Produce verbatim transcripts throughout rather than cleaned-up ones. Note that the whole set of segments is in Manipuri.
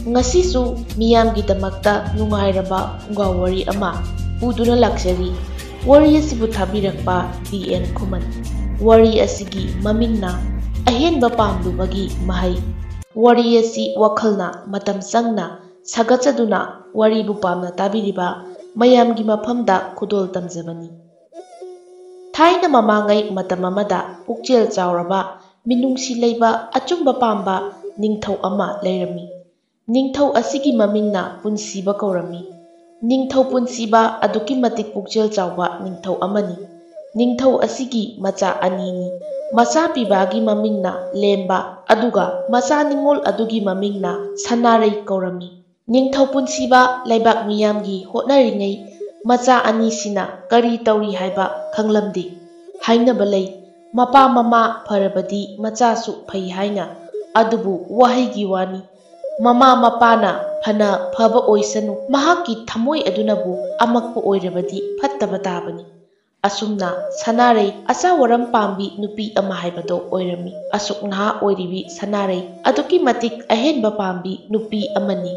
ꯉꯁꯤꯁꯨ ꯃꯤꯌꯥꯝꯒꯤꯗꯃꯛꯇ ꯅꯨꯡꯉꯥꯏꯔꯕ ꯐꯨꯡꯒꯥ ꯋꯥꯔꯤ ꯑꯃ ꯄꯨꯗꯨꯅ ꯂꯥꯛꯆꯔꯤ꯫ ꯋꯥꯔꯤ ꯑꯁꯤꯕꯨ ꯊꯥꯕꯤꯔꯛꯄ ꯗꯤ ꯑꯦꯟ ꯈꯨꯃꯟ꯫ ꯋꯥꯔꯤ ꯑꯁꯤꯒꯤ ꯃꯃꯤꯡꯅ ꯑꯍꯦꯟꯕ ꯄꯥꯝꯂꯨꯕꯒꯤ ꯃꯍꯩ꯫ ꯋꯥꯔꯤ ꯑꯁꯤ ꯋꯥꯈꯜꯅ ꯃꯇꯝ ꯆꯪꯅ ꯁꯥꯒꯠꯆꯗꯨꯅ ꯋꯥꯔꯤꯕꯨ ꯄꯥꯝꯅ ꯇꯥꯕꯤꯔꯤꯕ ꯃꯌꯥꯝꯒꯤ ꯃꯐꯝꯗ ꯈꯨꯗꯣꯜ ꯇꯝꯖꯕꯅꯤ꯫ ꯊꯥꯏꯅ ꯃꯃꯥꯡꯉꯩ ꯃꯇꯝ ꯑꯃꯗ ꯄꯨꯛꯆꯦꯜ ꯆꯥꯎꯔꯕ, ꯃꯤꯅꯨꯡꯁꯤ ꯂꯩꯕ, ꯑꯆꯨꯝꯕ ꯄꯥꯝꯕ ꯅꯤꯡꯊꯧ ꯑꯃ ꯂꯩꯔꯝꯃꯤ꯫ ꯅꯤꯡꯊꯧ ꯑꯁꯤꯒꯤ ꯃꯃꯤꯡꯅ ꯄꯨꯟꯁꯤꯕ ꯀꯧꯔꯝꯃꯤ꯫ ꯅꯤꯡꯊꯧ ꯄꯨꯟꯁꯤꯕ ꯑꯗꯨꯛꯀꯤ ꯃꯇꯤꯛ ꯄꯨꯛꯆꯦꯜ ꯆꯥꯎꯕ ꯅꯤꯡꯊꯧ ꯑꯃꯅꯤ꯫ ꯅꯤꯡꯊꯧ ꯑꯁꯤꯒꯤ ꯃꯆꯥ ꯑꯅꯤꯅꯤ꯫ ꯃꯆꯥ ꯄꯤꯕꯒꯤ ꯃꯃꯤꯡꯅ ꯂꯦꯝꯕ, ꯑꯗꯨꯒ ꯃꯆꯥ ꯅꯤꯉꯣꯜ ꯑꯗꯨꯒꯤ ꯃꯃꯤꯡꯅ ꯁꯅꯥꯔꯩ ꯀꯧꯔꯝꯃꯤ꯫ ꯅꯤꯡꯊꯧ ꯄꯨꯟꯁꯤꯕ ꯂꯩꯕꯥꯛ ꯃꯤꯌꯥꯝꯒꯤ ꯍꯣꯠꯅꯔꯤꯉꯩ ꯃꯆꯥ ꯑꯅꯤꯁꯤꯅ ꯀꯔꯤ ꯇꯧꯔꯤ ꯍꯥꯏꯕ ꯈꯪꯂꯝꯗꯦ꯫ ꯍꯥꯏꯅꯕ ꯂꯩ, "ꯃꯄꯥ ꯃꯃꯥ ꯐꯔꯕꯗꯤ ꯃꯆꯥꯁꯨ ꯐꯩ" ꯍꯥꯏꯅ꯫ ꯑꯗꯨꯕꯨ ꯋꯥꯍꯩꯒꯤ ꯋꯥꯅꯤ꯫ ꯃꯃꯥ ꯃꯄꯥꯅ ꯐꯅ ꯐꯕ ꯑꯣꯏꯁꯅꯨ, ꯃꯍꯥꯛꯀꯤ ꯊꯃꯣꯏ ꯑꯗꯨꯅꯕꯨ ꯑꯃꯛꯄ ꯑꯣꯏꯔꯕꯗꯤ ꯐꯠꯇꯕ ꯇꯥꯕꯅꯤ꯫ ꯑꯁꯨꯝꯅ ꯁꯅꯥꯔꯩ ꯑꯆꯥ ꯋꯥꯔꯝ ꯄꯥꯝꯕꯤ ꯅꯨꯄꯤ ꯑꯃ ꯍꯥꯏꯕꯗꯣ ꯑꯣꯏꯔꯝꯃꯤ꯫ ꯑꯁꯨꯛ ꯅꯍꯥ ꯑꯣꯏꯔꯤꯕꯤ ꯁꯅꯥꯔꯩ ꯑꯗꯨꯛꯀꯤ ꯃꯇꯤꯛ ꯑꯍꯦꯟꯕ ꯄꯥꯝꯕꯤ ꯅꯨꯄꯤ ꯑꯃꯅꯤ꯫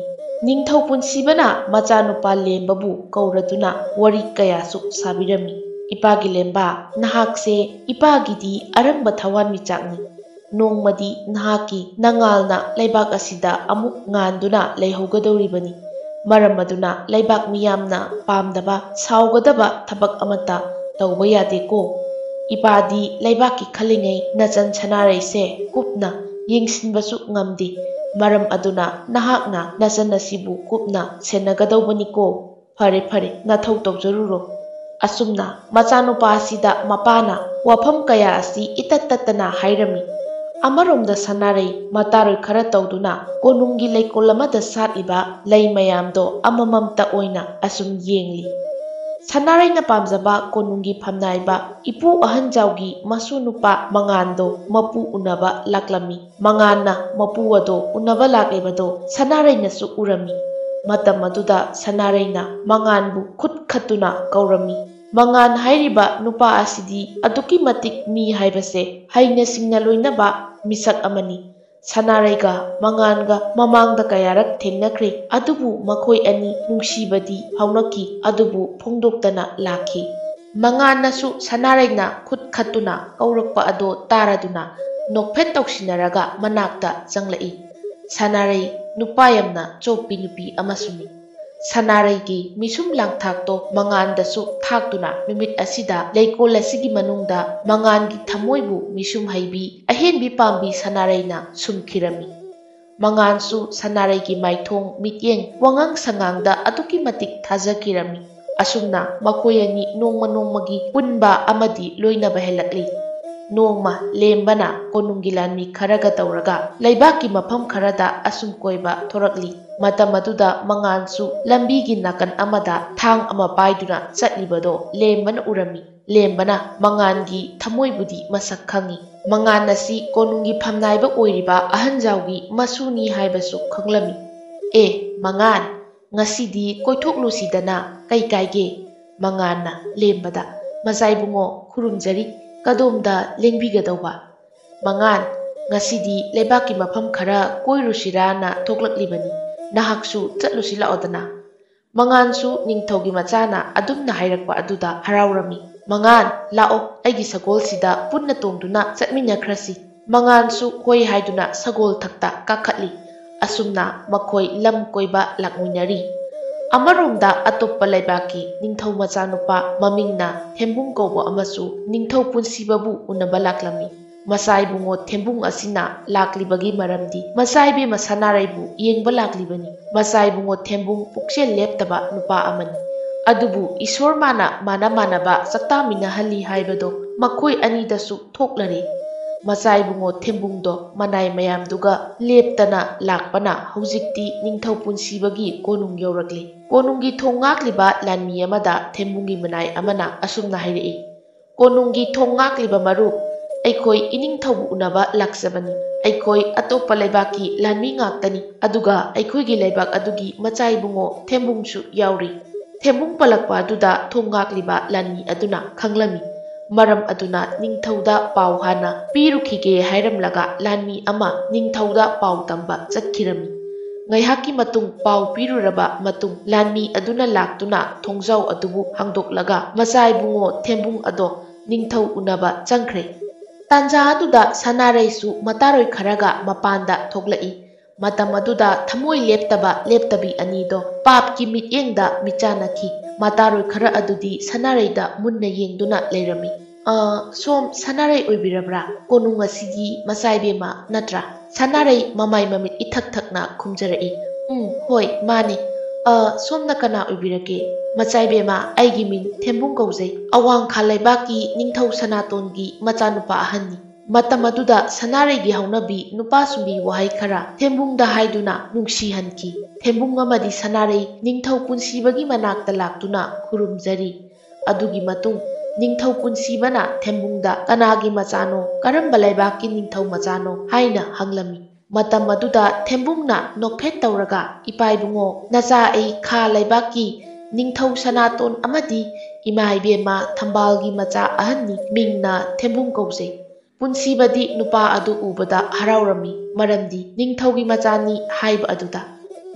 ꯅꯤꯡꯊꯧ ꯄꯨꯟꯁꯤꯕꯅ ꯃꯆꯥꯅꯨꯄꯥ ꯂꯦꯝꯕꯕꯨ ꯀꯧꯔꯗꯨꯅ ꯋꯥꯔꯤ ꯀꯌꯥꯁꯨ ꯁꯥꯕꯤꯔꯝꯃꯤ꯫ "ꯏꯄꯥꯒꯤ ꯂꯦꯝꯕ, ꯅꯍꯥꯛꯁꯦ ꯏꯄꯥꯒꯤꯗꯤ ꯑꯔꯪꯕ ꯊꯋꯥꯟꯃꯤꯆꯥꯛꯅꯤ꯫ ꯅꯣꯡꯃꯗꯤ ꯅꯍꯥꯛꯀꯤ ꯅꯉꯥꯜꯅ ꯂꯩꯕꯥꯛ ꯑꯁꯤꯗ ꯑꯃꯨꯛ ꯉꯥꯟꯗꯨꯅ ꯂꯩꯍꯧꯒꯗꯧꯔꯤꯕꯅꯤ꯫ ꯃꯔꯝ ꯑꯗꯨꯅ ꯂꯩꯕꯥꯛ ꯃꯤꯌꯥꯝꯅ ꯄꯥꯝꯗꯕ, ꯁꯥꯎꯒꯗꯕ ꯊꯕꯛ ꯑꯃꯠꯇ ꯇꯧꯕ ꯌꯥꯗꯦꯀꯣ꯫ ꯏꯄꯥꯗꯤ ꯂꯩꯕꯥꯛꯀꯤ ꯈꯜꯂꯤꯉꯩ ꯅꯆꯟ ꯁꯅꯥꯔꯩꯁꯦ ꯀꯨꯞꯅ ꯌꯦꯡꯁꯤꯟꯕꯁꯨ ꯉꯝꯗꯦ꯫ ꯃꯔꯝ ꯑꯗꯨꯅ ꯅꯍꯥꯛꯅ ꯅꯆꯟ ꯑꯁꯤꯕꯨ ꯀꯨꯞꯅ ꯁꯦꯟꯅꯒꯗꯧꯕꯅꯤꯀꯣ꯫ ꯐꯔꯦ, ꯐꯔꯦ, ꯅꯊꯧ ꯇꯧꯖꯔꯨꯔꯣ"꯫ ꯑꯁꯨꯝꯅ ꯃꯆꯥꯅꯨꯄꯥ ꯑꯁꯤꯗ ꯃꯄꯥꯅ ꯋꯥꯐꯝ ꯀꯌꯥ ꯑꯁꯤ ꯏꯇꯠ ꯇꯠꯇꯅ ꯍꯥꯏꯔꯝꯃꯤ꯫ ꯑꯃꯔꯣꯝꯗ ꯁꯅꯥꯔꯩ ꯃꯇꯥꯔꯣꯏ ꯈꯔ ꯇꯧꯗꯨꯅ ꯀꯣꯅꯨꯡꯒꯤ ꯂꯩꯀꯣꯜ ꯑꯃꯗ ꯁꯥꯠꯂꯤꯕ ꯂꯩ ꯃꯌꯥꯝꯗꯣ ꯑꯃꯃꯝꯇ ꯑꯣꯏꯅ ꯑꯁꯨꯝ ꯌꯦꯡꯂꯤ꯫ ꯁꯅꯥꯔꯩꯅ ꯄꯥꯝꯖꯕ ꯀꯣꯅꯨꯡꯒꯤ ꯐꯝꯅꯥꯏꯕ ꯏꯄꯨ ꯑꯍꯟꯖꯥꯎꯒꯤ ꯃꯁꯨ ꯅꯨꯄꯥ ꯃꯉꯥꯟꯗꯣ ꯃꯄꯨ ꯎꯅꯕ ꯂꯥꯛꯂꯝꯃꯤ꯫ ꯃꯉꯥꯟꯅ ꯃꯄꯨ ꯑꯗꯣ ꯎꯅꯕ ꯂꯥꯛꯂꯤꯕꯗꯣ ꯁꯅꯥꯔꯩꯅꯁꯨ ꯎꯔꯝꯃꯤ꯫ ꯃꯇꯝ ꯑꯗꯨꯗ ꯁꯅꯥꯔꯩꯅ ꯃꯉꯥꯟꯕꯨ ꯈꯨꯠ ꯈꯠꯇꯨꯅ ꯀꯧꯔꯝꯃꯤ꯫ ꯃꯉꯥꯟ ꯍꯥꯏꯔꯤꯕ ꯅꯨꯄꯥ ꯑꯁꯤꯗꯤ ꯑꯗꯨꯛꯀꯤ ꯃꯇꯤꯛ ꯃꯤ ꯍꯥꯏꯕꯁꯦ ꯍꯩꯅ ꯁꯤꯡꯅ ꯂꯣꯏꯅꯕ ꯃꯤꯁꯛ ꯑꯃꯅꯤ꯫ ꯁꯅꯥꯔꯩꯒ ꯃꯉꯥꯟꯒ ꯃꯃꯥꯡꯗ ꯀꯌꯥꯔꯛ ꯊꯦꯡꯅꯈ꯭ꯔꯦ, ꯑꯗꯨꯕꯨ ꯃꯈꯣꯏ ꯑꯅꯤ ꯅꯨꯡꯁꯤꯕꯗꯤ ꯐꯥꯎꯅꯈꯤ, ꯑꯗꯨꯕꯨ ꯐꯣꯡꯗꯣꯛꯇꯅ ꯂꯥꯛꯈꯤ꯫ ꯃꯉꯥꯟꯅꯁꯨ ꯁꯅꯥꯔꯩꯅ ꯈꯨꯠ ꯈꯠꯇꯨꯅ ꯀꯧꯔꯛꯄ ꯑꯗꯣ ꯇꯥꯔꯗꯨꯅ ꯅꯣꯛꯐꯦꯠ ꯇꯧꯁꯤꯟꯅꯔꯒ ꯃꯅꯥꯛꯇ ꯆꯪꯂꯛꯏ꯫ ꯁꯅꯥꯔꯩ ꯅꯨꯄꯥ ꯌꯥꯝꯅ ꯆꯣꯞꯄꯤ ꯅꯨꯄꯤ ꯑꯃꯁꯨꯅꯤ꯫ ꯁꯅꯥꯔꯩꯒꯤ ꯃꯤꯁꯨꯝ ꯂꯥꯡꯊꯥꯛꯇꯣ ꯃꯉꯥꯟꯗꯁꯨ ꯊꯥꯛꯇꯨꯅ ꯅꯨꯃꯤꯠ ꯑꯁꯤꯗ ꯂꯩꯀꯣꯜ ꯑꯁꯤꯒꯤ ꯃꯅꯨꯡꯗ ꯃꯉꯥꯟꯒꯤ ꯊꯃꯣꯏꯕꯨ ꯃꯤꯁꯨꯝ ꯍꯩꯕꯤ ꯑꯍꯦꯟꯕꯤ ꯄꯥꯝꯕꯤ ꯁꯅꯥꯔꯩꯅ ꯁꯨꯝꯈꯤꯔꯝꯃꯤ꯫ ꯃꯉꯥꯟꯁꯨ ꯁꯅꯥꯔꯩꯒꯤ ꯃꯥꯏꯊꯣꯡ, ꯃꯤꯠꯌꯦꯡ, ꯋꯥꯉꯥꯡ ꯁꯉꯥꯡꯗ ꯑꯗꯨꯛꯀꯤ ꯃꯇꯤꯛ ꯊꯥꯖꯈꯤꯔꯝꯃꯤ꯫ ꯑꯁꯨꯝꯅ ꯃꯈꯣꯏ ꯑꯅꯤ ꯅꯣꯡꯃ ꯅꯣꯡꯃꯒꯤ ꯄꯨꯟꯕ ꯑꯃꯗꯤ ꯂꯣꯏꯅꯕ ꯍꯦꯜꯂꯛꯂꯤ꯫ ꯅꯣꯡꯃ ꯂꯦꯝꯕꯅ ꯀꯣꯅꯨꯡꯒꯤ ꯂꯥꯟꯃꯤ ꯈꯔꯒ ꯇꯧꯔꯒ ꯂꯩꯕꯥꯛꯀꯤ ꯃꯐꯝ ꯈꯔꯗ ꯑꯁꯨꯝ ꯀꯣꯏꯕ ꯊꯣꯔꯛꯂꯤ꯫ ꯃꯇꯝ ꯑꯗꯨꯗ ꯃꯉꯥꯟꯁꯨ ꯂꯝꯕꯤꯒꯤ ꯅꯥꯀꯟ ꯑꯃꯗ ꯊꯥꯡ ꯑꯃ ꯄꯥꯏꯗꯨꯅ ꯆꯠꯂꯤꯕꯗꯣ ꯂꯦꯝꯕꯅ ꯎꯔꯝꯃꯤ꯫ ꯂꯦꯝꯕꯅ ꯃꯉꯥꯟꯒꯤ ꯊꯃꯣꯏꯕꯨꯗꯤ ꯃꯁꯛ ꯈꯪꯏ꯫ ꯃꯉꯥꯟ ꯑꯁꯤ ꯀꯣꯅꯨꯡꯒꯤ ꯐꯝꯅꯥꯏꯕ ꯑꯣꯏꯔꯤꯕ ꯑꯍꯟꯖꯥꯎꯒꯤ ꯃꯁꯨꯅꯤ ꯍꯥꯏꯕꯁꯨ ꯈꯪꯂꯝꯃꯤ꯫ "ꯑꯦ, ꯃꯉꯥꯟ, ꯉꯁꯤꯗꯤ ꯀꯣꯏꯊꯣꯛꯂꯨꯁꯤꯗꯅ, ꯀꯩ ꯀꯥꯏꯒꯦ?" ꯃꯉꯥꯟꯅ ꯂꯦꯝꯕꯗ, "ꯃꯆꯥꯏꯕꯨꯡꯉꯣ, ꯈꯨꯔꯨꯝꯖꯔꯤ, ꯀꯗꯣꯝꯗ ꯂꯦꯡꯕꯤꯒꯗꯧꯕ?" "ꯃꯉꯥꯟ, ꯉꯁꯤꯗꯤ ꯂꯩꯕꯥꯛꯀꯤ ꯃꯐꯝ ꯈꯔ ꯀꯣꯏꯔꯨꯁꯤꯔꯥꯅ ꯊꯣꯛꯂꯛꯂꯤꯕꯅꯤ, ꯅꯍꯥꯛꯁꯨ ꯆꯠꯂꯨꯁꯤ ꯂꯥꯛꯑꯣꯗꯅ꯫" ꯃꯉꯥꯟꯁꯨ ꯅꯤꯡꯊꯧꯒꯤ ꯃꯆꯥꯅ ꯑꯗꯨꯝꯅ ꯍꯥꯏꯔꯛꯄ ꯑꯗꯨꯗ ꯍꯔꯥꯎꯔꯝꯃꯤ꯫ "ꯃꯉꯥꯟ, ꯂꯥꯛꯑꯣ, ꯑꯩꯒꯤ ꯁꯒꯣꯜꯁꯤꯗ ꯄꯨꯟꯅ ꯇꯣꯡꯗꯨꯅ ꯆꯠꯃꯤꯟꯅꯈ꯭ꯔꯁꯤ꯫" ꯃꯉꯥꯟꯁꯨ ꯍꯣꯏ ꯍꯥꯏꯗꯨꯅ ꯁꯒꯣꯜ ꯊꯛꯇ ꯀꯥꯈꯠꯂꯤ꯫ ꯑꯁꯨꯝꯅ ꯃꯈꯣꯏ ꯂꯝ ꯀꯣꯏꯕ ꯂꯥꯛꯃꯤꯟꯅꯔꯤ꯫ ꯑꯃꯔꯣꯝꯗ ꯑꯇꯣꯞꯄ ꯂꯩꯕꯥꯛꯀꯤ ꯅꯤꯡꯊꯧ ꯃꯆꯥꯅꯨꯄꯥ ꯃꯃꯤꯡꯅ ꯊꯦꯝꯕꯨꯡ ꯀꯧꯕ ꯑꯃꯁꯨ ꯅꯤꯡꯊꯧ ꯄꯨꯟꯁꯤꯕꯕꯨ ꯎꯅꯕ ꯂꯥꯛꯂꯝꯃꯤ꯫ ꯃꯆꯥ ꯏꯕꯨꯡꯉꯣ ꯊꯦꯝꯕꯨꯡ ꯑꯁꯤꯅ ꯂꯥꯛꯂꯤꯕꯒꯤ ꯃꯔꯝꯗꯤ ꯃꯆꯥ ꯏꯕꯦꯝꯃ ꯁꯅꯥꯔꯩꯕꯨ ꯌꯦꯡꯕ ꯂꯥꯛꯂꯤꯕꯅꯤ꯫ ꯃꯆꯥ ꯏꯕꯨꯡꯉꯣ ꯊꯦꯝꯕꯨꯡ ꯄꯨꯛꯆꯦꯜ ꯂꯦꯞꯇꯕ ꯅꯨꯄꯥ ꯑꯃꯅꯤ꯫ ꯑꯗꯨꯕꯨ ꯏꯁꯣꯔ ꯃꯥꯅ ꯃꯥꯅ ꯃꯥꯟꯅꯕ ꯆꯥꯛꯇꯥꯃꯤꯟꯅꯍꯜꯂꯤ ꯍꯥꯏꯕꯗꯣ ꯃꯈꯣꯏ ꯑꯅꯤꯗꯁꯨ ꯊꯣꯛꯂꯔꯦ꯫ ꯃꯆꯥ ꯏꯕꯨꯡꯉꯣ ꯊꯦꯝꯕꯨꯡꯗꯣ ꯃꯅꯥꯏ ꯃꯌꯥꯝꯗꯨꯒ ꯂꯦꯞꯇꯅ ꯂꯥꯛꯄꯅ ꯍꯧꯖꯤꯛꯇꯤ ꯅꯤꯡꯊꯧ ꯄꯨꯟꯁꯤꯕꯒꯤ ꯀꯣꯅꯨꯡ ꯌꯧꯔꯛꯂꯤ꯫ ꯀꯣꯅꯨꯡꯒꯤ ꯊꯣꯡ ꯉꯥꯛꯂꯤꯕ ꯂꯥꯟꯃꯤ ꯑꯃꯗ ꯊꯦꯝꯕꯨꯡꯒꯤ ꯃꯅꯥꯏ ꯑꯃꯅ ꯑꯁꯨꯝꯅ ꯍꯥꯏꯔꯛꯏ, "ꯀꯣꯅꯨꯡꯒꯤ ꯊꯣꯡ ꯉꯥꯛꯂꯤꯕ ꯃꯔꯨꯞ, ꯑꯩꯈꯣꯏ ꯏꯅꯤꯡꯊꯧꯕꯨ ꯎꯅꯕ ꯂꯥꯛꯆꯕꯅꯤ꯫ ꯑꯩꯈꯣꯏ ꯑꯇꯣꯞꯄ ꯂꯩꯕꯥꯛꯀꯤ ꯂꯥꯟꯃꯤ ꯉꯥꯛꯇꯅꯤ, ꯑꯗꯨꯒ ꯑꯩꯈꯣꯏꯒꯤ ꯂꯩꯕꯥꯛ ꯑꯗꯨꯒꯤ ꯃꯆꯥ ꯏꯕꯨꯡꯉꯣ ꯊꯦꯝꯕꯨꯡꯁꯨ ꯌꯥꯎꯔꯤ꯫" ꯊꯦꯝꯕꯨꯡ ꯄꯜꯂꯛꯄ ꯑꯗꯨꯗ ꯊꯣꯡ ꯉꯥꯛꯂꯤꯕ ꯂꯥꯟꯃꯤ ꯑꯗꯨꯅ ꯈꯪꯂꯝꯃꯤ꯫ ꯃꯔꯝ ꯑꯗꯨꯅ ꯅꯤꯡꯊꯧꯗ ꯄꯥꯎ ꯍꯥꯟꯅ ꯄꯤꯔꯨꯈꯤꯒꯦ ꯍꯥꯏꯔꯝꯂꯒ ꯂꯥꯟꯃꯤ ꯑꯃ ꯅꯤꯡꯊꯧꯗ ꯄꯥꯎ ꯇꯝꯕ ꯆꯠꯈꯤꯔꯝꯃꯤ꯫ ꯉꯥꯏꯍꯥꯛꯀꯤ ꯃꯇꯨꯡ ꯄꯥꯎ ꯄꯤꯔꯨꯔꯕ ꯃꯇꯨꯡ ꯂꯥꯟꯃꯤ ꯑꯗꯨꯅ ꯂꯥꯛꯇꯨꯅ ꯊꯣꯡꯖꯥꯎ ꯑꯗꯨꯕꯨ ꯍꯥꯡꯗꯣꯛꯂꯒ ꯃꯆꯥ ꯏꯕꯨꯡꯉꯣ ꯊꯦꯝꯕꯨꯡ ꯑꯗꯣ ꯅꯤꯡꯊꯧ ꯎꯅꯕ ꯆꯪꯈ꯭ꯔꯦ꯫ ꯇꯥꯟꯖꯥ ꯑꯗꯨꯗ ꯁꯅꯥꯔꯩꯁꯨ ꯃꯇꯥꯔꯣꯏ ꯈꯔꯒ ꯃꯄꯥꯟꯗ ꯊꯣꯛꯂꯛꯏ꯫ ꯃꯇꯝ ꯑꯗꯨꯗ ꯊꯃꯣꯏ ꯂꯦꯞꯇꯕ ꯂꯦꯞꯇꯕꯤ ꯑꯅꯤꯗꯣ ꯄꯥꯞꯀꯤ ꯃꯤꯠꯌꯦꯡꯗ ꯃꯤꯆꯥꯟꯅꯈꯤ꯫ ꯃꯇꯥꯔꯣꯏ ꯈꯔ ꯑꯗꯨꯗꯤ ꯁꯅꯥꯔꯩꯗ ꯃꯨꯟꯅ ꯌꯦꯡꯗꯨꯅ ꯂꯩꯔꯝꯃꯤ꯫ "ꯑ, ꯁꯣꯝ ꯁꯅꯥꯔꯩ ꯑꯣꯏꯕꯤꯔꯕ꯭ꯔꯥ? ꯀꯣꯅꯨꯡ ꯑꯁꯤꯒꯤ ꯃꯆꯥꯏꯕꯦꯝꯃ ꯅꯠꯇ꯭ꯔꯥ?" ꯁꯅꯥꯔꯩ ꯃꯃꯥꯏ ꯃꯃꯤꯠ ꯏꯊꯛ ꯊꯛꯅ ꯈꯨꯝꯖꯔꯛꯏ꯫ "ꯎꯝ, ꯍꯣꯏ, ꯃꯥꯅꯤ꯫ ꯑ, ꯁꯣꯝꯅ ꯀꯅꯥ ꯑꯣꯏꯕꯤꯔꯒꯦ?" "ꯃꯆꯥꯏꯕꯦꯝꯃ, ꯑꯩꯒꯤ ꯃꯤꯡ ꯊꯦꯝꯕꯨꯡ ꯀꯧꯖꯩ꯫ ꯑꯋꯥꯡ ꯈꯥ ꯂꯩꯕꯥꯛꯀꯤ ꯅꯤꯡꯊꯧ ꯁꯅꯥꯇꯣꯟꯒꯤ ꯃꯆꯥꯅꯨꯄꯥ ꯑꯍꯟꯅꯤ꯫" ꯃꯇꯝ ꯑꯗꯨꯗ ꯁꯅꯥꯔꯩꯒꯤ ꯍꯧꯅꯕꯤ ꯅꯨꯄꯥ ꯁꯨꯝꯕꯤ ꯋꯥꯍꯩ ꯈꯔ ꯊꯦꯝꯕꯨꯡꯗ ꯍꯥꯏꯗꯨꯅ ꯅꯨꯡꯁꯤꯍꯟꯈꯤ꯫ ꯊꯦꯝꯕꯨꯡ ꯑꯃꯗꯤ ꯁꯅꯥꯔꯩ ꯅꯤꯡꯊꯧ ꯄꯨꯟꯁꯤꯕꯒꯤ ꯃꯅꯥꯛꯇ ꯂꯥꯛꯇꯨꯅ ꯈꯨꯔꯨꯝꯖꯔꯤ꯫ ꯑꯗꯨꯒꯤ ꯃꯇꯨꯡ ꯅꯤꯡꯊꯧ ꯄꯨꯟꯁꯤꯕꯅ ꯊꯦꯝꯕꯨꯡꯗ ꯀꯅꯥꯒꯤ ꯃꯆꯥꯅꯣ, ꯀꯔꯝꯕ ꯂꯩꯕꯥꯛꯀꯤ ꯅꯤꯡꯊꯧ ꯃꯆꯥꯅꯣ ꯍꯥꯏꯅ ꯍꯪꯂꯝꯃꯤ꯫ ꯃꯇꯝ ꯑꯗꯨꯗ ꯊꯦꯝꯕꯨꯡꯅ ꯅꯣꯛꯐꯦꯠ ꯇꯧꯔꯒ, "ꯏꯄꯥ ꯏꯕꯨꯡꯉꯣ, ꯅꯆꯥ ꯑꯩ ꯈꯥ ꯂꯩꯕꯥꯛꯀꯤ ꯅꯤꯡꯊꯧ ꯁꯅꯥꯇꯣꯟ ꯑꯃꯗꯤ ꯏꯃꯥ ꯏꯕꯦꯝꯃ ꯊꯝꯕꯥꯜꯒꯤ ꯃꯆꯥ ꯑꯍꯟꯅꯤ꯫ ꯃꯤꯡꯅ ꯊꯦꯝꯕꯨꯡ ꯀꯧꯖꯩ꯫" ꯄꯨꯟꯁꯤꯕꯗꯤ ꯅꯨꯄꯥ ꯑꯗꯨ ꯎꯕꯗ ꯍꯔꯥꯎꯔꯝꯃꯤ, ꯃꯔꯝꯗꯤ ꯅꯤꯡꯊꯧꯒꯤ ꯃꯆꯥꯅꯤ ꯍꯥꯏꯕ ꯑꯗꯨꯗ꯫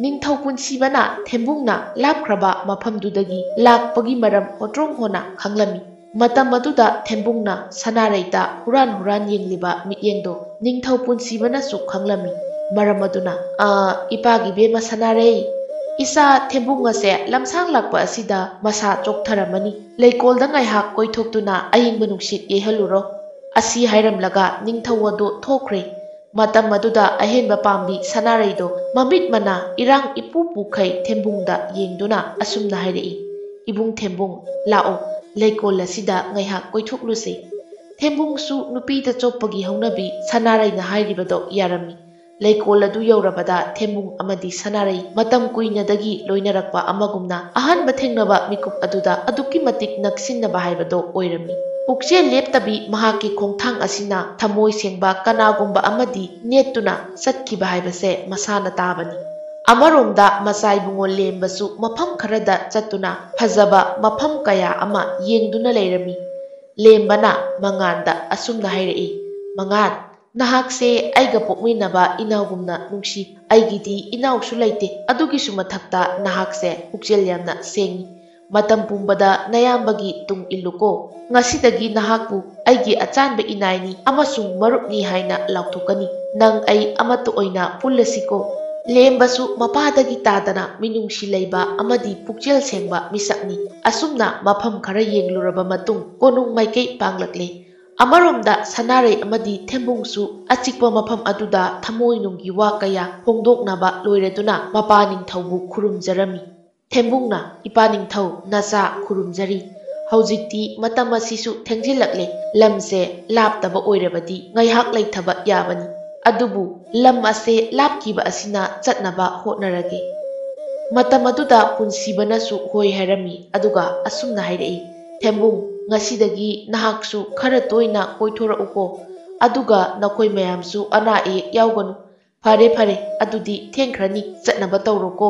ꯅꯤꯡꯊꯧ ꯄꯨꯟꯁꯤꯕꯅ ꯊꯦꯝꯕꯨꯡꯅ ꯂꯥꯞꯈ꯭ꯔꯕ ꯃꯐꯝꯗꯨꯗꯒꯤ ꯂꯥꯛꯄꯒꯤ ꯃꯔꯝ ꯍꯣꯇ꯭ꯔꯣꯡ ꯍꯣꯅ ꯈꯪꯂꯝꯃꯤ꯫ ꯃꯇꯝ ꯑꯗꯨꯗ ꯊꯦꯝꯕꯨꯡꯅ ꯁꯅꯥꯔꯩꯗ ꯍꯨꯔꯥꯟ ꯍꯨꯔꯥꯟ ꯌꯦꯡꯂꯤꯕ ꯃꯤꯠꯌꯦꯡꯗꯣ ꯅꯤꯡꯊꯧ ꯄꯨꯟꯁꯤꯕꯅꯁꯨ ꯈꯪꯂꯝꯃꯤ꯫ ꯃꯔꯝ ꯑꯗꯨꯅ, "ꯑ, ꯏꯄꯥꯒꯤ ꯕꯦꯝꯃ ꯁꯅꯥꯔꯩ, ꯏꯆꯥ ꯊꯦꯝꯕꯨꯡ ꯑꯁꯦ ꯂꯝꯁꯥꯡ ꯂꯥꯛꯄ ꯑꯁꯤꯗ ꯃꯁꯥ ꯆꯣꯛꯊꯔꯝꯃꯅꯤ꯫ ꯂꯩꯀꯣꯜꯗ ꯉꯥꯏꯍꯥꯛ ꯀꯣꯏꯊꯣꯛꯇꯨꯅ ꯑꯏꯪꯕ ꯅꯨꯡꯁꯤꯠ ꯌꯩꯍꯜꯂꯨꯔꯣ꯫" ꯑꯁꯤ ꯍꯥꯏꯔꯝꯂꯒ ꯅꯤꯡꯊꯧ ꯑꯗꯨ ꯊꯣꯛꯈ꯭ꯔꯦ꯫ ꯃꯇꯝ ꯑꯗꯨꯗ ꯑꯍꯦꯟꯕ ꯄꯥꯝꯕꯤ ꯁꯅꯥꯔꯩꯗꯣ ꯃꯃꯤꯠ ꯃꯅꯥ ꯏꯔꯥꯡ ꯏꯄꯨ ꯄꯨꯈꯩ ꯊꯦꯝꯕꯨꯡꯗ ꯌꯦꯡꯗꯨꯅ ꯑꯁꯨꯝꯅ ꯍꯥꯏꯔꯛꯏ, "ꯏꯕꯨꯡ ꯊꯦꯝꯕꯨꯡ, ꯂꯥꯛꯑꯣ, ꯂꯩꯀꯣꯜ ꯑꯁꯤꯗ ꯉꯥꯏꯍꯥꯛ ꯀꯣꯏꯊꯣꯛꯂꯨꯁꯦ꯫" ꯊꯦꯝꯕꯨꯡꯁꯨ ꯅꯨꯄꯤꯗ ꯆꯣꯞꯄꯒꯤ ꯍꯧꯅꯕꯤ ꯁꯅꯥꯔꯩꯅ ꯍꯥꯏꯔꯤꯕꯗꯣ ꯌꯥꯔꯝꯃꯤ꯫ ꯂꯩꯀꯣꯜ ꯑꯗꯨ ꯌꯧꯔꯕꯗ ꯊꯦꯝꯕꯨꯡ ꯑꯃꯗꯤ ꯁꯅꯥꯔꯩ ꯃꯇꯝ ꯀꯨꯏꯅꯗꯒꯤ ꯂꯣꯏꯅꯔꯛꯄ ꯑꯃꯒꯨꯝꯅ ꯑꯍꯥꯟꯕ ꯊꯦꯡꯅꯕ ꯃꯤꯀꯨꯞ ꯑꯗꯨꯗ ꯑꯗꯨꯛꯀꯤ ꯃꯇꯤꯛ ꯅꯛꯁꯤꯟꯅꯕ ꯍꯥꯏꯕꯗꯣ ꯑꯣꯏꯔꯝꯃꯤ꯫ ꯄꯨꯛꯆꯦꯜ ꯂꯦꯞꯇꯕꯤ ꯃꯍꯥꯛꯀꯤ ꯈꯣꯡꯊꯥꯡ ꯑꯁꯤꯅ ꯊꯃꯣꯏ ꯁꯦꯡꯕ ꯀꯅꯥꯒꯨꯝꯕ ꯑꯃꯗꯤ ꯅꯦꯠꯇꯨꯅ ꯆꯠꯈꯤꯕ ꯍꯥꯏꯕꯁꯦ ꯃꯁꯥꯅ ꯇꯥꯕꯅꯤ꯫ ꯑꯃꯔꯣꯝꯗ ꯃꯆꯥ ꯏꯕꯨꯡꯉꯣ ꯂꯦꯝꯕꯁꯨ ꯃꯐꯝ ꯈꯔꯗ ꯆꯠꯇꯨꯅ ꯐꯖꯕ ꯃꯐꯝ ꯀꯌꯥ ꯑꯃ ꯌꯦꯡꯗꯨꯅ ꯂꯩꯔꯝꯃꯤ꯫ ꯂꯦꯝꯕꯅ ꯃꯉꯥꯟꯗ ꯑꯁꯨꯝꯅ ꯍꯥꯏꯔꯛꯏ, "ꯃꯉꯥꯟ, ꯅꯍꯥꯛꯁꯦ ꯑꯩꯒ ꯄꯣꯛꯃꯤꯟꯅꯕ ꯏꯅꯥꯎꯒꯨꯝꯅ ꯅꯨꯡꯁꯤ꯫ ꯑꯩꯒꯤꯗꯤ ꯏꯅꯥꯎꯁꯨ ꯂꯩꯇꯦ꯫ ꯑꯗꯨꯒꯤꯁꯨ ꯃꯊꯛꯇ ꯅꯍꯥꯛꯁꯦ ꯄꯨꯛꯆꯦꯜ ꯌꯥꯝꯅ ꯁꯦꯡꯉꯤ꯫ ꯃꯇꯝ ꯄꯨꯝꯕꯗ ꯅꯌꯥꯝꯕꯒꯤ ꯇꯨꯡ ꯏꯜꯂꯨꯀꯣ꯫ ꯉꯁꯤꯗꯒꯤ ꯅꯍꯥꯛꯄꯨ ꯑꯩꯒꯤ ꯑꯆꯥꯟꯕ ꯏꯅꯥꯏꯅꯤ ꯑꯃꯁꯨꯡ ꯃꯔꯨꯞꯅꯤ ꯍꯥꯏꯅ ꯂꯥꯎꯊꯣꯛꯀꯅꯤ꯫ ꯅꯪ ꯑꯩ ꯑꯃꯠꯇ ꯑꯣꯏꯅ ꯄꯨꯜꯂꯁꯤꯀꯣ꯫" ꯂꯦꯝꯕꯁꯨ ꯃꯄꯥꯗꯒꯤ ꯇꯥꯗꯅ ꯃꯤꯅꯨꯡꯁꯤ ꯂꯩꯕ ꯑꯃꯗꯤ ꯄꯨꯛꯆꯦꯜ ꯁꯦꯡꯕ ꯃꯤꯁꯛꯅꯤ꯫ ꯑꯁꯨꯝꯅ ꯃꯐꯝ ꯈꯔ ꯌꯦꯡꯂꯨꯔꯕ ꯃꯇꯨꯡ ꯀꯣꯅꯨꯡ ꯃꯥꯏꯀꯩ ꯄꯥꯡꯂꯛꯂꯦ꯫ ꯑꯃꯔꯣꯝꯗ ꯁꯅꯥꯔꯩ ꯑꯃꯗꯤ ꯊꯦꯝꯕꯨꯡꯁꯨ ꯑꯆꯤꯛꯄ ꯃꯐꯝ ꯑꯗꯨꯗ ꯊꯃꯣꯏꯅꯨꯡꯒꯤ ꯋꯥ ꯀꯌꯥ ꯐꯣꯡꯗꯣꯛꯅꯕ ꯂꯣꯏꯔꯗꯨꯅ ꯃꯄꯥ ꯅꯤꯡꯊꯧꯕꯨ ꯈꯨꯔꯨꯝꯖꯔꯝꯃꯤ꯫ ꯊꯦꯝꯕꯨꯡꯅ, "ꯏꯄꯥ ꯅꯤꯡꯊꯧ, ꯅꯆꯥ ꯈꯨꯔꯨꯝꯖꯔꯤ꯫ ꯍꯧꯖꯤꯛꯇꯤ ꯃꯇꯝ ꯑꯁꯤꯁꯨ ꯊꯦꯡꯖꯤꯜꯂꯛꯂꯦ꯫ ꯂꯝꯁꯦ ꯂꯥꯞꯇꯕ ꯑꯣꯏꯔꯕꯗꯤ ꯉꯥꯏꯍꯥꯛ ꯂꯩꯊꯕ ꯌꯥꯕꯅꯤ꯫ ꯑꯗꯨꯕꯨ ꯂꯝ ꯑꯁꯦ ꯂꯥꯞꯈꯤꯕ ꯑꯁꯤꯅ ꯆꯠꯅꯕ ꯍꯣꯠꯅꯔꯒꯦ꯫" ꯃꯇꯝ ꯑꯗꯨꯗ ꯄꯨꯟꯁꯤꯕꯅꯁꯨ ꯍꯣꯏ ꯍꯥꯏꯔꯝꯃꯤ, ꯑꯗꯨꯒ ꯑꯁꯨꯝꯅ ꯍꯥꯏꯔꯛꯏ, "ꯊꯦꯝꯕꯨꯡ, ꯉꯁꯤꯗꯒꯤ ꯅꯍꯥꯛꯁꯨ ꯈꯔ ꯇꯣꯏꯅ ꯀꯣꯏꯊꯣꯔꯛꯎꯀꯣ꯫ ꯑꯗꯨꯒ ꯅꯈꯣꯏ ꯃꯌꯥꯝꯁꯨ ꯑꯅꯥ ꯑꯌꯦꯛ ꯌꯥꯎꯒꯅꯨ꯫ ꯐꯔꯦ, ꯐꯔꯦ, ꯑꯗꯨꯗꯤ ꯊꯦꯡꯈ꯭ꯔꯅꯤ, ꯆꯠꯅꯕ ꯇꯧꯔꯣꯀꯣ꯫"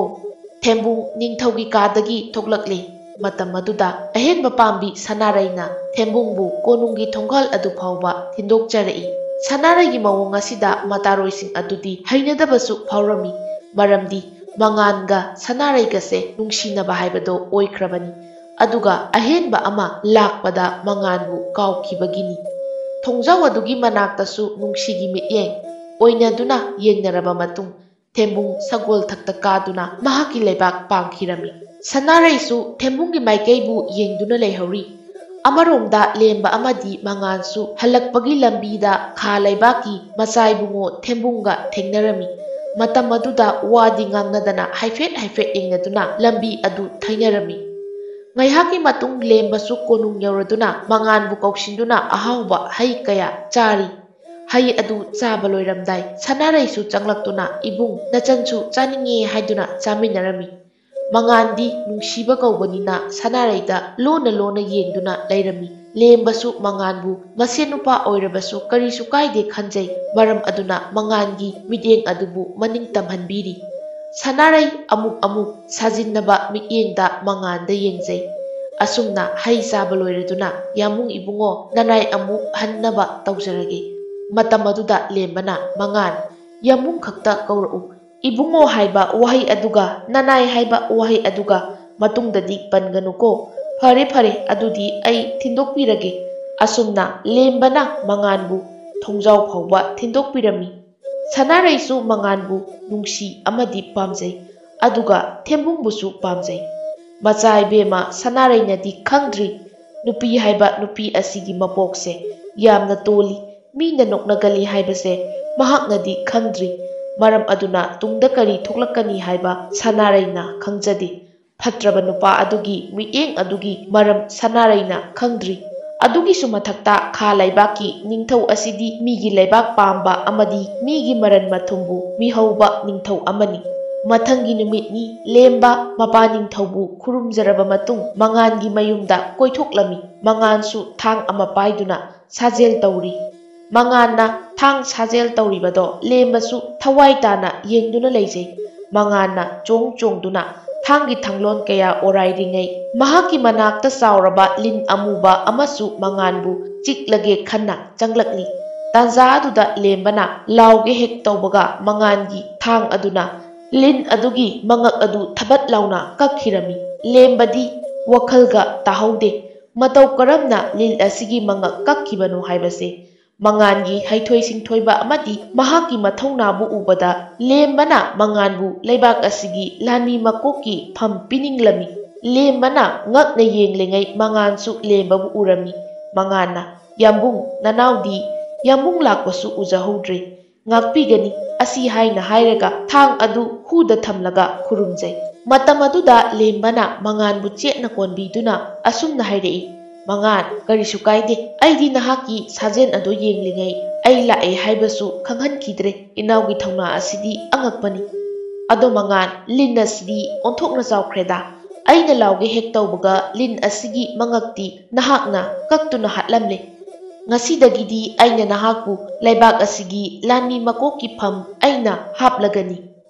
ꯊꯦꯝꯕꯨꯡ ꯅꯤꯡꯊꯧꯒꯤ ꯀꯥꯗꯒꯤ ꯊꯣꯛꯂꯛꯂꯦ꯫ ꯃꯇꯝ ꯑꯗꯨꯗ ꯑꯍꯦꯟꯕ ꯄꯥꯝꯕꯤ ꯁꯅꯥꯔꯩꯅ ꯊꯦꯝꯕꯨꯡꯕꯨ ꯀꯣꯅꯨꯡꯒꯤ ꯊꯣꯡꯒꯥꯜ ꯑꯗꯨ ꯐꯥꯎꯕ ꯊꯤꯟꯗꯣꯛꯆꯔꯛꯏ꯫ ꯁꯅꯥꯔꯩꯒꯤ ꯃꯑꯣꯡ ꯑꯁꯤꯗ ꯃꯇꯥꯔꯣꯏꯁꯤꯡ ꯑꯗꯨꯗꯤ ꯍꯩꯅꯗꯕꯁꯨ ꯐꯥꯎꯔꯝꯃꯤ, ꯃꯔꯝꯗꯤ ꯃꯉꯥꯟꯒ ꯁꯅꯥꯔꯩꯒꯁꯦ ꯅꯨꯡꯁꯤꯅꯕ ꯍꯥꯏꯕꯗꯣ ꯑꯣꯏꯈ꯭ꯔꯕꯅꯤ꯫ ꯑꯗꯨꯒ ꯑꯍꯦꯟꯕ ꯑꯃ ꯂꯥꯛꯄꯗ ꯃꯉꯥꯟꯕꯨ ꯀꯥꯎꯈꯤꯕꯒꯤꯅꯤ꯫ ꯊꯣꯡꯖꯥꯎ ꯑꯗꯨꯒꯤ ꯃꯅꯥꯛꯇꯁꯨ ꯅꯨꯡꯁꯤꯒꯤ ꯃꯤꯠꯌꯦꯡ ꯑꯣꯏꯅꯗꯨꯅ ꯌꯦꯡꯅꯔꯕ ꯃꯇꯨꯡ, ꯊꯦꯝꯕꯨꯡ ꯁꯒꯣꯜ ꯊꯛꯇ ꯀꯥꯗꯨꯅ ꯃꯍꯥꯛꯀꯤ ꯂꯩꯕꯥꯛ ꯄꯥꯡꯈꯤꯔꯝꯃꯤ꯫ ꯁꯅꯥꯔꯩꯁꯨ ꯊꯦꯝꯕꯨꯡꯒꯤ ꯃꯥꯏꯀꯩꯕꯨ ꯌꯦꯡꯗꯨꯅ ꯂꯩꯍꯧꯔꯤ꯫ ꯑꯃꯔꯣꯝꯗ ꯂꯦꯝꯕ ꯑꯃꯗꯤ ꯃꯉꯥꯟꯁꯨ ꯍꯜꯂꯛꯄꯒꯤ ꯂꯝꯕꯤꯗ ꯈꯥ ꯂꯩꯕꯥꯛꯀꯤ ꯃꯆꯥꯏꯕꯨꯡꯉꯣ ꯊꯦꯝꯕꯨꯡꯒ ꯊꯦꯡꯅꯔꯝꯃꯤ꯫ ꯃꯇꯝ ꯑꯗꯨꯗ ꯋꯥꯗꯤ ꯉꯥꯡꯅꯗꯅ ꯍꯥꯏꯐꯦꯠ ꯍꯥꯏꯐꯦꯠ ꯌꯦꯡꯅꯗꯨꯅ ꯂꯝꯕꯤ ꯑꯗꯨ ꯊꯩꯅꯔꯝꯃꯤ꯫ ꯉꯥꯏꯍꯥꯛꯀꯤ ꯃꯇꯨꯡ ꯂꯦꯝꯕꯁꯨ ꯀꯣꯅꯨꯡ ꯌꯧꯔꯗꯨꯅ ꯃꯉꯥꯟꯕꯨ ꯀꯧꯁꯤꯟꯗꯨꯅ ꯑꯍꯥꯎꯕ ꯍꯩ ꯀꯌꯥ ꯆꯥꯔꯤ꯫ ꯍꯩ ꯑꯗꯨ ꯆꯥꯕ ꯂꯣꯏꯔꯝꯗꯥꯏ ꯁꯅꯥꯔꯩꯁꯨ ꯆꯪꯂꯛꯇꯨꯅ, "ꯏꯕꯨꯡ, ꯅꯆꯟꯁꯨ ꯆꯥꯅꯤꯡꯉꯦ" ꯍꯥꯏꯗꯨꯅ ꯆꯥꯃꯤꯟꯅꯔꯝꯃꯤ꯫ ꯃꯉꯥꯟꯗꯤ ꯅꯨꯡꯁꯤꯕ ꯀꯧꯕꯅꯤꯅ ꯁꯅꯥꯔꯩꯗ ꯂꯣꯟꯅ ꯂꯣꯟꯅ ꯌꯦꯡꯗꯨꯅ ꯂꯩꯔꯝꯃꯤ꯫ ꯂꯦꯝꯕꯁꯨ ꯃꯉꯥꯟꯕꯨ ꯃꯁꯦꯟ ꯅꯨꯄꯥ ꯑꯣꯏꯔꯕꯁꯨ ꯀꯔꯤꯁꯨ ꯀꯥꯏꯗꯦ ꯈꯟꯖꯩ꯫ ꯃꯔꯝ ꯑꯗꯨꯅ ꯃꯉꯥꯟꯒꯤ ꯃꯤꯠꯌꯦꯡ ꯑꯗꯨꯕꯨ ꯃꯅꯤꯡ ꯇꯝꯍꯟꯕꯤꯔꯤ꯫ ꯁꯅꯥꯔꯩ ꯑꯃꯨꯛ ꯑꯃꯨꯛ ꯁꯥꯖꯤꯟꯅꯕ ꯃꯤꯠꯌꯦꯡꯗ ꯃꯉꯥꯟꯗ ꯌꯦꯡꯖꯩ꯫ ꯑꯁꯨꯝꯅ ꯍꯩ ꯆꯥꯕ ꯂꯣꯏꯔꯗꯨꯅ, "ꯌꯥꯝꯕꯨꯡ ꯏꯕꯨꯡꯉꯣ, ꯅꯅꯥꯏ ꯑꯃꯨꯛ ꯍꯟꯅꯕ ꯇꯧꯖꯔꯒꯦ"꯫ ꯃꯇꯝ ꯑꯗꯨꯗ ꯂꯦꯝꯕꯅ, "ꯃꯉꯥꯟ, ꯌꯥꯝꯕꯨꯡ ꯈꯛꯇ ꯀꯧꯔꯛꯎ, ꯏꯕꯨꯡꯉꯣ ꯍꯥꯏꯕ ꯋꯥꯍꯩ ꯑꯗꯨꯒ ꯅꯅꯥꯏ ꯍꯥꯏꯕ ꯋꯥꯍꯩ ꯑꯗꯨꯒ ꯃꯇꯨꯡꯗꯗꯤ ꯄꯟꯒꯅꯨꯀꯣ꯫ ꯐꯔꯦ, ꯐꯔꯦ, ꯑꯗꯨꯗꯤ ꯑꯩ ꯊꯤꯟꯗꯣꯛꯄꯤꯔꯒꯦ"꯫ ꯑꯁꯨꯝꯅ ꯂꯦꯝꯕꯅ ꯃꯉꯥꯟꯕꯨ ꯊꯣꯡꯖꯥꯎ ꯐꯥꯎꯕ ꯊꯤꯟꯗꯣꯛꯄꯤꯔꯝꯃꯤ꯫ ꯁꯅꯥꯔꯩꯁꯨ ꯃꯉꯥꯟꯕꯨ ꯅꯨꯡꯁꯤ ꯑꯃꯗꯤ ꯄꯥꯝꯖꯩ, ꯑꯗꯨꯒ ꯊꯦꯝꯕꯨꯡꯕꯨꯁꯨ ꯄꯥꯝꯖꯩ꯫ ꯃꯆꯥ ꯏꯕꯦꯝꯃ ꯁꯅꯥꯔꯩꯅꯗꯤ ꯈꯪꯗ꯭ꯔꯤ, ꯅꯨꯄꯤ ꯍꯥꯏꯕ ꯅꯨꯄꯤ ꯑꯁꯤꯒꯤ ꯃꯄꯣꯛꯁꯦ ꯌꯥꯝꯅ ꯇꯣꯜꯂꯤ, ꯃꯤꯅ ꯅꯣꯛꯅꯒꯜꯂꯤ ꯍꯥꯏꯕꯁꯦ ꯃꯍꯥꯛꯅꯗꯤ ꯈꯪꯗ꯭ꯔꯤ꯫ ꯃꯔꯝ ꯑꯗꯨꯅ ꯇꯨꯡꯗ ꯀꯔꯤ ꯊꯣꯛꯂꯛꯀꯅꯤ ꯍꯥꯏꯕ ꯁꯅꯥꯔꯩꯅ ꯈꯪꯖꯗꯦ꯫ ꯐꯠꯇ꯭ꯔꯕ ꯅꯨꯄꯥ ꯑꯗꯨꯒꯤ ꯃꯤꯠꯌꯦꯡ ꯑꯗꯨꯒꯤ ꯃꯔꯝ ꯁꯅꯥꯔꯩꯅ ꯈꯪꯗ꯭ꯔꯤ꯫ ꯑꯗꯨꯒꯤꯁꯨ ꯃꯊꯛꯇ ꯈꯥ ꯂꯩꯕꯥꯛꯀꯤ ꯅꯤꯡꯊꯧ ꯑꯁꯤꯗꯤ ꯃꯤꯒꯤ ꯂꯩꯕꯥꯛ ꯄꯥꯝꯕ ꯑꯃꯗꯤ ꯃꯤꯒꯤ ꯃꯔꯟ ꯃꯊꯨꯝꯕꯨ ꯃꯤꯍꯧꯕ ꯅꯤꯡꯊꯧ ꯑꯃꯅꯤ꯫ ꯃꯊꯪꯒꯤ ꯅꯨꯃꯤꯠꯅꯤ꯫ ꯂꯦꯝꯕ ꯃꯄꯥ ꯅꯤꯡꯊꯧꯕꯨ ꯈꯨꯔꯨꯝꯖꯔꯕ ꯃꯇꯨꯡ, ꯃꯉꯥꯟꯒꯤ ꯃꯌꯨꯝꯗ ꯀꯣꯏꯊꯣꯛꯂꯝꯃꯤ꯫ ꯃꯉꯥꯟꯁꯨ ꯊꯥꯡ ꯑꯃ ꯄꯥꯏꯗꯨꯅ ꯁꯥꯖꯦꯜ ꯇꯧꯔꯤ꯫ ꯃꯉꯥꯟꯅ ꯊꯥꯡ ꯁꯥꯖꯦꯜ ꯇꯧꯔꯤꯕꯗꯣ ꯂꯦꯝꯕꯁꯨ ꯊꯋꯥꯏ ꯇꯥꯅ ꯌꯦꯡꯗꯨꯅ ꯂꯩꯖꯩ꯫ ꯃꯉꯥꯟꯅ ꯆꯣꯡ ꯆꯣꯡꯗꯨꯅ ꯊꯥꯡꯒꯤ ꯊꯥꯡꯂꯣꯟ ꯀꯌꯥ ꯑꯣꯔꯥꯏꯔꯤꯉꯩ, ꯃꯍꯥꯛꯀꯤ ꯃꯅꯥꯛꯇ ꯆꯥꯎꯔꯕ ꯂꯤꯟ ꯑꯃꯨꯕ ꯑꯃꯁꯨ ꯃꯉꯥꯟꯕꯨ ꯆꯤꯛꯂꯒꯦ ꯈꯟꯅ ꯆꯪꯂꯛꯂꯤ꯫ ꯇꯥꯟꯖꯥ ꯑꯗꯨꯗ ꯂꯦꯝꯕꯅ ꯂꯥꯎꯒꯦ ꯍꯦꯛ ꯇꯧꯕꯒ, ꯃꯉꯥꯟꯒꯤ ꯊꯥꯡ ꯑꯗꯨꯅ ꯂꯤꯟ ꯑꯗꯨꯒꯤ ꯃꯉꯛ ꯑꯗꯨ ꯊꯕꯠ ꯂꯥꯎꯅ ꯀꯛꯈꯤꯔꯝꯃꯤ꯫ ꯂꯦꯝꯕꯗꯤ ꯋꯥꯈꯜꯒ ꯇꯥꯍꯧꯗꯦ꯫ ꯃꯇꯧ ꯀꯔꯝꯅ ꯂꯤꯟ ꯑꯁꯤꯒꯤ ꯃꯉꯛ ꯀꯛꯈꯤꯕꯅꯣ ꯍꯥꯏꯕꯁꯦ꯫ ꯃꯉꯥꯟꯒꯤ ꯍꯩꯊꯣꯏ ꯁꯤꯡꯊꯣꯏꯕ ꯑꯃꯗꯤ ꯃꯍꯥꯛꯀꯤ ꯃꯊꯧꯅꯥꯕꯨ ꯎꯕꯗ, ꯂꯦꯝꯕꯅ ꯃꯉꯥꯟꯕꯨ ꯂꯩꯕꯥꯛ ꯑꯁꯤꯒꯤ ꯂꯥꯟꯃꯤ ꯃꯀꯣꯛꯀꯤ ꯐꯝ ꯄꯤꯅꯤꯡꯂꯝꯃꯤ꯫ ꯂꯦꯝꯕꯅ ꯉꯛꯅ ꯌꯦꯡꯂꯤꯉꯩ ꯃꯉꯥꯟꯁꯨ ꯂꯦꯝꯕꯕꯨ ꯎꯔꯝꯃꯤ꯫ ꯃꯉꯥꯟꯅ, "ꯌꯥꯝꯕꯨꯡ, ꯅꯅꯥꯎꯗꯤ ꯌꯥꯝꯕꯨꯡ ꯂꯥꯛꯄꯁꯨ ꯎꯖꯍꯧꯗ꯭ꯔꯦ꯫ ꯉꯥꯛꯄꯤꯒꯅꯤ" ꯑꯁꯤ ꯍꯥꯏꯅ ꯍꯥꯏꯔꯒ ꯊꯥꯡ ꯑꯗꯨ ꯍꯨꯗ ꯊꯝꯂꯒ ꯈꯨꯔꯨꯝꯖꯩ꯫ ꯃꯇꯝ ꯑꯗꯨꯗ ꯂꯦꯝꯕꯅ ꯃꯉꯥꯟꯕꯨ ꯆꯦꯠꯅ ꯀꯣꯟꯕꯤꯗꯨꯅ ꯑꯁꯨꯝꯅ ꯍꯥꯏꯔꯛꯏ, "ꯃꯉꯥꯟ, ꯀꯔꯤꯁꯨ ꯀꯥꯏꯗꯦ꯫ ꯑꯩꯗꯤ ꯅꯍꯥꯛꯀꯤ ꯁꯥꯖꯦꯜ ꯑꯗꯨ ꯌꯦꯡꯂꯤꯉꯩ ꯑꯩ ꯂꯥꯛꯑꯦ ꯍꯥꯏꯕꯁꯨ ꯈꯪꯍꯟꯈꯤꯗ꯭ꯔꯦ꯫ ꯏꯅꯥꯎꯒꯤ ꯊꯧꯅꯥ ꯑꯁꯤꯗꯤ ꯑꯉꯛꯄꯅꯤ꯫ ꯑꯗꯣ ꯃꯉꯥꯟ, ꯂꯤꯟ ꯑꯁꯤꯗꯤ ꯑꯣꯟꯊꯣꯛꯅ ꯆꯥꯎꯈ꯭ꯔꯦꯗ꯫ ꯑꯩꯅ ꯂꯥꯎꯒꯦ ꯍꯦꯛ ꯇꯧꯕꯒ ꯂꯤꯟ ꯑꯁꯤꯒꯤ ꯃꯉꯛꯇꯤ ꯅꯍꯥꯛꯅ ꯀꯛꯇꯨꯅ ꯍꯥꯠꯂꯝꯂꯦ꯫ ꯉꯁꯤꯗꯒꯤꯗꯤ ꯑꯩꯅ ꯅꯍꯥꯛꯄꯨ ꯂꯩꯕꯥꯛ ꯑꯁꯤꯒꯤ ꯂꯥꯟꯃꯤ ꯃꯀꯣꯛꯀꯤ ꯐꯝ ꯑꯩꯅ ꯍꯥꯞꯂꯒꯅꯤ"꯫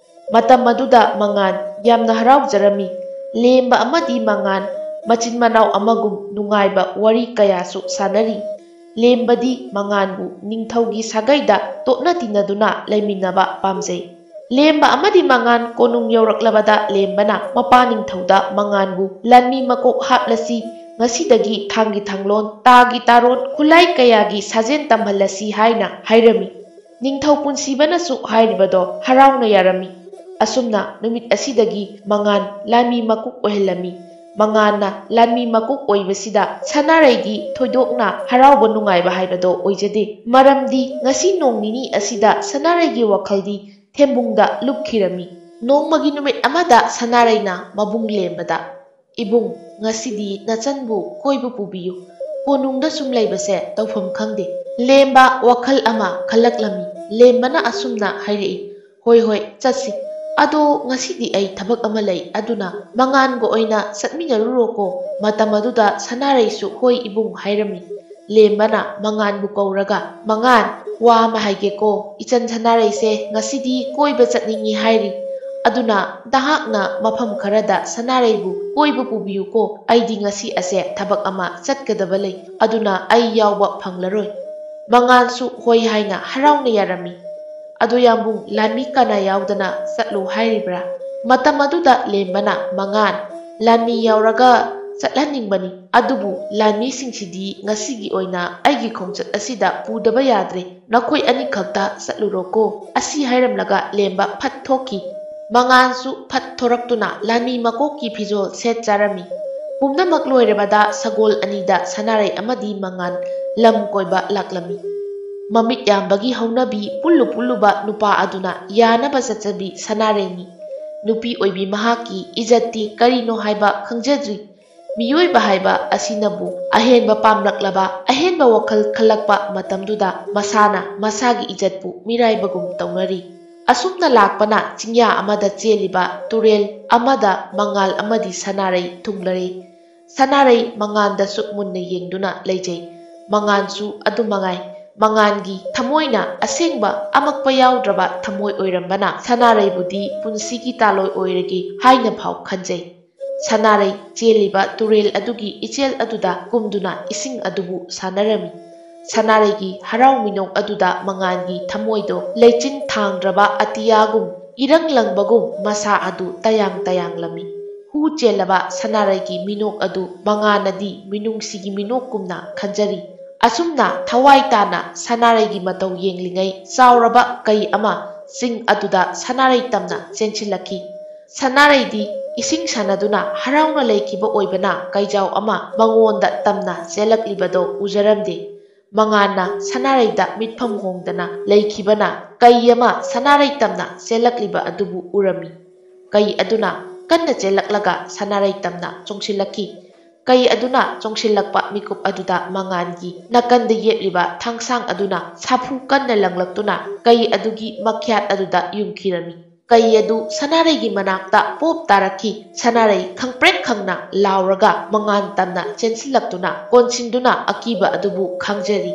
ꯃꯇꯝ ꯑꯗꯨꯗ ꯃꯉꯥꯟ ꯌꯥꯝꯅ ꯍꯔꯥꯎꯖꯔꯝꯃꯤ꯫ ꯂꯦꯝꯕ ꯑꯃꯗꯤ ꯃꯉꯥꯟ ꯃꯆꯤꯟ ꯃꯅꯥꯎ ꯑꯃꯒꯨꯝ ꯅꯨꯡꯉꯥꯏꯕ ꯋꯥꯔꯤ ꯀꯌꯥꯁꯨ ꯁꯥꯟꯅꯔꯤ꯫ ꯂꯦꯝꯕꯗꯤ ꯃꯉꯥꯟꯕꯨ ꯅꯤꯡꯊꯧꯒꯤ ꯁꯥꯒꯩꯗ ꯇꯣꯠꯅ ꯇꯤꯟꯅꯗꯨꯅ ꯂꯩꯃꯤꯟꯅꯕ ꯄꯥꯝꯖꯩ꯫ ꯂꯦꯝꯕ ꯑꯃꯗꯤ ꯃꯉꯥꯟ ꯀꯣꯅꯨꯡ ꯌꯧꯔꯛꯂꯕꯗ ꯂꯦꯝꯕꯅ ꯃꯄꯥ ꯅꯤꯡꯊꯧꯗ ꯃꯉꯥꯟꯕꯨ ꯂꯥꯟꯃꯤ ꯃꯀꯣꯛ ꯍꯥꯞꯂꯁꯤ, ꯉꯁꯤꯗꯒꯤ ꯊꯥꯡꯒꯤ ꯊꯥꯡꯂꯣꯟ, ꯇꯥꯒꯤ ꯇꯥꯔꯣꯟ, ꯈꯨꯠꯂꯥꯏ ꯀꯌꯥꯒꯤ ꯁꯥꯖꯦꯜ ꯇꯝꯍꯜꯂꯁꯤ ꯍꯥꯏꯅ ꯍꯥꯏꯔꯝꯃꯤ꯫ ꯅꯤꯡꯊꯧ ꯄꯨꯟꯁꯤꯕꯅꯁꯨ ꯍꯥꯏꯔꯤꯕꯗꯣ ꯍꯔꯥꯎꯅ ꯌꯥꯔꯝꯃꯤ꯫ ꯑꯁꯨꯝꯅ ꯅꯨꯃꯤꯠ ꯑꯁꯤꯗꯒꯤ ꯃꯉꯥꯟ ꯂꯥꯟꯃꯤ ꯃꯀꯣꯛ ꯑꯣꯏꯍꯜꯂꯝꯃꯤ꯫ ꯃꯉꯥꯟꯅ ꯂꯥꯟꯃꯤ ꯃꯀꯣꯛ ꯑꯣꯏꯕꯁꯤꯗ ꯁꯅꯥꯔꯩꯒꯤ ꯊꯣꯏꯗꯣꯛꯅ ꯍꯔꯥꯎꯕ ꯅꯨꯡꯉꯥꯏꯕ ꯍꯥꯏꯕꯗꯣ ꯑꯣꯏꯖꯗꯦ꯫ ꯃꯔꯝꯗꯤ ꯉꯁꯤ ꯅꯣꯡ ꯅꯤꯅꯤ ꯑꯁꯤꯗ ꯁꯅꯥꯔꯩꯒꯤ ꯋꯥꯈꯜꯗꯤ ꯊꯦꯝꯕꯨꯡꯗ ꯂꯨꯞꯈꯤꯔꯝꯃꯤ꯫ ꯅꯣꯡꯃꯒꯤ ꯅꯨꯃꯤꯠ ꯑꯃꯗ ꯁꯅꯥꯔꯩꯅ ꯃꯕꯨꯡ ꯂꯦꯝꯕꯗ, "ꯏꯕꯨꯡ, ꯉꯁꯤꯗꯤ ꯅꯆꯟꯕꯨ ꯀꯣꯏꯕ ꯄꯨꯕꯤꯌꯨ꯫ ꯀꯣꯅꯨꯡꯗ ꯁꯨꯝ ꯂꯩꯕꯁꯦ ꯇꯧꯐꯝ ꯈꯪꯗꯦ꯫" ꯂꯦꯝꯕ ꯋꯥꯈꯜ ꯑꯃ ꯈꯜꯂꯛꯂꯝꯃꯤ꯫ ꯂꯦꯝꯕꯅ ꯑꯁꯨꯝꯅ ꯍꯥꯏꯔꯛꯏ, "ꯍꯣꯏ, ꯍꯣꯏ, ꯆꯠꯁꯤ꯫ ꯑꯗꯣ ꯉꯁꯤꯗꯤ ꯑꯩ ꯊꯕꯛ ꯑꯃ ꯂꯩ, ꯑꯗꯨꯅ ꯃꯉꯥꯟꯒ ꯑꯣꯏꯅ ꯆꯠꯃꯤꯟꯅꯔꯨꯔꯣꯀꯣ꯫" ꯃꯇꯝ ꯑꯗꯨꯗ ꯁꯅꯥꯔꯩꯁꯨ "ꯍꯣꯏ ꯏꯕꯨꯡ" ꯍꯥꯏꯔꯝꯃꯤ꯫ ꯂꯦꯝꯕꯅ ꯃꯉꯥꯟꯕꯨ ꯀꯧꯔꯒ, "ꯃꯉꯥꯟ, ꯋꯥ ꯑꯃ ꯍꯥꯏꯒꯦꯀꯣ, ꯏꯆꯟ ꯁꯅꯥꯔꯩꯁꯦ ꯉꯁꯤꯗꯤ ꯀꯣꯏꯕ ꯆꯠꯅꯤꯡꯏ ꯍꯥꯏꯔꯤ꯫ ꯑꯗꯨꯅ ꯅꯍꯥꯛꯅ ꯃꯐꯝ ꯈꯔꯗ ꯁꯅꯥꯔꯩꯕꯨ ꯀꯣꯏꯕ ꯄꯨꯕꯤꯌꯨꯀꯣ꯫ ꯑꯩꯗꯤ ꯉꯁꯤ ꯑꯁꯦ ꯊꯕꯛ ꯑꯃ ꯆꯠꯀꯗꯕ ꯂꯩ, ꯑꯗꯨꯅ ꯑꯩ ꯌꯥꯎꯕ ꯐꯪꯂꯔꯣꯏ꯫" ꯃꯉꯥꯟꯁꯨ ꯍꯣꯏ ꯍꯥꯏꯅ ꯍꯔꯥꯎꯅ ꯌꯥꯔꯝꯃꯤ꯫ "ꯑꯗꯣ ꯌꯥꯝꯕꯨꯡ, ꯂꯥꯟꯃꯤ ꯀꯅꯥ ꯌꯥꯎꯗꯅ ꯆꯠꯂꯣ ꯍꯥꯏꯔꯤꯕ꯭ꯔꯥ?" ꯃꯇꯝ ꯑꯗꯨꯗ ꯂꯦꯝꯕꯅ, "ꯃꯉꯥꯟ, ꯂꯥꯟꯃꯤ ꯌꯥꯎꯔꯒ ꯆꯠꯍꯟꯅꯤꯡꯕꯅꯤ, ꯑꯗꯨꯕꯨ ꯂꯥꯟꯃꯤꯁꯤꯡꯁꯤꯗꯤ ꯉꯁꯤꯒꯤ ꯑꯣꯏꯅ ꯑꯩꯒꯤ ꯈꯣꯡꯆꯠ ꯑꯁꯤꯗ ꯄꯨꯗꯕ ꯌꯥꯗ꯭ꯔꯦ꯫ ꯅꯈꯣꯏ ꯑꯅꯤꯈꯛꯇ ꯆꯠꯂꯨꯔꯣꯀꯣ꯫" ꯑꯁꯤ ꯍꯥꯏꯔꯝꯂꯒ ꯂꯦꯝꯕ ꯐꯠ ꯊꯣꯛꯈꯤ꯫ ꯃꯉꯥꯟꯁꯨ ꯐꯠ ꯊꯣꯔꯛꯇꯨꯅ ꯂꯥꯟꯃꯤ ꯃꯀꯣꯛꯀꯤ ꯐꯤꯖꯣꯜ ꯁꯦꯠ ꯆꯥꯔꯝꯃꯤ꯫ ꯄꯨꯝꯅꯃꯛ ꯂꯣꯏꯔꯕꯗ ꯁꯒꯣꯜ ꯑꯅꯤꯗ ꯁꯅꯥꯔꯩ ꯑꯃꯗꯤ ꯃꯉꯥꯟ ꯂꯝ ꯀꯣꯏꯕ ꯂꯥꯛꯂꯝꯃꯤ꯫ ꯃꯃꯤꯠ ꯌꯥꯝꯕꯒꯤ ꯍꯧꯅꯕꯤ ꯄꯨꯜꯂꯨ ꯄꯨꯜꯂꯨꯕ ꯅꯨꯄꯥ ꯑꯗꯨꯅ ꯌꯥꯅꯕ ꯆꯠꯆꯕꯤ ꯁꯅꯥꯔꯩꯅꯤ꯫ ꯅꯨꯄꯤ ꯑꯣꯏꯕꯤ ꯃꯍꯥꯛꯀꯤ ꯏꯖꯠꯇꯤ ꯀꯔꯤꯅꯣ ꯍꯥꯏꯕ ꯈꯪꯖꯗ꯭ꯔꯤ꯫ ꯃꯤꯑꯣꯏꯕ ꯍꯥꯏꯕ ꯑꯁꯤꯅꯕꯨ ꯑꯍꯦꯟꯕ ꯄꯥꯝꯂꯛꯂꯕ, ꯑꯍꯦꯟꯕ ꯋꯥꯈꯜ ꯈꯜꯂꯛꯄ ꯃꯇꯝꯗꯨꯗ ꯃꯁꯥꯅ ꯃꯁꯥꯒꯤ ꯏꯖꯠꯄꯨ ꯃꯤꯔꯥꯏꯕꯒꯨꯝ ꯇꯧꯅꯔꯤ꯫ ꯑꯁꯨꯝꯅ ꯂꯥꯛꯄꯅ ꯆꯤꯡꯌꯥ ꯑꯃꯗ ꯆꯦꯜꯂꯤꯕ ꯇꯨꯔꯦꯜ ꯑꯃꯗ ꯃꯉꯥꯜ ꯑꯃꯗꯤ ꯁꯅꯥꯔꯩ ꯊꯨꯡꯂꯔꯦ꯫ ꯁꯅꯥꯔꯩ ꯃꯉꯥꯟꯗꯁꯨ ꯃꯨꯟꯅ ꯌꯦꯡꯗꯨꯅ ꯂꯩꯖꯩ꯫ ꯃꯉꯥꯟꯁꯨ ꯑꯗꯨ ꯃꯉꯥꯏ꯫ ꯃꯉꯥꯟꯒꯤ ꯊꯃꯣꯏꯅ ꯑꯁꯦꯡꯕ ꯑꯃꯛꯄ ꯌꯥꯎꯗ꯭ꯔꯕ ꯊꯃꯣꯏ ꯑꯣꯏꯔꯝꯕꯅ ꯁꯅꯥꯔꯩꯕꯨꯗꯤ ꯄꯨꯟꯁꯤꯒꯤ ꯇꯥꯂꯣꯏ ꯑꯣꯏꯔꯒꯦ ꯍꯥꯏꯅ ꯐꯥꯎ ꯈꯟꯖꯩ꯫ ꯁꯅꯥꯔꯩ ꯆꯦꯜꯂꯤꯕ ꯇꯨꯔꯦꯜ ꯑꯗꯨꯒꯤ ꯏꯆꯦꯜ ꯑꯗꯨꯗ ꯀꯨꯝꯗꯨꯅ ꯏꯁꯤꯡ ꯑꯗꯨꯕꯨ ꯁꯥꯟꯅꯔꯝꯃꯤ꯫ ꯁꯅꯥꯔꯩꯒꯤ ꯍꯔꯥꯎ ꯃꯤꯅꯣꯛ ꯑꯗꯨꯗ ꯃꯉꯥꯟꯒꯤ ꯊꯃꯣꯏꯗꯣ ꯂꯩꯆꯤꯟ ꯊꯥꯡꯗ꯭ꯔꯕ ꯑꯇꯤꯌꯥꯒꯨꯝ ꯏꯔꯪ ꯂꯪꯕꯒꯨꯝ ꯃꯁꯥ ꯑꯗꯨ ꯇꯌꯥꯡ ꯇꯌꯥꯡꯂꯝꯃꯤ꯫ ꯍꯨ ꯆꯦꯜꯂꯕ ꯁꯅꯥꯔꯩꯒꯤ ꯃꯤꯅꯣꯛ ꯑꯗꯨ ꯃꯉꯥꯟꯅꯗꯤ ꯃꯤꯅꯨꯡꯁꯤꯒꯤ ꯃꯤꯅꯣꯛꯀꯨꯝꯅ ꯈꯟꯖꯔꯤ꯫ ꯑꯁꯨꯝꯅ ꯊꯋꯥꯏ ꯇꯥꯅ ꯁꯅꯥꯔꯩꯒꯤ ꯃꯇꯧ ꯌꯦꯡꯂꯤꯉꯩ ꯆꯥꯎꯔꯕ ꯀꯩ ꯑꯃ ꯆꯤꯡ ꯑꯗꯨꯗ ꯁꯅꯥꯔꯩ ꯇꯝꯅ ꯆꯦꯟꯁꯤꯜꯂꯛꯈꯤ꯫ ꯁꯅꯥꯔꯩꯗꯤ ꯏꯁꯤꯡ ꯁꯥꯟꯅꯗꯨꯅ ꯍꯔꯥꯎꯅ ꯂꯩꯈꯤꯕ ꯑꯣꯏꯕꯅ ꯀꯩꯖꯥꯎ ꯑꯃ ꯃꯉꯣꯟꯗ ꯇꯝꯅ ꯆꯦꯜꯂꯛꯂꯤꯕꯗꯣ ꯎꯖꯔꯝꯗꯦ꯫ ꯃꯉꯥꯟꯅ ꯁꯅꯥꯔꯩꯗ ꯃꯤꯠꯐꯝ ꯍꯣꯡꯗꯅ ꯂꯩꯈꯤꯕꯅ ꯀꯩ ꯑꯃ ꯁꯅꯥꯔꯩ ꯇꯝꯅ ꯆꯦꯜꯂꯛꯂꯤꯕ ꯑꯗꯨꯕꯨ ꯎꯔꯝꯃꯤ꯫ ꯀꯩ ꯑꯗꯨꯅ ꯀꯟꯅ ꯆꯦꯜꯂꯛꯂꯒ ꯁꯅꯥꯔꯩ ꯇꯝꯅ ꯆꯣꯡꯁꯤꯜꯂꯛꯈꯤ꯫ ꯀꯩ ꯑꯗꯨꯅ ꯆꯣꯡꯁꯤꯜꯂꯛꯄ ꯃꯤꯀꯨꯞ ꯑꯗꯨꯗ ꯃꯉꯥꯟꯒꯤ ꯅꯥꯀꯟꯗ ꯌꯦꯞꯂꯤꯕ ꯊꯥꯡꯁꯥꯡ ꯑꯗꯨꯅ ꯁꯥꯐꯨ ꯀꯟꯅ ꯂꯪꯂꯛꯇꯨꯅ ꯀꯩ ꯑꯗꯨꯒꯤ ꯃꯈ꯭ꯌꯥꯠ ꯑꯗꯨꯗ ꯌꯨꯡꯈꯤꯔꯝꯃꯤ꯫ ꯀꯩ ꯑꯗꯨ ꯁꯅꯥꯔꯩꯒꯤ ꯃꯅꯥꯛꯇ ꯄꯣꯞ ꯇꯥꯔꯛꯈꯤ꯫ ꯁꯅꯥꯔꯩ ꯈꯪꯄ꯭ꯔꯦꯛ ꯈꯪꯅ ꯂꯥꯎꯔꯒ ꯃꯉꯥꯟ ꯇꯝꯅ ꯆꯦꯟꯁꯤꯜꯂꯛꯇꯨꯅ ꯀꯣꯟꯁꯤꯟꯗꯨꯅ ꯑꯀꯤꯕ ꯑꯗꯨꯕꯨ ꯈꯪꯖꯔꯤ꯫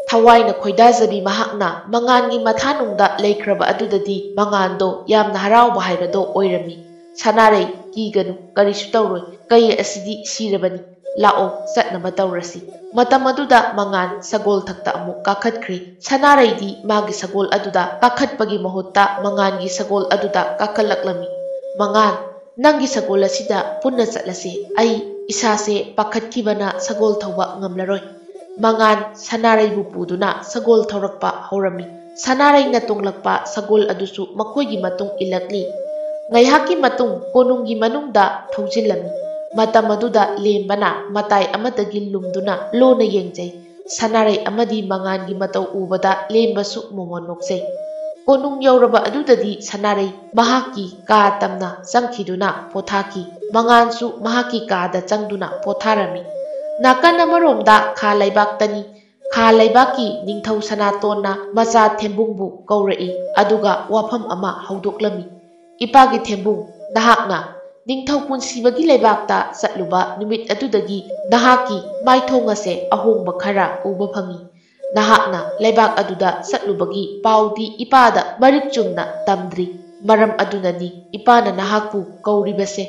ꯊꯋꯥꯏꯅ ꯈꯣꯏꯗꯥꯖꯕꯤ ꯃꯍꯥꯛꯅ ꯃꯉꯥꯟꯒꯤ ꯃꯊꯥꯅꯨꯡꯗ ꯂꯩꯈ꯭ꯔꯕ ꯑꯗꯨꯗꯗꯤ ꯃꯉꯥꯟꯗꯣ ꯌꯥꯝꯅ ꯍꯔꯥꯎꯕ ꯍꯥꯏꯕꯗꯣ ꯑꯣꯏꯔꯝꯃꯤ꯫ "ꯁꯅꯥꯔꯩ, ꯀꯤꯒꯅꯨ, ꯀꯔꯤꯁꯨ ꯇꯧꯔꯣꯏ꯫ ꯀꯩ ꯑꯁꯤꯗꯤ ꯁꯤꯔꯕꯅꯤ꯫ ꯂꯥꯛꯑꯣ, ꯆꯠꯅꯕ ꯇꯧꯔꯁꯤ꯫" ꯃꯇꯝ ꯑꯗꯨꯗ ꯃꯉꯥꯟ ꯁꯒꯣꯜ ꯊꯛꯇ ꯑꯃꯨꯛ ꯀꯥꯈꯠꯈ꯭ꯔꯦ꯫ ꯁꯅꯥꯔꯩꯗꯤ ꯃꯥꯒꯤ ꯁꯒꯣꯜ ꯑꯗꯨꯗ ꯀꯥꯈꯠꯄꯒꯤ ꯃꯍꯨꯠꯇ ꯃꯉꯥꯟꯒꯤ ꯁꯒꯣꯜ ꯑꯗꯨꯗ ꯀꯥꯈꯠꯂꯛꯂꯝꯃꯤ꯫ "ꯃꯉꯥꯟ, ꯅꯪꯒꯤ ꯁꯒꯣꯜ ꯑꯁꯤꯗ ꯄꯨꯟꯅ ꯆꯠꯂꯁꯦ꯫ ꯑꯩ ꯏꯁꯥꯁꯦ ꯄꯥꯈꯠꯈꯤꯕꯅ ꯁꯒꯣꯜ ꯊꯧꯕ ꯉꯝꯂꯔꯣꯏ꯫" ꯃꯉꯥꯟ ꯁꯅꯥꯔꯩꯕꯨ ꯄꯨꯗꯨꯅ ꯁꯒꯣꯜ ꯊꯧꯔꯛꯄ ꯍꯧꯔꯝꯃꯤ꯫ ꯁꯅꯥꯔꯩꯅ ꯇꯣꯡꯂꯛꯄ ꯁꯒꯣꯜ ꯑꯗꯨꯁꯨ ꯃꯈꯣꯏꯒꯤ ꯃꯇꯨꯡ ꯏꯜꯂꯛꯂꯤ꯫ ꯉꯥꯏꯍꯥꯛꯀꯤ ꯃꯇꯨꯡ ꯀꯣꯅꯨꯡꯒꯤ ꯃꯅꯨꯡꯗ ꯊꯧꯖꯤꯜꯂꯝꯃꯤ꯫ ꯃꯇꯝ ꯑꯗꯨꯗ ꯂꯦꯝꯕꯅ ꯃꯇꯥꯏ ꯑꯃꯗꯒꯤ ꯂꯨꯝꯗꯨꯅ ꯂꯣꯟꯅ ꯌꯦꯡꯖꯩ꯫ ꯁꯅꯥꯔꯩ ꯑꯃꯗꯤ ꯃꯉꯥꯟꯒꯤ ꯃꯇꯧ ꯎꯕꯗ ꯂꯦꯝꯕꯁꯨ ꯃꯣꯃꯣꯟ ꯅꯣꯛꯆꯩ꯫ ꯀꯣꯅꯨꯡ ꯌꯧꯔꯕ ꯑꯗꯨꯗꯗꯤ ꯁꯅꯥꯔꯩ ꯃꯍꯥꯛꯀꯤ ꯀꯥ ꯇꯝꯅ ꯆꯪꯈꯤꯗꯨꯅ ꯄꯣꯊꯥꯈꯤ꯫ ꯃꯉꯥꯟꯁꯨ ꯃꯍꯥꯛꯀꯤ ꯀꯥꯗ ꯆꯪꯗꯨꯅ ꯄꯣꯊꯥꯔꯝꯃꯤ꯫ ꯅꯥꯀꯟ ꯑꯃꯔꯣꯝꯗ ꯈꯥ ꯂꯩꯕꯥꯛꯇꯅꯤ꯫ ꯈꯥ ꯂꯩꯕꯥꯛꯀꯤ ꯅꯤꯡꯊꯧ ꯁꯅꯥꯇꯣꯟꯅ ꯃꯆꯥ ꯊꯦꯝꯕꯨꯡꯕꯨ ꯀꯧꯔꯛꯏ, ꯑꯗꯨꯒ ꯋꯥꯐꯝ ꯑꯃ ꯍꯧꯗꯣꯛꯂꯝꯃꯤ꯫ "ꯏꯄꯥꯒꯤ ꯊꯦꯝꯕꯨꯡ, ꯅꯍꯥꯛꯅ ꯅꯤꯡꯊꯧ ꯄꯨꯟꯁꯤꯕꯒꯤ ꯂꯩꯕꯥꯛꯇ ꯆꯠꯂꯨꯕ ꯅꯨꯃꯤꯠ ꯑꯗꯨꯗꯒꯤ ꯅꯍꯥꯛꯀꯤ ꯃꯥꯏꯊꯣꯡ ꯑꯁꯦ ꯑꯍꯣꯡꯕ ꯈꯔ ꯎꯕ ꯐꯪꯏ꯫ ꯅꯍꯥꯛꯅ ꯂꯩꯕꯥꯛ ꯑꯗꯨꯗ ꯆꯠꯂꯨꯕꯒꯤ ꯄꯥꯎꯗꯤ ꯏꯄꯥꯗ ꯃꯔꯤꯛ ꯆꯨꯝꯅ ꯇꯝꯗ꯭ꯔꯤ꯫ ꯃꯔꯝ ꯑꯗꯨꯅꯅꯤ ꯏꯄꯥꯅ ꯅꯍꯥꯛꯄꯨ ꯀꯧꯔꯤꯕꯁꯦ꯫"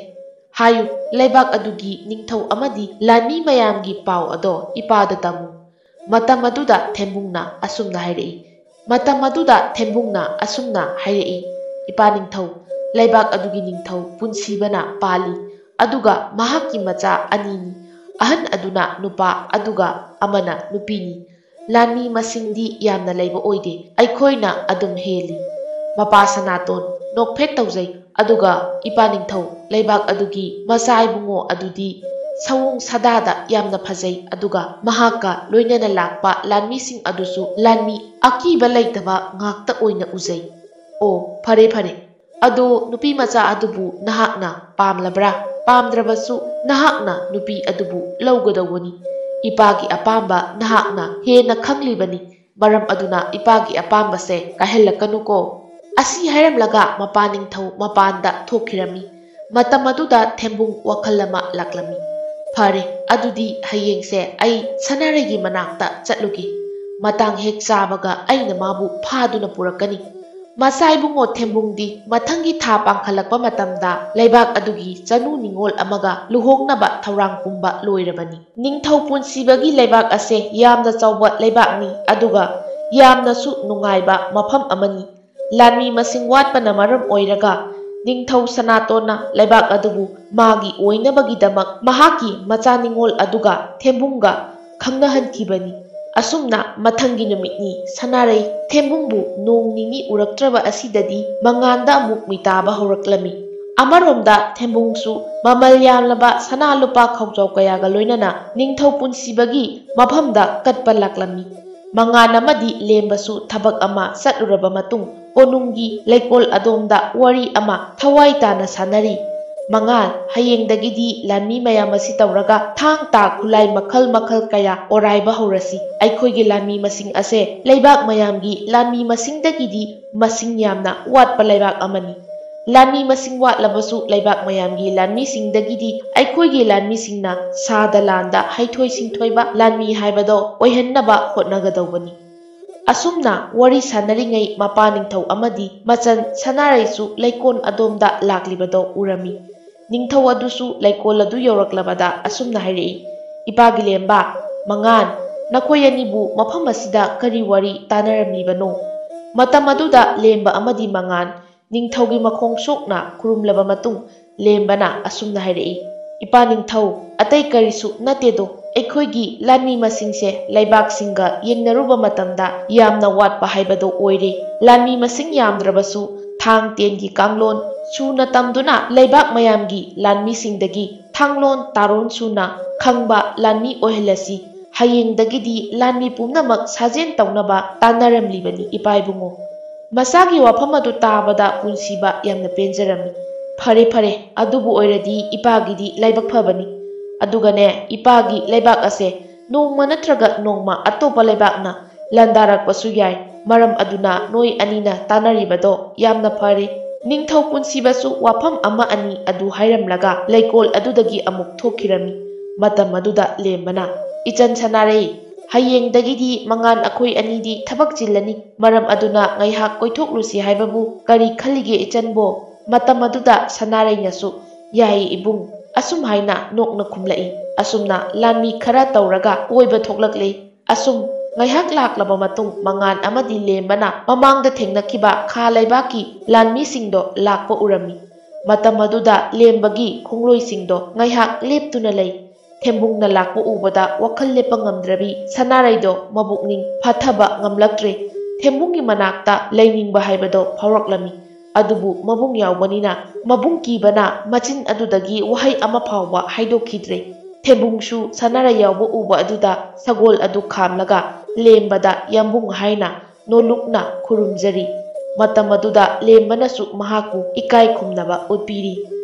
ꯍꯥꯏꯌꯨ, ꯂꯩꯕꯥꯛ ꯑꯗꯨꯒꯤ ꯅꯤꯡꯊꯧ ꯑꯃꯗꯤ ꯂꯥꯟꯃꯤ ꯃꯌꯥꯝꯒꯤ ꯄꯥꯎ ꯑꯗꯣ ꯏꯄꯥꯗ ꯇꯝꯃꯨ꯫ ꯃꯇꯝ ꯑꯗꯨꯗ ꯊꯦꯝꯕꯨꯡꯅ ꯑꯁꯨꯝꯅ ꯍꯥꯏꯔꯛꯏ꯫ ꯃꯇꯝ ꯑꯗꯨꯗ ꯊꯦꯝꯕꯨꯡꯅ ꯑꯁꯨꯝꯅ ꯍꯥꯏꯔꯛꯏ, "ꯏꯄꯥ ꯅꯤꯡꯊꯧ, ꯂꯩꯕꯥꯛ ꯑꯗꯨꯒꯤ ꯅꯤꯡꯊꯧ ꯄꯨꯟꯁꯤꯕꯅ ꯄꯥꯜꯂꯤ, ꯑꯗꯨꯒ ꯃꯍꯥꯛꯀꯤ ꯃꯆꯥ ꯑꯅꯤꯅꯤ꯫ ꯑꯍꯟ ꯑꯗꯨꯅ ꯅꯨꯄꯥ, ꯑꯗꯨꯒ ꯑꯃꯅ ꯅꯨꯄꯤꯅꯤ꯫ ꯂꯥꯟꯃꯤ ꯃꯁꯤꯡꯗꯤ ꯌꯥꯝꯅ ꯂꯩꯕ ꯑꯣꯏꯗꯦ, ꯑꯩꯈꯣꯏꯅ ꯑꯗꯨꯝ ꯍꯦꯜꯂꯤ꯫ ꯃꯄꯥ ꯁꯅꯥꯇꯣꯟ, ꯅꯣꯛꯐꯦꯠ ꯇꯧꯖꯩ, ꯑꯗꯨꯒ ꯏꯄꯥ ꯅꯤꯡꯊꯧ, ꯂꯩꯕꯥꯛ ꯑꯗꯨꯒꯤ ꯃꯆꯥ ꯏꯕꯨꯡꯉꯣ ꯑꯗꯨꯗꯤ ꯁꯑꯣꯡ ꯁꯥꯗꯥꯗ ꯌꯥꯝꯅ ꯐꯖꯩ, ꯑꯗꯨꯒ ꯃꯍꯥꯛꯀ ꯂꯣꯏꯅꯅ ꯂꯥꯛꯄ ꯂꯥꯟꯃꯤꯁꯤꯡ ꯑꯗꯨꯁꯨ ꯂꯥꯟꯃꯤ ꯑꯀꯤꯕ ꯂꯩꯇꯕ ꯉꯥꯛꯇ ꯑꯣꯏꯅ ꯎꯖꯩ꯫ ꯑꯣ, ꯐꯔꯦ, ꯐꯔꯦ꯫ ꯑꯗꯣ ꯅꯨꯄꯤ ꯃꯆꯥ ꯑꯗꯨꯕꯨ ꯅꯍꯥꯛꯅ ꯄꯥꯝꯂꯕ꯭ꯔꯥ? ꯄꯥꯝꯗ꯭ꯔꯕꯁꯨ ꯅꯍꯥꯛꯅ ꯅꯨꯄꯤ ꯑꯗꯨꯕꯨ ꯂꯧꯒꯗꯧꯕꯅꯤ꯫ ꯏꯄꯥꯒꯤ ꯑꯄꯥꯝꯕ ꯅꯍꯥꯛꯅ ꯍꯦꯟꯅ ꯈꯪꯂꯤꯕꯅꯤ꯫ ꯃꯔꯝ ꯑꯗꯨꯅ ꯏꯄꯥꯒꯤ ꯑꯄꯥꯝꯕꯁꯦ ꯀꯥꯏꯍꯜꯂꯛꯀꯅꯨꯀꯣ꯫" ꯑꯁꯤ ꯍꯥꯏꯔꯝꯂꯒ ꯃꯄꯥ ꯅꯤꯡꯊꯧ ꯃꯄꯥꯟꯗ ꯊꯣꯛꯈꯤꯔꯝꯃꯤ꯫ ꯃꯇꯝ ꯑꯗꯨꯗ ꯊꯦꯝꯕꯨꯡ ꯋꯥꯈꯜ ꯑꯃ ꯂꯥꯛꯂꯝꯃꯤ꯫ "ꯐꯔꯦ, ꯑꯗꯨꯗꯤ ꯍꯌꯦꯡꯁꯦ ꯑꯩ ꯁꯅꯥꯔꯩꯒꯤ ꯃꯅꯥꯛꯇ ꯆꯠꯂꯨꯒꯦ꯫ ꯃꯇꯥꯡ ꯍꯦꯛ ꯆꯥꯕꯒ ꯑꯩꯅ ꯃꯥꯕꯨ ꯐꯥꯗꯨꯅ ꯄꯨꯔꯛꯀꯅꯤ꯫" ꯃꯆꯥ ꯏꯕꯨꯡꯉꯣ ꯊꯦꯝꯕꯨꯡꯗꯤ ꯃꯊꯪꯒꯤ ꯊꯥ ꯄꯥꯡꯈꯠꯂꯛꯄ ꯃꯇꯝꯗ ꯂꯩꯕꯥꯛ ꯑꯗꯨꯒꯤ ꯆꯅꯨ ꯅꯤꯉꯣꯜ ꯑꯃꯒ ꯂꯨꯍꯣꯡꯅꯕ ꯊꯧꯔꯥꯡ ꯄꯨꯝꯕ ꯂꯣꯏꯔꯕꯅꯤ꯫ ꯅꯤꯡꯊꯧ ꯄꯨꯟꯁꯤꯕꯒꯤ ꯂꯩꯕꯥꯛ ꯑꯁꯦ ꯌꯥꯝꯅ ꯆꯥꯎꯕ ꯂꯩꯕꯥꯛꯅꯤ, ꯑꯗꯨꯒ ꯌꯥꯝꯅꯁꯨ ꯅꯨꯡꯉꯥꯏꯕ ꯃꯐꯝ ꯑꯃꯅꯤ꯫ ꯂꯥꯟꯃꯤ ꯃꯁꯤꯡ ꯋꯥꯠꯄꯅ ꯃꯔꯝ ꯑꯣꯏꯔꯒ ꯅꯤꯡꯊꯧ ꯁꯅꯥꯇꯣꯟꯅ ꯂꯩꯕꯥꯛ ꯑꯗꯨꯕꯨ ꯃꯥꯒꯤ ꯑꯣꯏꯅꯕꯒꯤꯗꯃꯛ ꯃꯍꯥꯛꯀꯤ ꯃꯆꯥ ꯅꯤꯉꯣꯜ ꯑꯗꯨꯒ ꯊꯦꯝꯕꯨꯡꯒ ꯈꯪꯅꯍꯟꯈꯤꯕꯅꯤ꯫ ꯑꯁꯨꯝꯅ ꯃꯊꯪꯒꯤ ꯅꯨꯃꯤꯠꯅꯤ ꯁꯅꯥꯔꯩ ꯊꯦꯝꯕꯨꯡꯕꯨ ꯅꯣꯡ ꯅꯤꯅꯤ ꯎꯔꯛꯇ꯭ꯔꯕ ꯑꯁꯤꯗꯗꯤ ꯃꯉꯥꯟꯗ ꯑꯃꯨꯛ ꯃꯤꯇꯥꯕ ꯍꯧꯔꯛꯂꯝꯃꯤ꯫ ꯑꯃꯔꯣꯝꯗ ꯊꯦꯝꯕꯨꯡꯁꯨ ꯃꯃꯜ ꯌꯥꯝꯂꯕ ꯁꯅꯥ ꯂꯨꯄꯥ ꯈꯥꯎꯖꯥꯎ ꯀꯌꯥꯒ ꯂꯣꯏꯅꯅ ꯅꯤꯡꯊꯧ ꯄꯨꯟꯁꯤꯕꯒꯤ ꯃꯐꯝꯗ ꯀꯠꯄ ꯂꯥꯛꯂꯝꯃꯤ꯫ ꯃꯉꯥꯟ ꯑꯃꯗꯤ ꯂꯦꯝꯕꯁꯨ ꯊꯕꯛ ꯑꯃ ꯆꯠꯂꯨꯔꯕ ꯃꯇꯨꯡ ꯀꯣꯅꯨꯡꯒꯤ ꯂꯩꯀꯣꯜ ꯑꯗꯣꯝꯗ ꯋꯥꯔꯤ ꯑꯃ ꯊꯋꯥꯏ ꯇꯥꯅ ꯁꯥꯟꯅꯔꯤ꯫ "ꯃꯉꯥꯜ, ꯍꯌꯦꯡꯗꯒꯤꯗꯤ ꯂꯥꯟꯃꯤ ꯃꯌꯥꯝ ꯑꯁꯤ ꯇꯧꯔꯒ ꯊꯥꯡ ꯇꯥ ꯈꯨꯠꯂꯥꯏ ꯃꯈꯜ ꯃꯈꯜ ꯀꯌꯥ ꯑꯣꯔꯥꯏꯕ ꯍꯧꯔꯁꯤ꯫ ꯑꯩꯈꯣꯏꯒꯤ ꯂꯥꯟꯃꯤ ꯃꯁꯤꯡ ꯑꯁꯦ ꯂꯩꯕꯥꯛ ꯃꯌꯥꯝꯒꯤ ꯂꯥꯟꯃꯤ ꯃꯁꯤꯡꯗꯒꯤꯗꯤ ꯃꯁꯤꯡ ꯌꯥꯝꯅ ꯋꯥꯠꯄ ꯂꯩꯕꯥꯛ ꯑꯃꯅꯤ꯫ ꯂꯥꯟꯃꯤ ꯃꯁꯤꯡ ꯋꯥꯠꯂꯕꯁꯨ ꯂꯩꯕꯥꯛ ꯃꯌꯥꯝꯒꯤ ꯂꯥꯟꯃꯤꯁꯤꯡꯗꯒꯤꯗꯤ ꯑꯩꯈꯣꯏꯒꯤ ꯂꯥꯟꯃꯤꯁꯤꯡꯅ ꯁꯥꯗ ꯂꯥꯟꯗ ꯍꯩꯊꯣꯏ ꯁꯤꯡꯊꯣꯏꯕ ꯂꯥꯟꯃꯤ ꯍꯥꯏꯕꯗꯣ ꯑꯣꯏꯍꯟꯅꯕ ꯍꯣꯠꯅꯒꯗꯧꯕꯅꯤ꯫" ꯑꯁꯨꯝꯅ ꯋꯥꯔꯤ ꯁꯥꯟꯅꯔꯤꯉꯩ ꯃꯄꯥ ꯅꯤꯡꯊꯧ ꯑꯃꯗꯤ ꯃꯆꯟ ꯁꯅꯥꯔꯩꯁꯨ ꯂꯩꯀꯣꯜ ꯑꯗꯣꯝꯗ ꯂꯥꯛꯂꯤꯕꯗꯣ ꯎꯔꯝꯃꯤ꯫ ꯅꯤꯡꯊꯧ ꯑꯗꯨꯁꯨ ꯂꯩꯀꯣꯜ ꯑꯗꯨ ꯌꯧꯔꯛꯂꯕꯗ ꯑꯁꯨꯝꯅ ꯍꯥꯏꯔꯛꯏ, "ꯏꯄꯥꯒꯤ ꯂꯦꯝꯕ, ꯃꯉꯥꯟ, ꯅꯈꯣꯏ ꯑꯅꯤꯕꯨ ꯃꯐꯝ ꯑꯁꯤꯗ ꯀꯔꯤ ꯋꯥꯔꯤ ꯇꯥꯅꯔꯝꯂꯤꯕꯅꯣ?" ꯃꯇꯝ ꯑꯗꯨꯗ ꯂꯦꯝꯕ ꯑꯃꯗꯤ ꯃꯉꯥꯟ ꯅꯤꯡꯊꯧꯒꯤ ꯃꯈꯣꯡ ꯁꯣꯛꯅ ꯈꯨꯔꯨꯝꯂꯕ ꯃꯇꯨꯡ, ꯂꯦꯝꯕꯅ ꯑꯁꯨꯝꯅ ꯍꯥꯏꯔꯛꯏ, "ꯏꯄꯥ ꯅꯤꯡꯊꯧ, ꯑꯇꯩ ꯀꯔꯤꯁꯨ ꯅꯠꯇꯦꯗꯣ, ꯑꯩꯈꯣꯏꯒꯤ ꯂꯥꯟꯃꯤ ꯃꯁꯤꯡꯁꯦ ꯂꯩꯕꯥꯛꯁꯤꯡꯒ ꯌꯦꯡꯅꯔꯨꯕ ꯃꯇꯝꯗ ꯌꯥꯝꯅ ꯋꯥꯠꯄ ꯍꯥꯏꯕꯗꯣ ꯑꯣꯏꯔꯦ꯫ ꯂꯥꯟꯃꯤ ꯃꯁꯤꯡ ꯌꯥꯝꯗ꯭ꯔꯕꯁꯨ ꯊꯥꯡ ꯇꯦꯟꯒꯤ ꯀꯥꯡꯂꯣꯟ ꯁꯨꯅ ꯇꯝꯗꯨꯅ ꯂꯩꯕꯥꯛ ꯃꯌꯥꯝꯒꯤ ꯂꯥꯟꯃꯤꯁꯤꯡꯗꯒꯤ ꯊꯥꯡꯂꯣꯟ ꯇꯥꯔꯣꯟ ꯁꯨꯅ ꯈꯪꯕ ꯂꯥꯟꯃꯤ ꯑꯣꯏꯍꯜꯂꯁꯤ꯫ ꯍꯌꯦꯡꯗꯒꯤꯗꯤ ꯂꯥꯟꯃꯤ ꯄꯨꯝꯅꯃꯛ ꯁꯥꯖꯦꯟ ꯇꯧꯅꯕ ꯇꯥꯟꯅꯔꯝꯂꯤꯕꯅꯤ ꯏꯄꯥ ꯏꯕꯨꯡꯉꯣ꯫ ꯃꯁꯥꯒꯤ ꯋꯥꯐꯝ ꯑꯗꯨ ꯇꯥꯕꯗ ꯄꯨꯟꯁꯤꯕ ꯌꯥꯝꯅ ꯄꯦꯟꯖꯔꯝꯃꯤ꯫ "ꯐꯔꯦ, ꯐꯔꯦ, ꯑꯗꯨꯕꯨ ꯑꯣꯏꯔꯗꯤ ꯏꯄꯥꯒꯤꯗꯤ ꯂꯥꯏꯕꯛ ꯐꯕꯅꯤ꯫ ꯑꯗꯨꯒꯅꯦ, ꯏꯄꯥꯒꯤ ꯂꯩꯕꯥꯛ ꯑꯁꯦ ꯅꯣꯡꯃ ꯅꯠꯇ꯭ꯔꯒ ꯅꯣꯡꯃ ꯑꯇꯣꯞꯄ ꯂꯩꯕꯥꯛꯅ ꯂꯥꯟꯗꯥꯔꯛꯄꯁꯨ ꯌꯥꯏ꯫ ꯃꯔꯝ ꯑꯗꯨꯅ ꯅꯣꯏ ꯑꯅꯤꯅ ꯇꯥꯟꯅꯔꯤꯕꯗꯣ ꯌꯥꯝꯅ ꯐꯔꯦ꯫" ꯅꯤꯡꯊꯧ ꯄꯨꯟꯁꯤꯕꯁꯨ ꯋꯥꯐꯝ ꯑꯃ ꯑꯅꯤ ꯑꯗꯨ ꯍꯥꯏꯔꯝꯂꯒ ꯂꯩꯀꯣꯜ ꯑꯗꯨꯗꯒꯤ ꯑꯃꯨꯛ ꯊꯣꯛꯈꯤꯔꯝꯃꯤ꯫ ꯃꯇꯝ ꯑꯗꯨꯗ ꯂꯦꯝꯕꯅ, "ꯏꯆꯟ ꯁꯅꯥꯔꯩ, ꯍꯌꯦꯡꯗꯒꯤꯗꯤ ꯃꯉꯥꯟ ꯑꯩꯈꯣꯏ ꯑꯅꯤꯗꯤ ꯊꯕꯛ ꯆꯤꯜꯂꯅꯤ꯫ ꯃꯔꯝ ꯑꯗꯨꯅ ꯉꯥꯏꯍꯥꯛ ꯀꯣꯏꯊꯣꯛꯂꯨꯁꯤ ꯍꯥꯏꯕꯕꯨ ꯀꯔꯤ ꯈꯜꯂꯤꯒꯦ ꯏꯆꯟꯕꯣ?" ꯃꯇꯝ ꯑꯗꯨꯗ ꯁꯅꯥꯔꯩꯅꯁꯨ, "ꯌꯥꯏꯌꯦ ꯏꯕꯨꯡ," ꯑꯁꯨꯝ ꯍꯥꯏꯅ ꯅꯣꯛꯅ ꯈꯨꯝꯂꯛꯏ꯫ ꯑꯁꯨꯝꯅ ꯂꯥꯟꯃꯤ ꯈꯔ ꯇꯧꯔꯒ ꯀꯣꯏꯕ ꯊꯣꯛꯂꯛꯂꯦ꯫ ꯑꯁꯨꯝ ꯉꯥꯏꯍꯥꯛ ꯂꯥꯛꯂꯕ ꯃꯇꯨꯡ, ꯃꯉꯥꯟ ꯑꯃꯗꯤ ꯂꯦꯝꯕꯅ ꯃꯃꯥꯡꯗ ꯊꯦꯡꯅꯈꯤꯕ ꯈꯥ ꯂꯩꯕꯥꯛꯀꯤ ꯂꯥꯟꯃꯤꯁꯤꯡꯗꯣ ꯂꯥꯛꯄ ꯎꯔꯝꯃꯤ꯫ ꯃꯇꯝ ꯑꯗꯨꯗ ꯂꯦꯝꯕꯒꯤ ꯈꯣꯡꯂꯣꯏꯁꯤꯡꯗꯣ ꯉꯥꯏꯍꯥꯛ ꯂꯦꯞꯇꯨꯅ ꯂꯩ꯫ ꯊꯦꯝꯕꯨꯡꯅ ꯂꯥꯛꯄ ꯎꯕꯗ ꯋꯥꯈꯜ ꯂꯦꯞꯄ ꯉꯝꯗ꯭ꯔꯕꯤ ꯁꯅꯥꯔꯩꯗꯣ ꯃꯕꯨꯛꯅꯤꯡ ꯐꯥꯊꯕ ꯉꯝꯂꯛꯇ꯭ꯔꯦ꯫ ꯊꯦꯝꯕꯨꯡꯒꯤ ꯃꯅꯥꯛꯇ ꯂꯩꯅꯤꯡꯕ ꯍꯥꯏꯕꯗꯣ ꯐꯥꯎꯔꯛꯂꯝꯃꯤ꯫ ꯑꯗꯨꯕꯨ ꯃꯕꯨꯡ ꯌꯥꯎꯕꯅꯤꯅ ꯃꯕꯨꯡ ꯀꯤꯕꯅ ꯃꯆꯤꯟ ꯑꯗꯨꯗꯒꯤ ꯋꯥꯍꯩ ꯑꯃ ꯐꯥꯎꯕ ꯍꯥꯏꯗꯣꯛꯈꯤꯗ꯭ꯔꯦ꯫ ꯊꯦꯝꯕꯨꯡꯁꯨ ꯁꯅꯥꯔꯩ ꯌꯥꯎꯕ ꯎꯕ ꯑꯗꯨꯗ ꯁꯒꯣꯜ ꯑꯗꯨ ꯈꯥꯝꯂꯒ ꯂꯦꯝꯕꯗ ꯌꯥꯝꯕꯨꯡ ꯍꯥꯏꯅ ꯅꯣꯂꯨꯛꯅ ꯈꯨꯔꯨꯝꯖꯔꯤ꯫ ꯃꯇꯝ ꯑꯗꯨꯗ ꯂꯦꯝꯕꯅꯁꯨ ꯃꯍꯥꯛꯄꯨ ꯏꯀꯥꯏ ꯈꯨꯝꯅꯕ ꯎꯠꯄꯤꯔꯤ꯫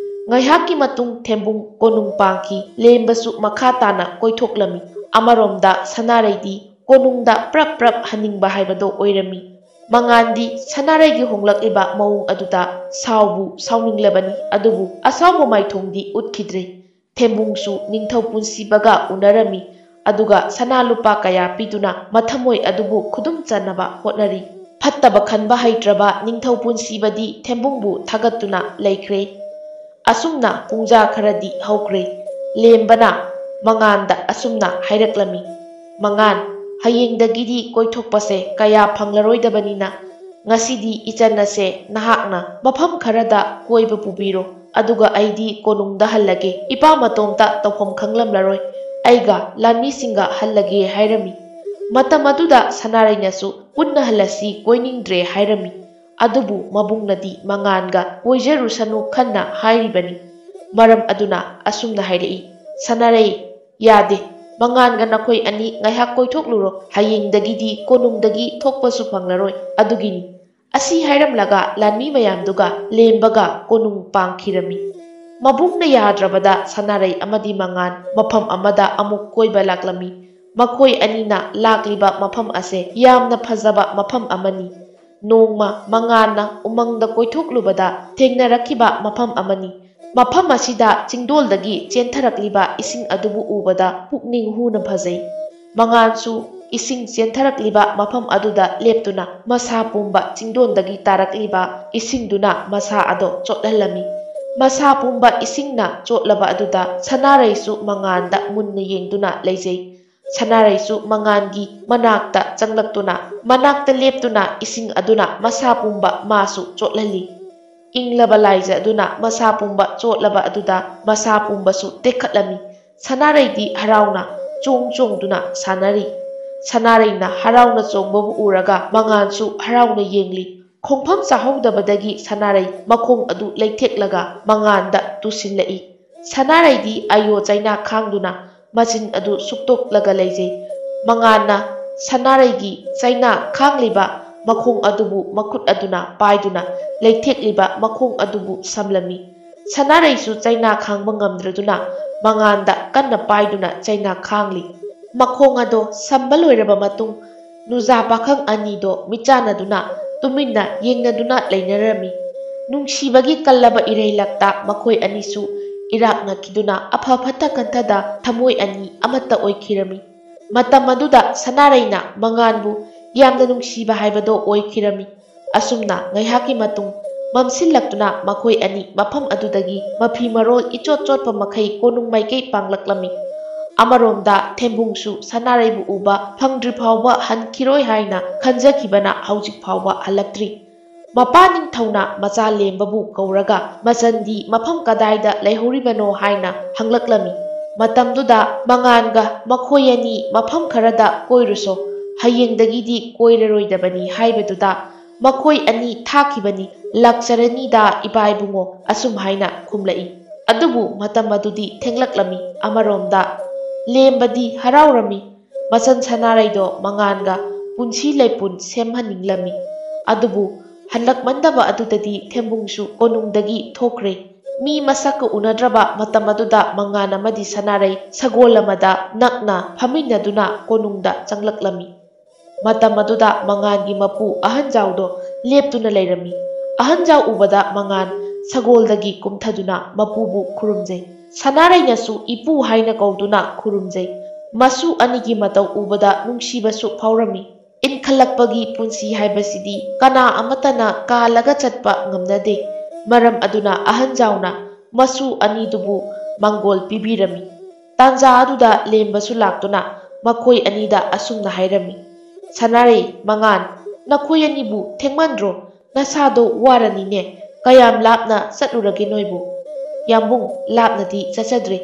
ꯉꯥꯏꯍꯥꯛꯀꯤ ꯃꯇꯨꯡ ꯊꯦꯝꯕꯨꯡ ꯀꯣꯅꯨꯡ ꯄꯥꯡꯈꯤ꯫ ꯂꯦꯝꯕꯁꯨ ꯃꯈꯥ ꯇꯥꯅ ꯀꯣꯏꯊꯣꯛꯂꯝꯃꯤ꯫ ꯑꯃꯔꯣꯝꯗ ꯁꯅꯥꯔꯩꯗꯤ ꯀꯣꯅꯨꯡꯗ ꯄ꯭ꯔꯞ ꯄ꯭ꯔꯞ ꯍꯟꯅꯤꯡꯕ ꯍꯥꯏꯕꯗꯣ ꯑꯣꯏꯔꯝꯃꯤ꯫ ꯃꯉꯥꯟꯗꯤ ꯁꯅꯥꯔꯩꯒꯤ ꯍꯣꯡꯂꯛꯂꯤꯕ ꯃꯑꯣꯡ ꯑꯗꯨꯗ ꯁꯥꯎꯕꯨ ꯁꯥꯎꯅꯤꯡꯂꯕꯅꯤ, ꯑꯗꯨꯕꯨ ꯑꯁꯥꯎꯕ ꯃꯥꯏꯊꯣꯡꯗꯤ ꯎꯠꯈꯤꯗ꯭ꯔꯦ꯫ ꯊꯦꯝꯕꯨꯡꯁꯨ ꯅꯤꯡꯊꯧ ꯄꯨꯟꯁꯤꯕꯒ ꯎꯅꯔꯝꯃꯤ, ꯑꯗꯨꯒ ꯁꯅꯥ ꯂꯨꯄꯥ ꯀꯌꯥ ꯄꯤꯗꯨꯅ ꯃꯊꯃꯣꯏ ꯑꯗꯨꯕꯨ ꯈꯨꯗꯨꯝ ꯆꯟꯅꯕ ꯍꯣꯠꯅꯔꯤ꯫ ꯐꯠꯇꯕ ꯈꯟꯕ ꯍꯩꯇ꯭ꯔꯕ ꯅꯤꯡꯊꯧ ꯄꯨꯟꯁꯤꯕꯗꯤ ꯊꯦꯝꯕꯨꯡꯕꯨ ꯊꯥꯒꯠꯇꯨꯅ ꯂꯩꯈ꯭ꯔꯦ꯫ ꯑꯁꯨꯝꯅ ꯄꯨꯡꯖꯥ ꯈꯔꯗꯤ ꯍꯧꯈ꯭ꯔꯦ꯫ ꯂꯦꯝꯕꯅ ꯃꯉꯥꯟꯗ ꯑꯁꯨꯝꯅ ꯍꯥꯏꯔꯛꯂꯝꯃꯤ, "ꯃꯉꯥꯟ, ꯍꯌꯦꯡꯗꯒꯤꯗꯤ ꯀꯣꯏꯊꯣꯛꯄꯁꯦ ꯀꯌꯥ ꯐꯪꯂꯔꯣꯏꯗꯕꯅꯤꯅ, ꯉꯁꯤꯗꯤ ꯏꯆꯟ ꯑꯁꯦ ꯅꯍꯥꯛꯅ ꯃꯐꯝ ꯈꯔꯗ ꯀꯣꯏꯕ ꯄꯨꯕꯤꯔꯣ, ꯑꯗꯨꯒ ꯑꯩꯗꯤ ꯀꯣꯅꯨꯡꯗ ꯍꯜꯂꯒꯦ꯫ ꯏꯄꯥ ꯃꯇꯣꯝꯇ ꯇꯧꯐꯝ ꯈꯪꯂꯝꯂꯔꯣꯏ, ꯑꯩꯒ ꯂꯥꯟꯃꯤꯁꯤꯡꯒ ꯍꯜꯂꯒꯦ" ꯍꯥꯏꯔꯝꯃꯤ꯫ ꯃꯇꯝ ꯑꯗꯨꯗ ꯁꯅꯥꯔꯩꯅꯁꯨ "ꯄꯨꯟꯅ ꯍꯜꯂꯁꯤ, ꯀꯣꯏꯅꯤꯡꯗ꯭ꯔꯦ" ꯍꯥꯏꯔꯝꯃꯤ꯫ ꯑꯗꯨꯕꯨ ꯃꯕꯨꯡꯅꯗꯤ ꯃꯉꯥꯟꯒ ꯀꯣꯏꯖꯔꯨꯁꯅꯨ ꯈꯟꯅ ꯍꯥꯏꯔꯤꯕꯅꯤ꯫ ꯃꯔꯝ ꯑꯗꯨꯅ ꯑꯁꯨꯝꯅ ꯍꯥꯏꯔꯛꯏ, "ꯁꯅꯥꯔꯩ, ꯌꯥꯗꯦ꯫ ꯃꯉꯥꯟꯒ ꯅꯈꯣꯏ ꯑꯅꯤ ꯉꯥꯏꯍꯥꯛ ꯀꯣꯏꯊꯣꯛꯂꯨꯔꯣ꯫ ꯍꯌꯦꯡꯗꯒꯤꯗꯤ ꯀꯣꯅꯨꯡꯗꯒꯤ ꯊꯣꯛꯄꯁꯨ ꯐꯪꯂꯔꯣꯏ꯫ ꯑꯗꯨꯒꯤꯅꯤ"꯫ ꯑꯁꯤ ꯍꯥꯏꯔꯝꯂꯒ ꯂꯥꯟꯃꯤ ꯃꯌꯥꯝꯗꯨꯒ ꯂꯦꯝꯕꯒ ꯀꯣꯅꯨꯡ ꯄꯥꯡꯈꯤꯔꯝꯃꯤ꯫ ꯃꯕꯨꯡꯅ ꯌꯥꯗ꯭ꯔꯕꯗ ꯁꯅꯥꯔꯩ ꯑꯃꯗꯤ ꯃꯉꯥꯟ ꯃꯐꯝ ꯑꯃꯗ ꯑꯃꯨꯛ ꯀꯣꯏꯕ ꯂꯥꯛꯂꯝꯃꯤ꯫ ꯃꯈꯣꯏ ꯑꯅꯤꯅ ꯂꯥꯛꯂꯤꯕ ꯃꯐꯝ ꯑꯁꯦ ꯌꯥꯝꯅ ꯐꯖꯕ ꯃꯐꯝ ꯑꯃꯅꯤ꯫ ꯅꯣꯡꯃ ꯃꯉꯥꯟꯅ ꯎꯃꯪꯗ ꯀꯣꯏꯊꯣꯛꯂꯨꯕꯗ ꯊꯦꯡꯅꯔꯛꯈꯤꯕ ꯃꯐꯝ ꯑꯃꯅꯤ꯫ ꯃꯐꯝ ꯑꯁꯤꯗ ꯆꯤꯡꯗꯣꯜꯗꯒꯤ ꯆꯦꯟꯊꯔꯛꯂꯤꯕ ꯏꯁꯤꯡ ꯑꯗꯨꯕꯨ ꯎꯕꯗ ꯄꯨꯛꯅꯤꯡ ꯍꯨꯅ ꯐꯖꯩ꯫ ꯃꯉꯥꯟꯁꯨ ꯏꯁꯤꯡ ꯆꯦꯟꯊꯔꯛꯂꯤꯕ ꯃꯐꯝ ꯑꯗꯨꯗ ꯂꯦꯞꯇꯨꯅ ꯃꯁꯥ ꯄꯨꯝꯕ ꯆꯤꯡꯗꯣꯟꯗꯒꯤ ꯇꯥꯔꯛꯂꯤꯕ ꯏꯁꯤꯡꯗꯨꯅ ꯃꯁꯥ ꯑꯗꯣ ꯆꯣꯠꯍꯜꯂꯝꯃꯤ꯫ ꯃꯁꯥ ꯄꯨꯝꯕ ꯏꯁꯤꯡꯅ ꯆꯣꯠꯂꯕ ꯑꯗꯨꯗ ꯁꯅꯥꯔꯩꯁꯨ ꯃꯉꯥꯟꯗ ꯃꯨꯟꯅ ꯌꯦꯡꯗꯨꯅ ꯂꯩꯖꯩ꯫ ꯁꯅꯥꯔꯩꯁꯨ ꯃꯉꯥꯟꯒꯤ ꯃꯅꯥꯛꯇ ꯆꯪꯂꯛꯇꯨꯅ, ꯃꯅꯥꯛꯇ ꯂꯦꯞꯇꯨꯅ ꯏꯁꯤꯡ ꯑꯗꯨꯅ ꯃꯁꯥ ꯄꯨꯝꯕ ꯃꯥꯁꯨ ꯆꯣꯠꯍꯜꯂꯤ꯫ ꯏꯪꯂꯕ ꯂꯥꯏꯖ ꯑꯗꯨꯅ ꯃꯁꯥ ꯄꯨꯝꯕ ꯆꯣꯠꯂꯕ ꯑꯗꯨꯗ ꯃꯁꯥ ꯄꯨꯝꯕꯁꯨ ꯇꯦꯛꯈꯠꯂꯝꯃꯤ꯫ ꯁꯅꯥꯔꯩꯗꯤ ꯍꯔꯥꯎꯅ ꯆꯣꯡ ꯆꯣꯡꯗꯨꯅ ꯁꯥꯟꯅꯔꯤ꯫ ꯁꯅꯥꯔꯩꯅ ꯍꯔꯥꯎꯅ ꯆꯣꯡꯕꯕꯨ ꯎꯔꯒ ꯃꯉꯥꯟꯁꯨ ꯍꯔꯥꯎꯅ ꯌꯦꯡꯂꯤ꯫ ꯈꯣꯡꯐꯝ ꯆꯥꯍꯧꯗꯕꯗꯒꯤ ꯁꯅꯥꯔꯩ ꯃꯈꯣꯡ ꯑꯗꯨ ꯂꯩꯊꯦꯛꯂꯒ ꯃꯉꯥꯟꯗ ꯇꯨꯁꯤꯜꯂꯛꯏ꯫ ꯁꯅꯥꯔꯩꯗꯤ ꯑꯌꯣ ꯆꯩꯅꯥ ꯈꯥꯡꯗꯨꯅ ꯃꯆꯤꯟ ꯑꯗꯨ ꯁꯨꯛꯇꯣꯛꯂꯒ ꯂꯩꯖꯩ꯫ ꯃꯉꯥꯟꯅ ꯁꯅꯥꯔꯩꯒꯤ ꯆꯩꯅꯥ ꯈꯥꯡꯂꯤꯕ ꯃꯈꯣꯡ ꯑꯗꯨꯕꯨ ꯃꯈꯨꯠ ꯑꯗꯨꯅ ꯄꯥꯏꯗꯨꯅ ꯂꯩꯊꯦꯛꯂꯤꯕ ꯃꯈꯣꯡ ꯑꯗꯨꯕꯨ ꯁꯝꯂꯝꯃꯤ꯫ ꯁꯅꯥꯔꯩꯁꯨ ꯆꯩꯅꯥ ꯈꯥꯡꯕ ꯉꯝꯗ꯭ꯔꯗꯨꯅ ꯃꯉꯥꯟꯗ ꯀꯟꯅ ꯄꯥꯏꯗꯨꯅ ꯆꯩꯅꯥ ꯈꯥꯡꯂꯤ꯫ ꯃꯈꯣꯡ ꯑꯗꯣ ꯁꯝꯕ ꯂꯣꯏꯔꯕ ꯃꯇꯨꯡ, ꯅꯨꯖꯥ ꯄꯥꯈꯪ ꯑꯅꯤꯗꯣ ꯃꯤꯠꯆꯥꯟꯅꯗꯨꯅ ꯇꯨꯃꯤꯟꯅ ꯌꯦꯡꯅꯗꯨꯅ ꯂꯩꯅꯔꯝꯃꯤ꯫ ꯅꯨꯡꯁꯤꯕꯒꯤ ꯀꯜꯂꯕ ꯏꯔꯩꯂꯛꯇ ꯃꯈꯣꯏ ꯑꯅꯤꯁꯨ ꯏꯔꯥꯛꯅꯈꯤꯗꯨꯅ ꯑꯐ ꯐꯠꯇ ꯈꯟꯊꯗ ꯊꯃꯣꯏ ꯑꯅꯤ ꯑꯃꯠꯇ ꯑꯣꯏꯈꯤꯔꯝꯃꯤ꯫ ꯃꯇꯝ ꯑꯗꯨꯗ ꯁꯅꯥꯔꯩꯅ ꯃꯉꯥꯟꯕꯨ ꯌꯥꯝꯅ ꯅꯨꯡꯁꯤꯕ ꯍꯥꯏꯕꯗꯣ ꯑꯣꯏꯈꯤꯔꯝꯃꯤ꯫ ꯑꯁꯨꯝꯅ ꯉꯥꯏꯍꯥꯛꯀꯤ ꯃꯇꯨꯡ ꯃꯝꯁꯤꯜꯂꯛꯇꯨꯅ ꯃꯈꯣꯏ ꯑꯅꯤ ꯃꯐꯝ ꯑꯗꯨꯗꯒꯤ ꯃꯐꯤ ꯃꯔꯣꯜ ꯏꯆꯣꯠ ꯆꯣꯠꯄ ꯃꯈꯩ ꯀꯣꯅꯨꯡ ꯃꯥꯏꯀꯩ ꯄꯥꯡꯂꯛꯂꯝꯃꯤ꯫ ꯑꯃꯔꯣꯝꯗ ꯊꯦꯝꯕꯨꯡꯁꯨ ꯁꯅꯥꯔꯩꯕꯨ ꯎꯕ ꯐꯪꯗ꯭ꯔꯤ ꯐꯥꯎꯕ ꯍꯟꯈꯤꯔꯣꯏ ꯍꯥꯏꯅ ꯈꯟꯖꯈꯤꯕꯅ ꯍꯧꯖꯤꯛ ꯐꯥꯎꯕ ꯍꯜꯂꯛꯇ꯭ꯔꯤ꯫ ꯃꯄꯥ ꯅꯤꯡꯊꯧꯅ ꯃꯆꯥ ꯂꯦꯝꯕꯕꯨ ꯀꯧꯔꯒ ꯃꯆꯟꯗꯤ ꯃꯐꯝ ꯀꯗꯥꯏꯗ ꯂꯩꯍꯧꯔꯤꯕꯅꯣ ꯍꯥꯏꯅ ꯍꯪꯂꯛꯂꯝꯃꯤ꯫ ꯃꯇꯝꯗꯨꯗ ꯃꯉꯥꯟꯒ ꯃꯈꯣꯏ ꯑꯅꯤ ꯃꯐꯝ ꯈꯔꯗ ꯀꯣꯏꯔꯨꯁꯣ, ꯍꯌꯦꯡꯗꯒꯤꯗꯤ ꯀꯣꯏꯔꯔꯣꯏꯗꯕꯅꯤ ꯍꯥꯏꯕꯗꯨꯗ ꯃꯈꯣꯏ ꯑꯅꯤ ꯊꯥꯈꯤꯕꯅꯤ, ꯂꯥꯛꯆꯔꯅꯤꯗ ꯏꯄꯥ ꯏꯕꯨꯡꯉꯣ, ꯑꯁꯨꯝ ꯍꯥꯏꯅ ꯈꯨꯝꯂꯛꯏ꯫ ꯑꯗꯨꯕꯨ ꯃꯇꯝ ꯑꯗꯨꯗꯤ ꯊꯦꯡꯂꯛꯂꯝꯃꯤ꯫ ꯑꯃꯔꯣꯝꯗ ꯂꯦꯝꯕꯗꯤ ꯍꯔꯥꯎꯔꯝꯃꯤ꯫ ꯃꯆꯟ ꯁꯅꯥꯔꯩꯗꯣ ꯃꯉꯥꯟꯒ ꯄꯨꯟꯁꯤ ꯂꯩꯄꯨꯟ ꯁꯦꯝꯍꯟꯅꯤꯡꯂꯝꯃꯤ꯫ ꯑꯗꯨꯕꯨ ꯍꯜꯂꯛꯃꯟꯗꯕ ꯑꯗꯨꯗꯗꯤ ꯊꯦꯝꯕꯨꯡꯁꯨ ꯀꯣꯅꯨꯡꯗꯒꯤ ꯊꯣꯛꯈ꯭ꯔꯦ꯫ ꯃꯤ ꯃꯁꯛꯀ ꯎꯅꯗ꯭ꯔꯕ ꯃꯇꯝ ꯑꯗꯨꯗ ꯃꯉꯥꯟ ꯑꯃꯗꯤ ꯁꯅꯥꯔꯩ ꯁꯒꯣꯜ ꯑꯃꯗ ꯅꯛꯅ ꯐꯝꯃꯤꯟꯅꯗꯨꯅ ꯀꯣꯅꯨꯡꯗ ꯆꯪꯂꯛꯂꯝꯃꯤ꯫ ꯃꯇꯝ ꯑꯗꯨꯗ ꯃꯉꯥꯟꯒꯤ ꯃꯄꯨ ꯑꯍꯟꯖꯥꯎꯗꯣ ꯂꯦꯞꯇꯨꯅ ꯂꯩꯔꯝꯃꯤ꯫ ꯑꯍꯟꯖꯥꯎ ꯎꯕꯗ ꯃꯉꯥꯟ ꯁꯒꯣꯜꯗꯒꯤ ꯀꯨꯝꯊꯗꯨꯅ ꯃꯄꯨꯕꯨ ꯈꯨꯔꯨꯝꯖꯩ꯫ ꯁꯅꯥꯔꯩꯅꯁꯨ ꯏꯄꯨ ꯍꯥꯏꯅ ꯀꯧꯗꯨꯅ ꯈꯨꯔꯨꯝꯖꯩ꯫ ꯃꯁꯨ ꯑꯅꯤꯒꯤ ꯃꯇꯧ ꯎꯕꯗ ꯅꯨꯡꯁꯤꯕꯁꯨ ꯐꯥꯎꯔꯝꯃꯤ꯫ ꯏꯟꯈꯠꯂꯛꯄꯒꯤ ꯄꯨꯟꯁꯤ ꯍꯥꯏꯕꯁꯤꯗꯤ ꯀꯅꯥ ꯑꯃꯠꯇꯅ ꯀꯥꯜꯂꯒ ꯆꯠꯄ ꯉꯝꯅꯗꯦ꯫ ꯃꯔꯝ ꯑꯗꯨꯅ ꯑꯍꯟꯖꯥꯎꯅ ꯃꯁꯨ ꯑꯅꯤꯗꯨꯕꯨ ꯃꯪꯒꯣꯜ ꯄꯤꯕꯤꯔꯝꯃꯤ꯫ ꯇꯥꯟꯖꯥ ꯑꯗꯨꯗ ꯂꯦꯝꯕꯁꯨ ꯂꯥꯛꯇꯨꯅ ꯃꯈꯣꯏ ꯑꯅꯤꯗ ꯑꯁꯨꯝꯅ ꯍꯥꯏꯔꯝꯃꯤ, "ꯁꯅꯥꯔꯩ, ꯃꯉꯥꯟ, ꯅꯈꯣꯏ ꯑꯅꯤꯕꯨ ꯊꯦꯡꯃꯟꯗ꯭ꯔꯣ? ꯅꯁꯥꯗꯣ ꯋꯥꯔꯅꯤꯅꯦ꯫ ꯀꯌꯥꯝ ꯂꯥꯞꯅ ꯆꯠꯂꯨꯔꯒꯦ ꯅꯣꯏꯕꯨ?" "ꯌꯥꯝꯕꯨꯡ, ꯂꯥꯞꯅꯗꯤ ꯆꯠꯆꯗ꯭ꯔꯦ,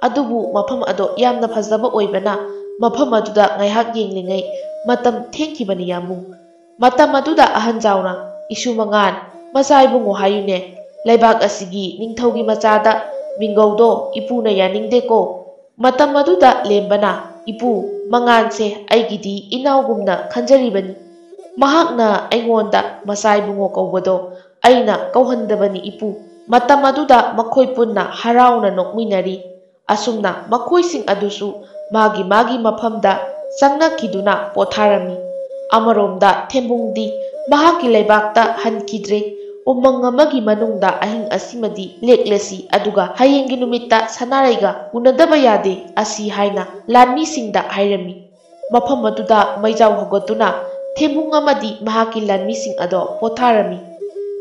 ꯑꯗꯨꯕꯨ ꯃꯐꯝ ꯑꯗꯣ ꯌꯥꯝꯅ ꯐꯖꯕ ꯑꯣꯏꯕꯅ ꯃꯐꯝ ꯑꯗꯨꯗ ꯉꯥꯏꯍꯥꯛ ꯌꯦꯡꯂꯤꯉꯩ ꯃꯇꯝ ꯊꯦꯡꯈꯤꯕꯅꯤ ꯌꯥꯝꯕꯨꯡ"꯫ ꯃꯇꯝ ꯑꯗꯨꯗ ꯑꯍꯟ ꯖꯥꯎꯅ, "ꯏꯁꯨ ꯃꯉꯥꯟ, ꯃꯆꯥ ꯏꯕꯨꯡꯉꯣ ꯍꯥꯏꯌꯨꯅꯦ, ꯂꯩꯕꯥꯛ ꯑꯁꯤꯒꯤ ꯅꯤꯡꯊꯧꯒꯤ ꯃꯆꯥꯗ ꯃꯤꯡꯒꯧꯗꯣ ꯏꯄꯨꯅ ꯌꯥꯅꯤꯡꯗꯦꯀꯣ"꯫ ꯃꯇꯝ ꯑꯗꯨꯗ ꯂꯦꯝꯕꯅ, "ꯏꯄꯨ, ꯃꯉꯥꯟꯁꯦ ꯑꯩꯒꯤꯗꯤ ꯏꯅꯥꯎꯒꯨꯝꯅ ꯈꯟꯖꯔꯤꯕꯅꯤ꯫ ꯃꯍꯥꯛꯅ ꯑꯩꯉꯣꯟꯗ ꯃꯆꯥ ꯏꯕꯨꯡꯉꯣ ꯀꯧꯕꯗꯣ ꯑꯩꯅ ꯀꯧꯍꯟꯗꯕꯅꯤ ꯏꯄꯨ"꯫ ꯃꯇꯝ ꯑꯗꯨꯗ ꯃꯈꯣꯏ ꯄꯨꯟꯅ ꯍꯔꯥꯎꯅ ꯅꯣꯛꯃꯤꯟꯅꯔꯤ꯫ ꯑꯁꯨꯝꯅ ꯃꯈꯣꯏꯁꯤꯡ ꯑꯗꯨꯁꯨ ꯃꯥꯒꯤ ꯃꯥꯒꯤ ꯃꯐꯝꯗ ꯆꯪꯅꯈꯤꯗꯨꯅ ꯄꯣꯊꯥꯔꯝꯃꯤ꯫ ꯑꯃꯔꯣꯝꯗ ꯊꯦꯝꯕꯨꯡꯗꯤ ꯃꯍꯥꯛꯀꯤ ꯂꯩꯕꯥꯛꯇ ꯍꯟꯈꯤꯗ꯭ꯔꯦ꯫ "ꯎꯃꯪ ꯑꯃꯒꯤ ꯃꯅꯨꯡꯗ ꯑꯍꯤꯡ ꯑꯁꯤꯃꯗꯤ ꯂꯦꯛꯂꯁꯤ, ꯑꯗꯨꯒ ꯍꯌꯦꯡꯒꯤ ꯅꯨꯃꯤꯠꯇ ꯁꯅꯥꯔꯩꯒ ꯎꯅꯗꯕ ꯌꯥꯗꯦ" ꯑꯁꯤ ꯍꯥꯏꯅ ꯂꯥꯟꯃꯤꯁꯤꯡꯗ ꯍꯥꯏꯔꯝꯃꯤ꯫ ꯃꯐꯝ ꯑꯗꯨꯗ ꯃꯩꯖꯥꯎ ꯍꯧꯒꯠꯇꯨꯅ ꯊꯦꯝꯕꯨꯡ ꯑꯃꯗꯤ ꯃꯍꯥꯛꯀꯤ ꯂꯥꯟꯃꯤꯁꯤꯡ ꯑꯗꯣ ꯄꯣꯊꯥꯔꯝꯃꯤ꯫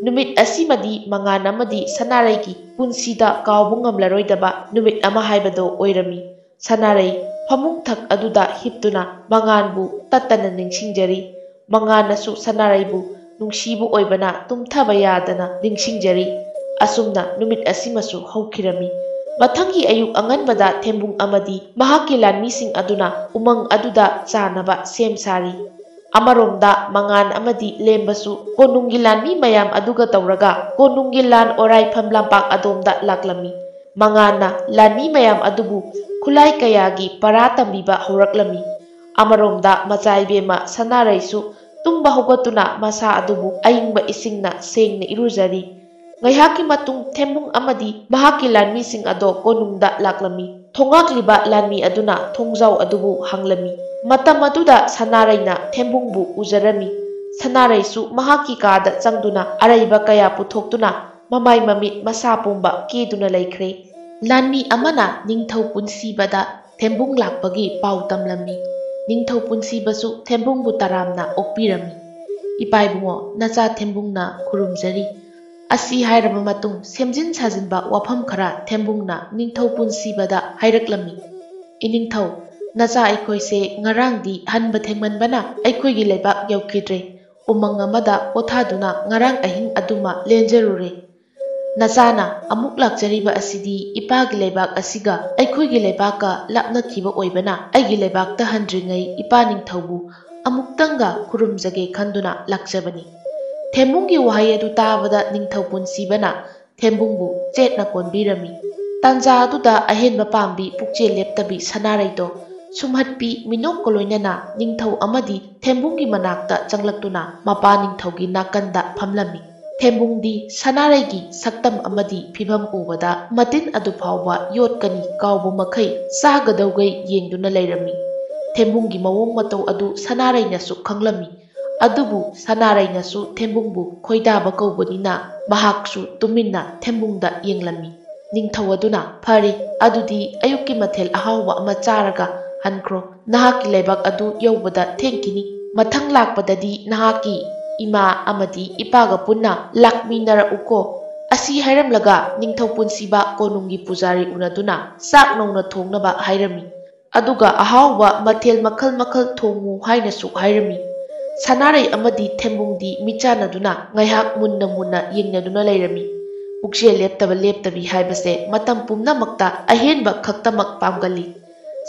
ꯅꯨꯃꯤꯠ ꯑꯁꯤꯃꯗꯤ ꯃꯉꯥꯟ ꯑꯃꯗꯤ ꯁꯅꯥꯔꯩꯒꯤ ꯄꯨꯟꯁꯤꯗ ꯀꯥꯎꯕ ꯉꯝꯂꯔꯣꯏꯗꯕ ꯅꯨꯃꯤꯠ ꯑꯃ ꯍꯥꯏꯕꯗꯣ ꯑꯣꯏꯔꯝꯃꯤ꯫ ꯁꯅꯥꯔꯩ ꯐꯃꯨꯡ ꯊꯛ ꯑꯗꯨꯗ ꯍꯤꯞꯇꯨꯅ ꯃꯉꯥꯟꯕꯨ ꯇꯠꯇꯅ ꯅꯤꯡꯁꯤꯡꯖꯔꯤ꯫ ꯃꯉꯥꯟꯅꯁꯨ ꯁꯅꯥꯔꯩꯕꯨ ꯅꯨꯡꯁꯤꯕ ꯑꯣꯏꯕꯅ ꯇꯨꯝꯊꯕ ꯌꯥꯗꯅ ꯅꯤꯡꯁꯤꯡꯖꯔꯤ꯫ ꯑꯁꯨꯝꯅ ꯅꯨꯃꯤꯠ ꯑꯁꯤꯃꯁꯨ ꯍꯧꯈꯤꯔꯝꯃꯤ꯫ ꯃꯊꯪꯒꯤ ꯑꯌꯨꯛ ꯑꯉꯟꯕꯗ ꯊꯦꯝꯕꯨꯡ ꯑꯃꯗꯤ ꯃꯍꯥꯛꯀꯤ ꯂꯥꯟꯃꯤꯁꯤꯡ ꯑꯗꯨꯅ ꯎꯃꯪ ꯑꯗꯨꯗ ꯆꯥꯅꯕ ꯁꯦꯝ ꯁꯥꯔꯤ꯫ ꯑꯃꯔꯣꯝꯗ ꯃꯉꯥꯟ ꯑꯃꯗꯤ ꯂꯦꯝꯕꯁꯨ ꯀꯣꯅꯨꯡꯒꯤ ꯂꯥꯟꯃꯤ ꯃꯌꯥꯝ ꯑꯗꯨꯒ ꯇꯧꯔꯒ ꯀꯣꯅꯨꯡꯒꯤ ꯂꯥꯟ ꯑꯣꯔꯥꯏꯐꯝ ꯂꯝꯄꯥꯛ ꯑꯗꯣꯝꯗ ꯂꯥꯛꯂꯝꯃꯤ꯫ ꯃꯉꯥꯟꯅ ꯂꯥꯟꯃꯤ ꯃꯌꯥꯝ ꯑꯗꯨꯕꯨ ꯈꯨꯠꯂꯥꯏ ꯀꯌꯥꯒꯤ ꯄꯔꯥ ꯇꯝꯕꯤꯕ ꯍꯧꯔꯛꯂꯝꯃꯤ꯫ ꯑꯃꯔꯣꯝꯗ ꯃꯆꯥ ꯏꯕꯦꯝꯃ ꯁꯅꯥꯔꯩꯁꯨ ꯇꯨꯝꯕ ꯍꯧꯒꯠꯇꯨꯅ ꯃꯁꯥ ꯑꯗꯨꯕꯨ ꯑꯏꯪꯕ ꯏꯁꯤꯡꯅ ꯁꯦꯡꯅ ꯏꯔꯨꯖꯔꯤ꯫ ꯉꯥꯏꯍꯥꯛꯀꯤ ꯃꯇꯨꯡ ꯊꯦꯝꯕꯨꯡ ꯑꯃꯗꯤ ꯃꯍꯥꯛꯀꯤ ꯂꯥꯟꯃꯤꯁꯤꯡ ꯑꯗꯣ ꯀꯣꯅꯨꯡꯗ ꯂꯥꯛꯂꯝꯃꯤ꯫ ꯊꯣꯉꯥꯛꯂꯤꯕ ꯂꯥꯟꯃꯤ ꯑꯗꯨꯅ ꯊꯣꯡꯖꯥꯎ ꯑꯗꯨꯕꯨ ꯍꯥꯡꯂꯝꯃꯤ꯫ ꯃꯇꯝ ꯑꯗꯨꯗ ꯁꯅꯥꯔꯩꯅ ꯊꯦꯝꯕꯨꯡꯕꯨ ꯎꯖꯔꯝꯃꯤ꯫ ꯁꯅꯥꯔꯩꯁꯨ ꯃꯍꯥꯛꯀꯤ ꯀꯥꯗ ꯆꯪꯗꯨꯅ ꯑꯔꯩꯕ ꯀꯌꯥ ꯄꯨꯊꯣꯛꯇꯨꯅ ꯃꯃꯥꯏ ꯃꯃꯤꯠ ꯃꯁꯥ ꯄꯨꯝꯕ ꯀꯦꯗꯨꯅ ꯂꯩꯈ꯭ꯔꯦ꯫ ꯂꯥꯟꯃꯤ ꯑꯃꯅ ꯅꯤꯡꯊꯧ ꯄꯨꯟꯁꯤꯕꯗ ꯊꯦꯝꯕꯨꯡ ꯂꯥꯛꯄꯒꯤ ꯄꯥꯎ ꯇꯝꯂꯝꯃꯤ꯫ ꯅꯤꯡꯊꯧ ꯄꯨꯟꯁꯤꯕꯁꯨ ꯊꯦꯝꯕꯨꯡꯕꯨ ꯇꯔꯥꯝꯅ ꯑꯣꯛꯄꯤꯔꯝꯃꯤ꯫ "ꯏꯄꯥ ꯏꯕꯨꯡꯉꯣ, ꯅꯆꯥ ꯊꯦꯝꯕꯨꯡꯅ ꯈꯨꯔꯨꯝꯖꯔꯤ꯫" ꯑꯁꯤ ꯍꯥꯏꯔꯕ ꯃꯇꯨꯡ ꯁꯦꯝꯖꯤꯟ ꯁꯥꯖꯤꯟꯕ ꯋꯥꯐꯝ ꯈꯔ ꯊꯦꯝꯕꯨꯡꯅ ꯅꯤꯡꯊꯧ ꯄꯨꯟꯁꯤꯕꯗ ꯍꯥꯏꯔꯛꯂꯝꯃꯤ꯫ "ꯏꯅꯤꯡꯊꯧ, ꯅꯆꯥ ꯑꯩꯈꯣꯏꯁꯦ ꯉꯔꯥꯡꯗꯤ ꯍꯟꯕ ꯊꯦꯡꯃꯟꯕꯅ ꯑꯩꯈꯣꯏꯒꯤ ꯂꯩꯕꯥꯛ ꯌꯧꯈꯤꯗ꯭ꯔꯦ꯫ ꯎꯃꯪ ꯑꯃꯗ ꯄꯣꯊꯥꯗꯨꯅ ꯉꯔꯥꯡ ꯑꯍꯤꯡ ꯑꯗꯨꯃ ꯂꯦꯟꯖꯔꯨꯔꯦ꯫ ꯅꯆꯥꯅ ꯑꯃꯨꯛ ꯂꯥꯛꯆꯔꯤꯕ ꯑꯁꯤꯗꯤ ꯏꯄꯥꯒꯤ ꯂꯩꯕꯥꯛ ꯑꯁꯤꯒ ꯑꯩꯈꯣꯏꯒꯤ ꯂꯩꯕꯥꯛꯀ ꯂꯥꯞꯅꯈꯤꯕ ꯑꯣꯏꯕꯅ ꯑꯩꯒꯤ ꯂꯩꯕꯥꯛꯇ ꯍꯟꯗ꯭ꯔꯤꯉꯩ ꯏꯄꯥ ꯅꯤꯡꯊꯧꯕꯨ ꯑꯃꯨꯛꯇꯪꯒ ꯈꯨꯔꯨꯝꯖꯒꯦ ꯈꯟꯗꯨꯅ ꯂꯥꯛꯆꯕꯅꯤ꯫" ꯊꯦꯝꯕꯨꯡꯒꯤ ꯋꯥꯍꯩ ꯑꯗꯨ ꯇꯥꯕꯗ ꯅꯤꯡꯊꯧ ꯄꯨꯟꯁꯤꯕꯅ ꯊꯦꯝꯕꯨꯡꯕꯨ ꯆꯦꯠꯅ ꯀꯣꯟꯕꯤꯔꯝꯃꯤ꯫ ꯇꯥꯟꯖꯥ ꯑꯗꯨꯗ ꯑꯍꯦꯟꯕ ꯄꯥꯝꯕꯤ ꯄꯨꯛꯆꯦꯜ ꯂꯦꯞꯇꯕꯤ ꯁꯅꯥꯔꯩꯗꯣ ꯁꯨꯝꯍꯠꯄꯤ ꯃꯤꯅꯣꯛꯀ ꯂꯣꯏꯅꯅ ꯅꯤꯡꯊꯧ ꯑꯃꯗꯤ ꯊꯦꯝꯕꯨꯡꯒꯤ ꯃꯅꯥꯛꯇ ꯆꯪꯂꯛꯇꯨꯅ ꯃꯄꯥ ꯅꯤꯡꯊꯧꯒꯤ ꯅꯥꯀꯟꯗ ꯐꯝꯂꯝꯃꯤ꯫ ꯊꯦꯝꯕꯨꯡꯗꯤ ꯁꯅꯥꯔꯩꯒꯤ ꯁꯛꯇꯝ ꯑꯃꯗꯤ ꯐꯤꯚꯝ ꯎꯕꯗ ꯃꯇꯤꯟ ꯑꯗꯨ ꯐꯥꯎꯕ ꯌꯣꯠꯀꯅꯤ ꯀꯥꯎꯕ ꯃꯈꯩ ꯆꯥꯒꯗꯧꯒꯩ ꯌꯦꯡꯗꯨꯅ ꯂꯩꯔꯝꯃꯤ꯫ ꯊꯦꯝꯕꯨꯡꯒꯤ ꯃꯑꯣꯡ ꯃꯇꯧ ꯑꯗꯨ ꯁꯅꯥꯔꯩꯅꯁꯨ ꯈꯪꯂꯝꯃꯤ꯫ ꯑꯗꯨꯕꯨ ꯁꯅꯥꯔꯩꯅꯁꯨ ꯊꯦꯝꯕꯨꯡꯕꯨ ꯈꯣꯏꯗꯥꯕ ꯀꯧꯕꯅꯤꯅ ꯃꯍꯥꯛꯁꯨ ꯇꯨꯃꯤꯟꯅ ꯊꯦꯝꯕꯨꯡꯗ ꯌꯦꯡꯂꯝꯃꯤ꯫ ꯅꯤꯡꯊꯧ ꯑꯗꯨꯅ, "ꯐꯔꯦ, ꯑꯗꯨꯗꯤ ꯑꯌꯨꯛꯀꯤ ꯃꯊꯦꯜ ꯑꯍꯥꯎꯕ ꯑꯃ ꯆꯥꯔꯒ ꯍꯟꯈ꯭ꯔꯣ꯫ ꯅꯍꯥꯛꯀꯤ ꯂꯩꯕꯥꯛ ꯑꯗꯨ ꯌꯧꯕꯗ ꯊꯦꯡꯈꯤꯅꯤ꯫ ꯃꯊꯪ ꯂꯥꯛꯄꯗꯗꯤ ꯅꯍꯥꯛꯀꯤ ꯏꯃꯥ ꯑꯃꯗꯤ ꯏꯄꯥꯒ ꯄꯨꯟꯅ ꯂꯥꯛꯃꯤꯟꯅꯔꯛꯎꯀꯣ꯫ ꯑꯁꯤ ꯍꯥꯏꯔꯝꯂꯒ ꯅꯤꯡꯊꯧ ꯄꯨꯟꯁꯤꯕ ꯀꯣꯅꯨꯡꯒꯤ ꯄꯨꯖꯥꯔꯤ ꯎꯅꯗꯨꯅ ꯆꯥꯛ ꯅꯧꯅ ꯊꯣꯡꯅꯕ ꯍꯥꯏꯔꯝꯃꯤ꯫ ꯑꯗꯨꯒ ꯑꯍꯥꯎꯕ ꯃꯊꯦꯜ ꯃꯈꯜ ꯃꯈꯜ ꯊꯣꯡꯉꯨ ꯍꯥꯏꯅꯁꯨ ꯍꯥꯏꯔꯝꯃꯤ꯫ ꯁꯅꯥꯔꯩ ꯑꯃꯗꯤ ꯊꯦꯝꯕꯨꯡꯗꯤ ꯃꯤꯠ ꯆꯥꯟꯅꯗꯨꯅ ꯉꯥꯏꯍꯥꯛ ꯃꯨꯟꯅ ꯃꯨꯟꯅ ꯌꯦꯡꯅꯗꯨꯅ ꯂꯩꯔꯝꯃꯤ꯫ ꯄꯨꯛꯆꯦꯜ ꯂꯦꯞꯇꯕ ꯂꯦꯞꯇꯕꯤ ꯍꯥꯏꯕꯁꯦ ꯃꯇꯝ ꯄꯨꯝꯅꯃꯛꯇ ꯑꯍꯦꯟꯕ ꯈꯛꯇꯃꯛ ꯄꯥꯝꯒꯜꯂꯤ꯫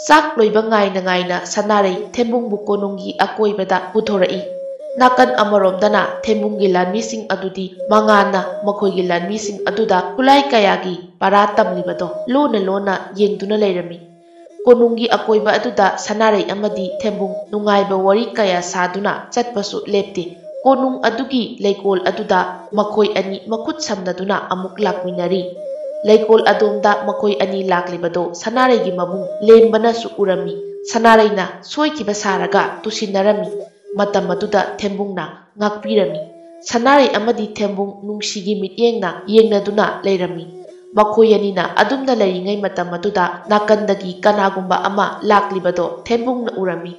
ꯆꯥꯛ ꯂꯣꯏꯕ ꯉꯥꯏꯅ ꯉꯥꯏꯅ ꯁꯅꯥꯔꯩ ꯊꯦꯝꯕꯨꯡꯕꯨ ꯀꯣꯅꯨꯡꯒꯤ ꯑꯀꯣꯏꯕꯗ ꯄꯨꯊꯣꯔꯛꯏ꯫ ꯅꯥꯀꯟ ꯑꯃꯔꯣꯝꯗꯅ ꯊꯦꯝꯕꯨꯡꯒꯤ ꯂꯥꯟꯃꯤꯁꯤꯡ ꯑꯗꯨꯗꯤ ꯃꯉꯥꯟꯅ ꯃꯈꯣꯏꯒꯤ ꯂꯥꯟꯃꯤꯁꯤꯡ ꯑꯗꯨꯗ ꯈꯨꯠꯂꯥꯏ ꯀꯌꯥꯒꯤ ꯄꯔꯥ ꯇꯝꯂꯤꯕꯗꯣ ꯂꯣꯟꯅ ꯂꯣꯟꯅ ꯌꯦꯡꯗꯨꯅ ꯂꯩꯔꯝꯃꯤ꯫ ꯀꯣꯅꯨꯡꯒꯤ ꯑꯀꯣꯏꯕ ꯑꯗꯨꯗ ꯁꯅꯥꯔꯩ ꯑꯃꯗꯤ ꯊꯦꯝꯕꯨꯡ ꯅꯨꯡꯉꯥꯏꯕ ꯋꯥꯔꯤ ꯀꯌꯥ ꯁꯥꯗꯨꯅ ꯆꯠꯄꯁꯨ ꯂꯦꯞꯇꯦ꯫ ꯀꯣꯅꯨꯡ ꯑꯗꯨꯒꯤ ꯂꯩꯀꯣꯜ ꯑꯗꯨꯗ ꯃꯈꯣꯏ ꯑꯅꯤ ꯃꯈꯨꯠ ꯁꯝꯅꯗꯨꯅ ꯑꯃꯨꯛ ꯂꯥꯛꯃꯤꯟꯅꯔꯤ꯫ ꯂꯩꯀꯣꯜ ꯑꯗꯣꯝꯗ ꯃꯈꯣꯏ ꯑꯅꯤ ꯂꯥꯛꯂꯤꯕꯗꯣ ꯁꯅꯥꯔꯩꯒꯤ ꯃꯕꯨꯡ ꯂꯦꯝꯕꯅꯁꯨ ꯎꯔꯝꯃꯤ꯫ ꯁꯅꯥꯔꯩꯅ ꯁꯣꯏꯈꯤꯕ ꯁꯥꯔꯒ ꯇꯨꯁꯤꯟꯅꯔꯝꯃꯤ꯫ ꯃꯇꯝ ꯑꯗꯨꯗ ꯊꯦꯝꯕꯨꯡꯅ ꯉꯥꯛꯄꯤꯔꯝꯃꯤ꯫ ꯁꯅꯥꯔꯩ ꯑꯃꯗꯤ ꯊꯦꯝꯕꯨꯡ ꯅꯨꯡꯁꯤꯒꯤ ꯃꯤꯠꯌꯦꯡꯅ ꯌꯦꯡꯅꯗꯨꯅ ꯂꯩꯔꯝꯃꯤ꯫ ꯃꯈꯣꯏ ꯑꯅꯤꯅ ꯑꯗꯨꯝꯅ ꯂꯩꯔꯤꯉꯩ ꯃꯇꯝ ꯑꯗꯨꯗ ꯅꯥꯀꯟꯗꯒꯤ ꯀꯅꯥꯒꯨꯝꯕ ꯑꯃ ꯂꯥꯛꯂꯤꯕꯗꯣ ꯊꯦꯝꯕꯨꯡꯅ ꯎꯔꯝꯃꯤ꯫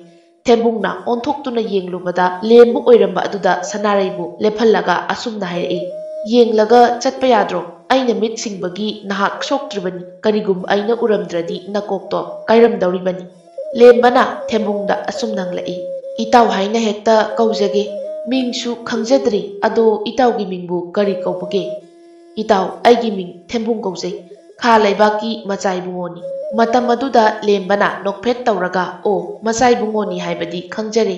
ꯊꯦꯝꯕꯨꯡꯅ ꯑꯣꯟꯊꯣꯛꯇꯨꯅ ꯌꯦꯡꯂꯨꯕꯗ ꯂꯦꯝꯕ ꯑꯣꯏꯔꯝꯕ ꯑꯗꯨꯗ ꯁꯅꯥꯔꯩꯕꯨ ꯂꯦꯞꯍꯜꯂꯒ ꯑꯁꯨꯝꯅ ꯍꯥꯏꯔꯛꯏ, "ꯌꯦꯡꯂꯒ ꯆꯠꯄ ꯌꯥꯗ꯭ꯔꯣ? ꯑꯩꯅ ꯃꯤꯠ ꯁꯤꯡꯕꯒꯤ ꯅꯍꯥꯛ ꯁꯣꯛꯇ꯭ꯔꯤꯕꯅꯤ꯫ ꯀꯔꯤꯒꯨꯝꯕ ꯑꯩꯅ ꯎꯔꯝꯗ꯭ꯔꯗꯤ ꯅꯀꯣꯛꯇꯣ ꯀꯥꯏꯔꯝꯗꯧꯔꯤꯕꯅꯤ꯫" ꯂꯦꯝꯕꯅ ꯊꯦꯝꯕꯨꯡꯗ ꯑꯁꯨꯝ ꯅꯪꯂꯛꯏ, "ꯏꯇꯥꯎ ꯍꯥꯏꯅ ꯍꯦꯛꯇ ꯀꯧꯖꯒꯦ꯫ ꯃꯤꯡꯁꯨ ꯈꯪꯖꯗ꯭ꯔꯤ꯫ ꯑꯗꯣ ꯏꯇꯥꯎꯒꯤ ꯃꯤꯡꯕꯨ ꯀꯔꯤ ꯀꯧꯕꯒꯦ?" "ꯏꯇꯥꯎ, ꯑꯩꯒꯤ ꯃꯤꯡ ꯊꯦꯝꯕꯨꯡ ꯀꯧꯖꯩ꯫ ꯈꯥ ꯂꯩꯕꯥꯛꯀꯤ ꯃꯆꯥ ꯏꯕꯨꯡꯉꯣꯅꯤ꯫" ꯃꯇꯝ ꯑꯗꯨꯗ ꯂꯦꯝꯕꯅ ꯅꯣꯛꯐꯦꯠ ꯇꯧꯔꯒ, "ꯑꯣ, ꯃꯆꯥ ꯏꯕꯨꯡꯉꯣꯅꯤ ꯍꯥꯏꯕꯗꯤ ꯈꯪꯖꯔꯦ꯫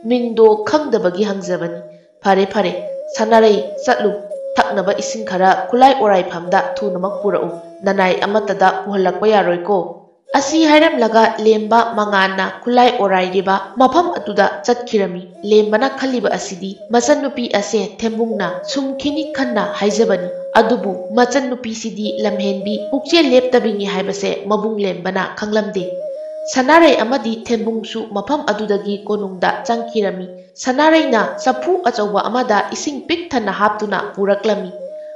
ꯃꯤꯡꯗꯣ ꯈꯪꯗꯕꯒꯤ ꯍꯪꯖꯕꯅꯤ꯫ ꯐꯔꯦ, ꯐꯔꯦ, ꯁꯅꯥꯔꯩ, ꯆꯠꯂꯨ꯫ ꯊꯛꯅꯕ ꯏꯁꯤꯡ ꯈꯔ ꯈꯨꯠꯂꯥꯏ ꯑꯣꯔꯥꯏꯐꯝꯗ ꯊꯨꯅꯃꯛ ꯄꯨꯔꯛꯎ꯫ ꯅꯅꯥꯏ ꯑꯃꯠꯇꯗ ꯄꯨꯍꯜꯂꯛꯄ ꯌꯥꯔꯣꯏꯀꯣ꯫" ꯑꯁꯤ ꯍꯥꯏꯔꯝꯂꯒ ꯂꯦꯝꯕ ꯃꯉꯥꯟꯅ ꯈꯨꯠꯂꯥꯏ ꯑꯣꯔꯥꯏꯔꯤꯕ ꯃꯐꯝ ꯑꯗꯨꯗ ꯆꯠꯈꯤꯔꯝꯃꯤ꯫ ꯂꯦꯝꯕꯅ ꯈꯜꯂꯤꯕ ꯑꯁꯤꯗꯤ, ꯃꯆꯟꯅꯨꯄꯤ ꯑꯁꯦ ꯊꯦꯝꯕꯨꯡꯅ ꯁꯨꯝꯈꯤꯅꯤ ꯈꯟꯅ ꯍꯥꯏꯖꯕꯅꯤ꯫ ꯑꯗꯨꯕꯨ ꯃꯆꯟꯅꯨꯄꯤꯁꯤꯗꯤ ꯂꯝꯍꯦꯟꯕꯤ, ꯄꯨꯛꯆꯦꯜ ꯂꯦꯞꯇꯕꯤꯅꯤ ꯍꯥꯏꯕꯁꯦ ꯃꯕꯨꯡ ꯂꯦꯝꯕꯅ ꯈꯪꯂꯝꯗꯦ꯫ ꯁꯅꯥꯔꯩ ꯑꯃꯗꯤ ꯊꯦꯝꯕꯨꯡꯁꯨ ꯃꯐꯝ ꯑꯗꯨꯗꯒꯤ ꯀꯣꯅꯨꯡꯗ ꯆꯪꯈꯤꯔꯝꯃꯤ꯫ ꯁꯅꯥꯔꯩꯅ ꯆꯐꯨ ꯑꯆꯧꯕ ꯑꯃꯗ ꯏꯁꯤꯡ ꯄꯤꯛ ꯊꯟꯅ ꯍꯥꯞꯇꯨꯅ ꯄꯨꯔꯛꯂꯝꯃꯤ꯫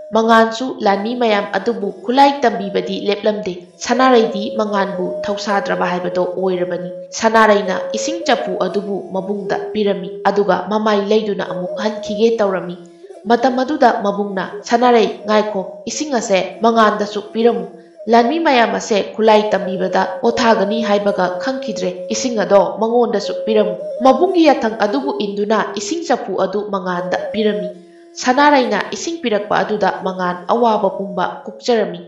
ꯃꯉꯥꯟꯁꯨ ꯂꯥꯟꯃꯤ ꯃꯌꯥꯝ ꯑꯗꯨꯕꯨ ꯈꯨꯠꯂꯥꯏ ꯇꯝꯕꯤꯕꯗꯤ ꯂꯦꯞꯂꯝꯗꯦ꯫ ꯁꯅꯥꯔꯩꯗꯤ ꯃꯉꯥꯟꯕꯨ ꯊꯧꯁꯥꯗ꯭ꯔꯕ ꯍꯥꯏꯕꯗꯣ ꯑꯣꯏꯔꯕꯅꯤ꯫ ꯁꯅꯥꯔꯩꯅ ꯏꯁꯤꯡ ꯆꯐꯨ ꯑꯗꯨꯕꯨ ꯃꯕꯨꯡꯗ ꯄꯤꯔꯝꯃꯤ, ꯑꯗꯨꯒ ꯃꯃꯥꯏ ꯂꯩꯗꯨꯅ ꯑꯃꯨꯛ ꯍꯟꯈꯤꯒꯦ ꯇꯧꯔꯝꯃꯤ꯫ ꯃꯇꯝ ꯑꯗꯨꯗ ꯃꯕꯨꯡꯅ, "ꯁꯅꯥꯔꯩ, ꯉꯥꯏꯈꯣ, ꯏꯁꯤꯡ ꯑꯁꯦ ꯃꯉꯥꯟꯗꯁꯨ ꯄꯤꯔꯝꯃꯨ꯫ ꯂꯥꯟꯃꯤ ꯃꯌꯥꯝ ꯑꯁꯦ ꯈꯨꯠꯂꯥꯏ ꯇꯝꯕꯤꯕꯗ ꯄꯣꯊꯥꯒꯅꯤ ꯍꯥꯏꯕꯒ ꯈꯪꯈꯤꯗ꯭ꯔꯦ꯫ ꯏꯁꯤꯡ ꯑꯗꯣ ꯃꯉꯣꯟꯗꯁꯨ ꯄꯤꯔꯝꯃꯨ꯫" ꯃꯕꯨꯡꯒꯤ ꯌꯥꯊꯪ ꯑꯗꯨꯕꯨ ꯏꯟꯗꯨꯅ ꯏꯁꯤꯡ ꯆꯐꯨ ꯑꯗꯨ ꯃꯉꯥꯟꯗ ꯄꯤꯔꯝꯃꯤ꯫ ꯁꯅꯥꯔꯩꯅ ꯏꯁꯤꯡ ꯄꯤꯔꯛꯄ ꯑꯗꯨꯗ ꯃꯉꯥꯟ ꯑꯋꯥꯕ ꯄꯨꯝꯕ ꯀꯣꯛꯆꯔꯝꯃꯤ꯫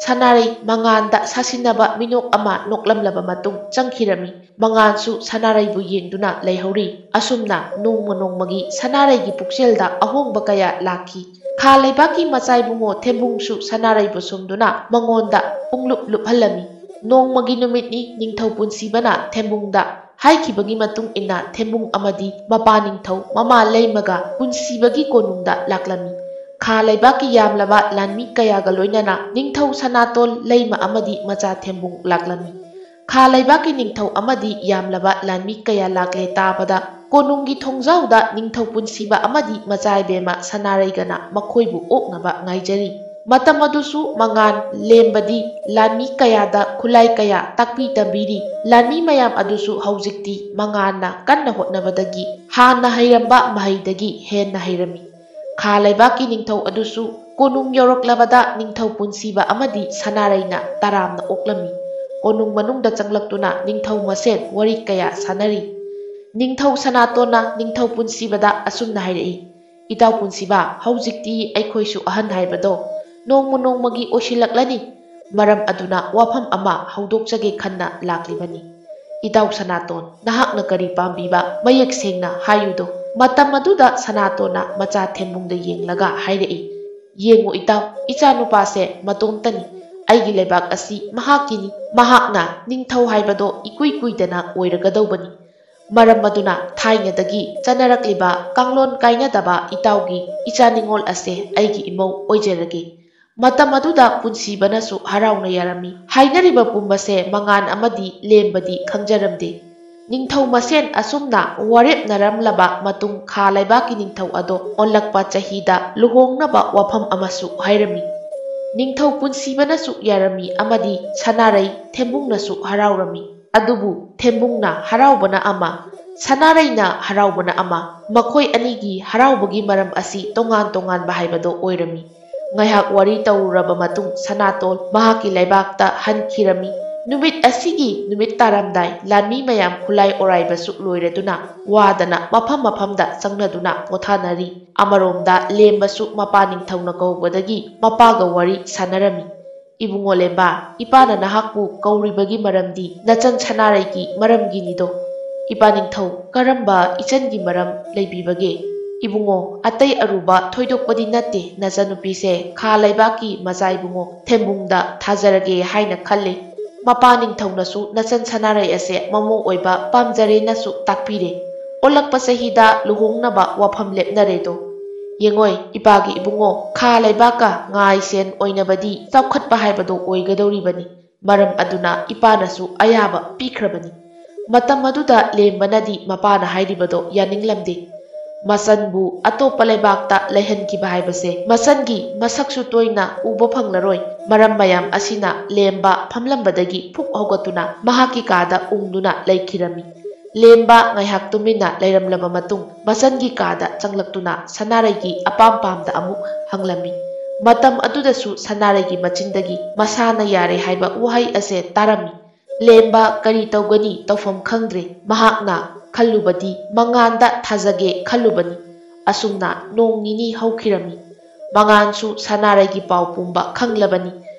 ꯁꯅꯥꯔꯩ ꯃꯉꯥꯟꯗ ꯁꯥꯁꯤꯟꯅꯕ ꯃꯤꯅꯣꯛ ꯑꯃ ꯅꯣꯛꯂꯝꯂꯕ ꯃꯇꯨꯡ ꯆꯪꯈꯤꯔꯝꯃꯤ꯫ ꯃꯉꯥꯟꯁꯨ ꯁꯅꯥꯔꯩꯕꯨ ꯌꯦꯡꯗꯨꯅ ꯂꯩꯍꯧꯔꯤ꯫ ꯑꯁꯨꯝꯅ ꯅꯣꯡꯃ ꯅꯣꯡꯃꯒꯤ ꯁꯅꯥꯔꯩꯒꯤ ꯄꯨꯛꯆꯦꯜꯗ ꯑꯍꯣꯡꯕ ꯀꯌꯥ ꯂꯥꯛꯈꯤ꯫ ꯈꯥ ꯂꯩꯕꯥꯛꯀꯤ ꯃꯆꯥꯏꯕꯨꯡꯉꯣ ꯊꯦꯝꯕꯨꯡꯁꯨ ꯁꯅꯥꯔꯩꯕꯨ ꯁꯨꯝꯗꯨꯅ ꯃꯉꯣꯟꯗ ꯄꯨꯡꯂꯨꯞ ꯂꯨꯞꯍꯜꯂꯝꯃꯤ꯫ ꯅꯣꯡꯃꯒꯤ ꯅꯨꯃꯤꯠꯅꯤ꯫ ꯅꯤꯡꯊꯧ ꯄꯨꯟꯁꯤꯕꯅ ꯊꯦꯝꯕꯨꯡꯗ ꯍꯥꯏꯈꯤꯕꯒꯤ ꯃꯇꯨꯡ ꯏꯟꯅ ꯊꯦꯝꯕꯨꯡ ꯑꯃꯗꯤ ꯃꯄꯥ ꯅꯤꯡꯊꯧ ꯃꯃꯥ ꯂꯩꯃꯒ ꯄꯨꯟꯁꯤꯕꯒꯤ ꯀꯣꯅꯨꯡꯗ ꯂꯥꯛꯂꯝꯃꯤ꯫ ꯈꯥ ꯂꯩꯕꯥꯛꯀꯤ ꯌꯥꯝꯂꯕ ꯂꯥꯟꯃꯤ ꯀꯌꯥꯒ ꯂꯣꯏꯅꯅ ꯅꯤꯡꯊꯧ ꯁꯅꯥꯇꯣꯜ ꯂꯩꯃ ꯑꯃꯗꯤ ꯃꯆꯥ ꯊꯦꯝꯕꯨꯡ ꯂꯥꯛꯂꯝꯃꯤ꯫ ꯈꯥ ꯂꯩꯕꯥꯛꯀꯤ ꯅꯤꯡꯊꯧ ꯑꯃꯗꯤ ꯌꯥꯝꯂꯕ ꯂꯥꯟꯃꯤ ꯀꯌꯥ ꯂꯥꯛꯂꯦ ꯇꯥꯕꯗ ꯀꯣꯅꯨꯡꯒꯤ ꯊꯣꯡꯖꯥꯎꯗ ꯅꯤꯡꯊꯧ ꯄꯨꯟꯁꯤꯕ ꯑꯃꯗꯤ ꯃꯆꯥ ꯏꯕꯦꯝꯃ ꯁꯅꯥꯔꯩꯒꯅ ꯃꯈꯣꯏꯕꯨ ꯑꯣꯛꯅꯕ ꯉꯥꯏꯖꯔꯤ꯫ ꯃꯇꯝ ꯑꯗꯨꯁꯨ ꯃꯉꯥꯟ ꯂꯦꯝꯕꯗꯤ ꯂꯥꯟꯃꯤ ꯀꯌꯥꯗ ꯈꯨꯠꯂꯥꯏ ꯀꯌꯥ ꯇꯥꯛꯄꯤ ꯇꯝꯕꯤꯔꯤ꯫ ꯂꯥꯟꯃꯤ ꯃꯌꯥꯝ ꯑꯗꯨꯁꯨ ꯍꯧꯖꯤꯛꯇꯤ ꯃꯉꯥꯟꯅ ꯀꯟꯅ ꯍꯣꯠꯅꯕꯗꯒꯤ ꯍꯥꯟꯅ ꯍꯩꯔꯝꯕ ꯃꯍꯩꯗꯒꯤ ꯍꯦꯟꯅ ꯍꯩꯔꯝꯃꯤ꯫ ꯈꯥ ꯂꯩꯕꯥꯛꯀꯤ ꯅꯤꯡꯊꯧ ꯑꯗꯨꯁꯨ ꯀꯣꯅꯨꯡ ꯌꯧꯔꯛꯂꯕꯗ ꯅꯤꯡꯊꯧ ꯄꯨꯟꯁꯤꯕ ꯑꯃꯗꯤ ꯁꯅꯥꯔꯩꯅ ꯇꯔꯥꯝꯅ ꯑꯣꯛꯂꯝꯃꯤ꯫ ꯀꯣꯅꯨꯡ ꯃꯅꯨꯡꯗ ꯆꯪꯂꯛꯇꯨꯅ ꯅꯤꯡꯊꯧ ꯃꯁꯦꯟ ꯋꯥꯔꯤ ꯀꯌꯥ ꯁꯥꯟꯅꯔꯤ꯫ ꯅꯤꯡꯊꯧ ꯁꯅꯥꯇꯣꯟꯅ ꯅꯤꯡꯊꯧ ꯄꯨꯟꯁꯤꯕꯗ ꯑꯁꯨꯝꯅ ꯍꯥꯏꯔꯛꯏ, "ꯏꯇꯥꯎ ꯄꯨꯟꯁꯤꯕ, ꯍꯧꯖꯤꯛꯇꯤ ꯑꯩꯈꯣꯏꯁꯨ ꯑꯍꯟ ꯍꯥꯏꯕꯗꯣ ꯅꯣꯡꯃ ꯅꯣꯡꯃꯒꯤ ꯑꯣꯏꯁꯤꯜꯂꯛꯂꯅꯤ꯫ ꯃꯔꯝ ꯑꯗꯨꯅ ꯋꯥꯐꯝ ꯑꯃ ꯍꯧꯗꯣꯛꯆꯒꯦ ꯈꯟꯅ ꯂꯥꯛꯂꯤꯕꯅꯤ꯫ ꯏꯇꯥꯎ ꯁꯅꯥꯇꯣꯟ, ꯅꯍꯥꯛꯅ ꯀꯔꯤ ꯄꯥꯝꯕꯤꯕ ꯃꯌꯦꯛ ꯁꯦꯡꯅ ꯍꯥꯏꯌꯨꯗꯣ?" ꯃꯇꯝ ꯑꯗꯨꯗ ꯁꯅꯥꯇꯣꯟꯅ ꯃꯆꯥ ꯊꯦꯝꯕꯨꯡꯗ ꯌꯦꯡꯂꯒ ꯍꯥꯏꯔꯛꯏ, "ꯌꯦꯡꯉꯨ ꯏꯇꯥꯎ, ꯏꯆꯥꯅꯨꯄꯥꯁꯦ ꯃꯇꯣꯝꯇꯅꯤ꯫ ꯑꯩꯒꯤ ꯂꯩꯕꯥꯛ ꯑꯁꯤ ꯃꯍꯥꯛꯀꯤꯅꯤ꯫ ꯃꯍꯥꯛꯅ ꯅꯤꯡꯊꯧ ꯍꯥꯏꯕꯗꯣ ꯏꯀꯨꯏ ꯀꯨꯏꯗꯅ ꯑꯣꯏꯔꯒꯗꯧꯕꯅꯤ꯫ ꯃꯔꯝ ꯑꯗꯨꯅ ꯊꯥꯏꯅꯗꯒꯤ ꯆꯠꯅꯔꯛꯂꯤꯕ ꯀꯥꯡꯂꯣꯟ ꯀꯥꯏꯅꯗꯕ ꯏꯇꯥꯎꯒꯤ ꯏꯆꯥ ꯅꯤꯉꯣꯜ ꯑꯁꯦ ꯑꯩꯒꯤ ꯏꯃꯧ ꯑꯣꯏꯖꯔꯒꯦ꯫" ꯃꯇꯝ ꯑꯗꯨꯗ ꯄꯨꯟꯁꯤꯕꯅꯁꯨ ꯍꯔꯥꯎꯅ ꯌꯥꯔꯝꯃꯤ꯫ ꯍꯥꯏꯅꯔꯤꯕ ꯄꯨꯝꯕꯁꯦ ꯃꯉꯥꯟ ꯑꯃꯗꯤ ꯂꯦꯝꯕꯗꯤ ꯈꯪꯖꯔꯝꯗꯦ꯫ ꯅꯤꯡꯊꯧ ꯃꯁꯦꯟ ꯑꯁꯨꯝꯅ ꯋꯥꯔꯦꯞꯅꯔꯝꯂꯕ ꯃꯇꯨꯡ ꯈꯥ ꯂꯩꯕꯥꯛꯀꯤ ꯅꯤꯡꯊꯧ ꯑꯗꯣ ꯑꯣꯜꯂꯛꯄ ꯆꯍꯤꯗ ꯂꯨꯍꯣꯡꯅꯕ ꯋꯥꯐꯝ ꯑꯃꯁꯨ ꯍꯥꯏꯔꯝꯃꯤ꯫ ꯅꯤꯡꯊꯧ ꯄꯨꯟꯁꯤꯕꯅꯁꯨ ꯌꯥꯔꯝꯃꯤ ꯑꯃꯗꯤ ꯁꯅꯥꯔꯩ ꯊꯦꯝꯕꯨꯡꯅꯁꯨ ꯍꯔꯥꯎꯔꯝꯃꯤ꯫ ꯑꯗꯨꯕꯨ ꯊꯦꯝꯕꯨꯡꯅ ꯍꯔꯥꯎꯕꯅ ꯑꯃ, ꯁꯅꯥꯔꯩꯅ ꯍꯔꯥꯎꯕꯅ ꯑꯃ, ꯃꯈꯣꯏ ꯑꯅꯤꯒꯤ ꯍꯔꯥꯎꯕꯒꯤ ꯃꯔꯝ ꯑꯁꯤ ꯇꯣꯉꯥꯟ ꯇꯣꯉꯥꯟꯕ ꯍꯥꯏꯕꯗꯣ ꯑꯣꯏꯔꯝꯃꯤ꯫ ꯉꯥꯏꯍꯥꯛ ꯋꯥꯔꯤ ꯇꯧꯔꯨꯔꯕ ꯃꯇꯨꯡ ꯁꯅꯥꯇꯣꯜ ꯃꯍꯥꯛꯀꯤ ꯂꯩꯕꯥꯛꯇ ꯍꯟꯈꯤꯔꯝꯃꯤ꯫ ꯅꯨꯃꯤꯠ ꯑꯁꯤꯒꯤ ꯅꯨꯃꯤꯠ ꯇꯥꯔꯝꯗꯥꯏ ꯂꯥꯟꯃꯤ ꯃꯌꯥꯝ ꯈꯨꯂꯥꯏ ꯑꯣꯔꯥꯏꯕꯁꯨ ꯂꯣꯏꯔꯗꯨꯅ ꯋꯥꯗꯅ ꯃꯐꯝ ꯃꯐꯝꯗ ꯆꯪꯅꯗꯨꯅ ꯄꯣꯊꯥꯅꯔꯤ꯫ ꯑꯃꯔꯣꯝꯗ ꯂꯦꯝꯕꯁꯨ ꯃꯄꯥ ꯅꯤꯡꯊꯧꯅ ꯀꯧꯕꯗꯒꯤ ꯃꯄꯥꯒ ꯋꯥꯔꯤ ꯁꯥꯟꯅꯔꯝꯃꯤ꯫ "ꯏꯕꯨꯡꯉꯣ ꯂꯦꯝꯕ, ꯏꯄꯥꯅ ꯅꯍꯥꯛꯄꯨ ꯀꯧꯔꯤꯕꯒꯤ ꯃꯔꯝꯗꯤ ꯅꯆꯟ ꯁꯅꯥꯔꯩꯒꯤ ꯃꯔꯝꯒꯤꯅꯤꯗꯣ꯫" "ꯏꯄꯥ ꯅꯤꯡꯊꯧ, ꯀꯔꯝꯕ ꯏꯆꯟꯒꯤ ꯃꯔꯝ ꯂꯩꯕꯤꯕꯒꯦ?" "ꯏꯕꯨꯡꯉꯣ, ꯑꯇꯩ ꯑꯔꯨꯕ ꯊꯣꯏꯗꯣꯛꯄꯗꯤ ꯅꯠꯇꯦ, ꯅꯆꯟꯅꯨꯄꯤꯁꯦ ꯈꯥ ꯂꯩꯕꯥꯛꯀꯤ ꯃꯆꯥ ꯏꯕꯨꯡꯉꯣ ꯊꯦꯝꯕꯨꯡꯗ ꯊꯥꯖꯔꯒꯦ ꯍꯥꯏꯅ ꯈꯜꯂꯤ꯫ ꯃꯄꯥ ꯅꯤꯡꯊꯧꯅꯁꯨ ꯅꯆꯟ ꯁꯅꯥꯔꯩ ꯑꯁꯦ ꯃꯃꯧ ꯑꯣꯏꯕ ꯄꯥꯝꯖꯔꯦꯅꯁꯨ ꯇꯥꯛꯄꯤꯔꯦ꯫ ꯑꯣꯜꯂꯛꯄ ꯆꯍꯤꯗ ꯂꯨꯍꯣꯡꯅꯕ ꯋꯥꯐꯝ ꯂꯦꯞꯅꯔꯦꯗꯣ꯫ ꯌꯦꯡꯉꯣꯏ, ꯏꯄꯥꯒꯤ ꯏꯕꯨꯡꯉꯣ, ꯈꯥ ꯂꯩꯕꯥꯛꯀ ꯉꯥꯏ ꯁꯦꯟ ꯑꯣꯏꯅꯕꯗꯤ ꯆꯥꯎꯈꯠꯄ ꯍꯥꯏꯕꯗꯣ ꯑꯣꯏꯒꯗꯧꯔꯤꯕꯅꯤ꯫ ꯃꯔꯝ ꯑꯗꯨꯅ ꯏꯄꯥꯅꯁꯨ ꯑꯌꯥꯕ ꯄꯤꯈ꯭ꯔꯕꯅꯤ꯫" ꯃꯇꯝ ꯑꯗꯨꯗ ꯂꯦꯝꯕꯅꯗꯤ ꯃꯄꯥꯅ ꯍꯥꯏꯔꯤꯕꯗꯣ ꯌꯥꯅꯤꯡꯂꯝꯗꯦ꯫ ꯃꯆꯟꯕꯨ ꯑꯇꯣꯞꯄ ꯂꯩꯕꯥꯛꯇ ꯂꯩꯍꯟꯈꯤꯕ ꯍꯥꯏꯕꯁꯦ ꯃꯆꯟꯒꯤ ꯃꯁꯛꯁꯨ ꯇꯣꯏꯅ ꯎꯕ ꯐꯪꯂꯔꯣꯏ꯫ ꯃꯔꯝ ꯃꯌꯥꯝ ꯑꯁꯤꯅ ꯂꯦꯝꯕ ꯐꯝꯂꯝꯕꯗꯒꯤ ꯐꯨꯛ ꯍꯧꯒꯠꯇꯨꯅ ꯃꯍꯥꯛꯀꯤ ꯀꯥꯗ ꯎꯪꯗꯨꯅ ꯂꯩꯈꯤꯔꯝꯃꯤ꯫ ꯂꯦꯝꯕ ꯉꯥꯏꯍꯥꯛ ꯇꯨꯃꯤꯟꯅ ꯂꯩꯔꯝꯂꯕ ꯃꯇꯨꯡ ꯃꯆꯟꯒꯤ ꯀꯥꯗ ꯆꯪꯂꯛꯇꯨꯅ ꯁꯅꯥꯔꯩꯒꯤ ꯑꯄꯥꯝ ꯄꯥꯝꯗ ꯑꯃꯨꯛ ꯍꯪꯂꯝꯃꯤ꯫ ꯃꯇꯝ ꯑꯗꯨꯗꯁꯨ ꯁꯅꯥꯔꯩꯒꯤ ꯃꯆꯤꯟꯗꯒꯤ ꯃꯁꯥꯅ ꯌꯥꯔꯦ ꯍꯥꯏꯕ ꯋꯥꯍꯩ ꯑꯁꯦ ꯇꯥꯔꯝꯃꯤ꯫ ꯂꯦꯝꯕ ꯀꯔꯤ ꯇꯧꯒꯅꯤ ꯇꯧꯐꯝ ꯈꯪꯗ꯭ꯔꯦ꯫ ꯃꯍꯥꯛꯅ ꯈꯜꯂꯨꯕꯗꯤ ꯃꯉꯥꯟꯗ ꯊꯥꯖꯒꯦ ꯈꯜꯂꯨꯕꯅꯤ꯫ ꯑꯁꯨꯝꯅ ꯅꯣꯡ ꯅꯤꯅꯤ ꯍꯧꯈꯤꯔꯝꯃꯤ꯫ ꯃꯉꯥꯟꯁꯨ ꯁꯅꯥꯔꯩꯒꯤ ꯄꯥꯎ ꯄꯨꯝꯕ ꯈꯪꯂꯕꯅꯤ꯫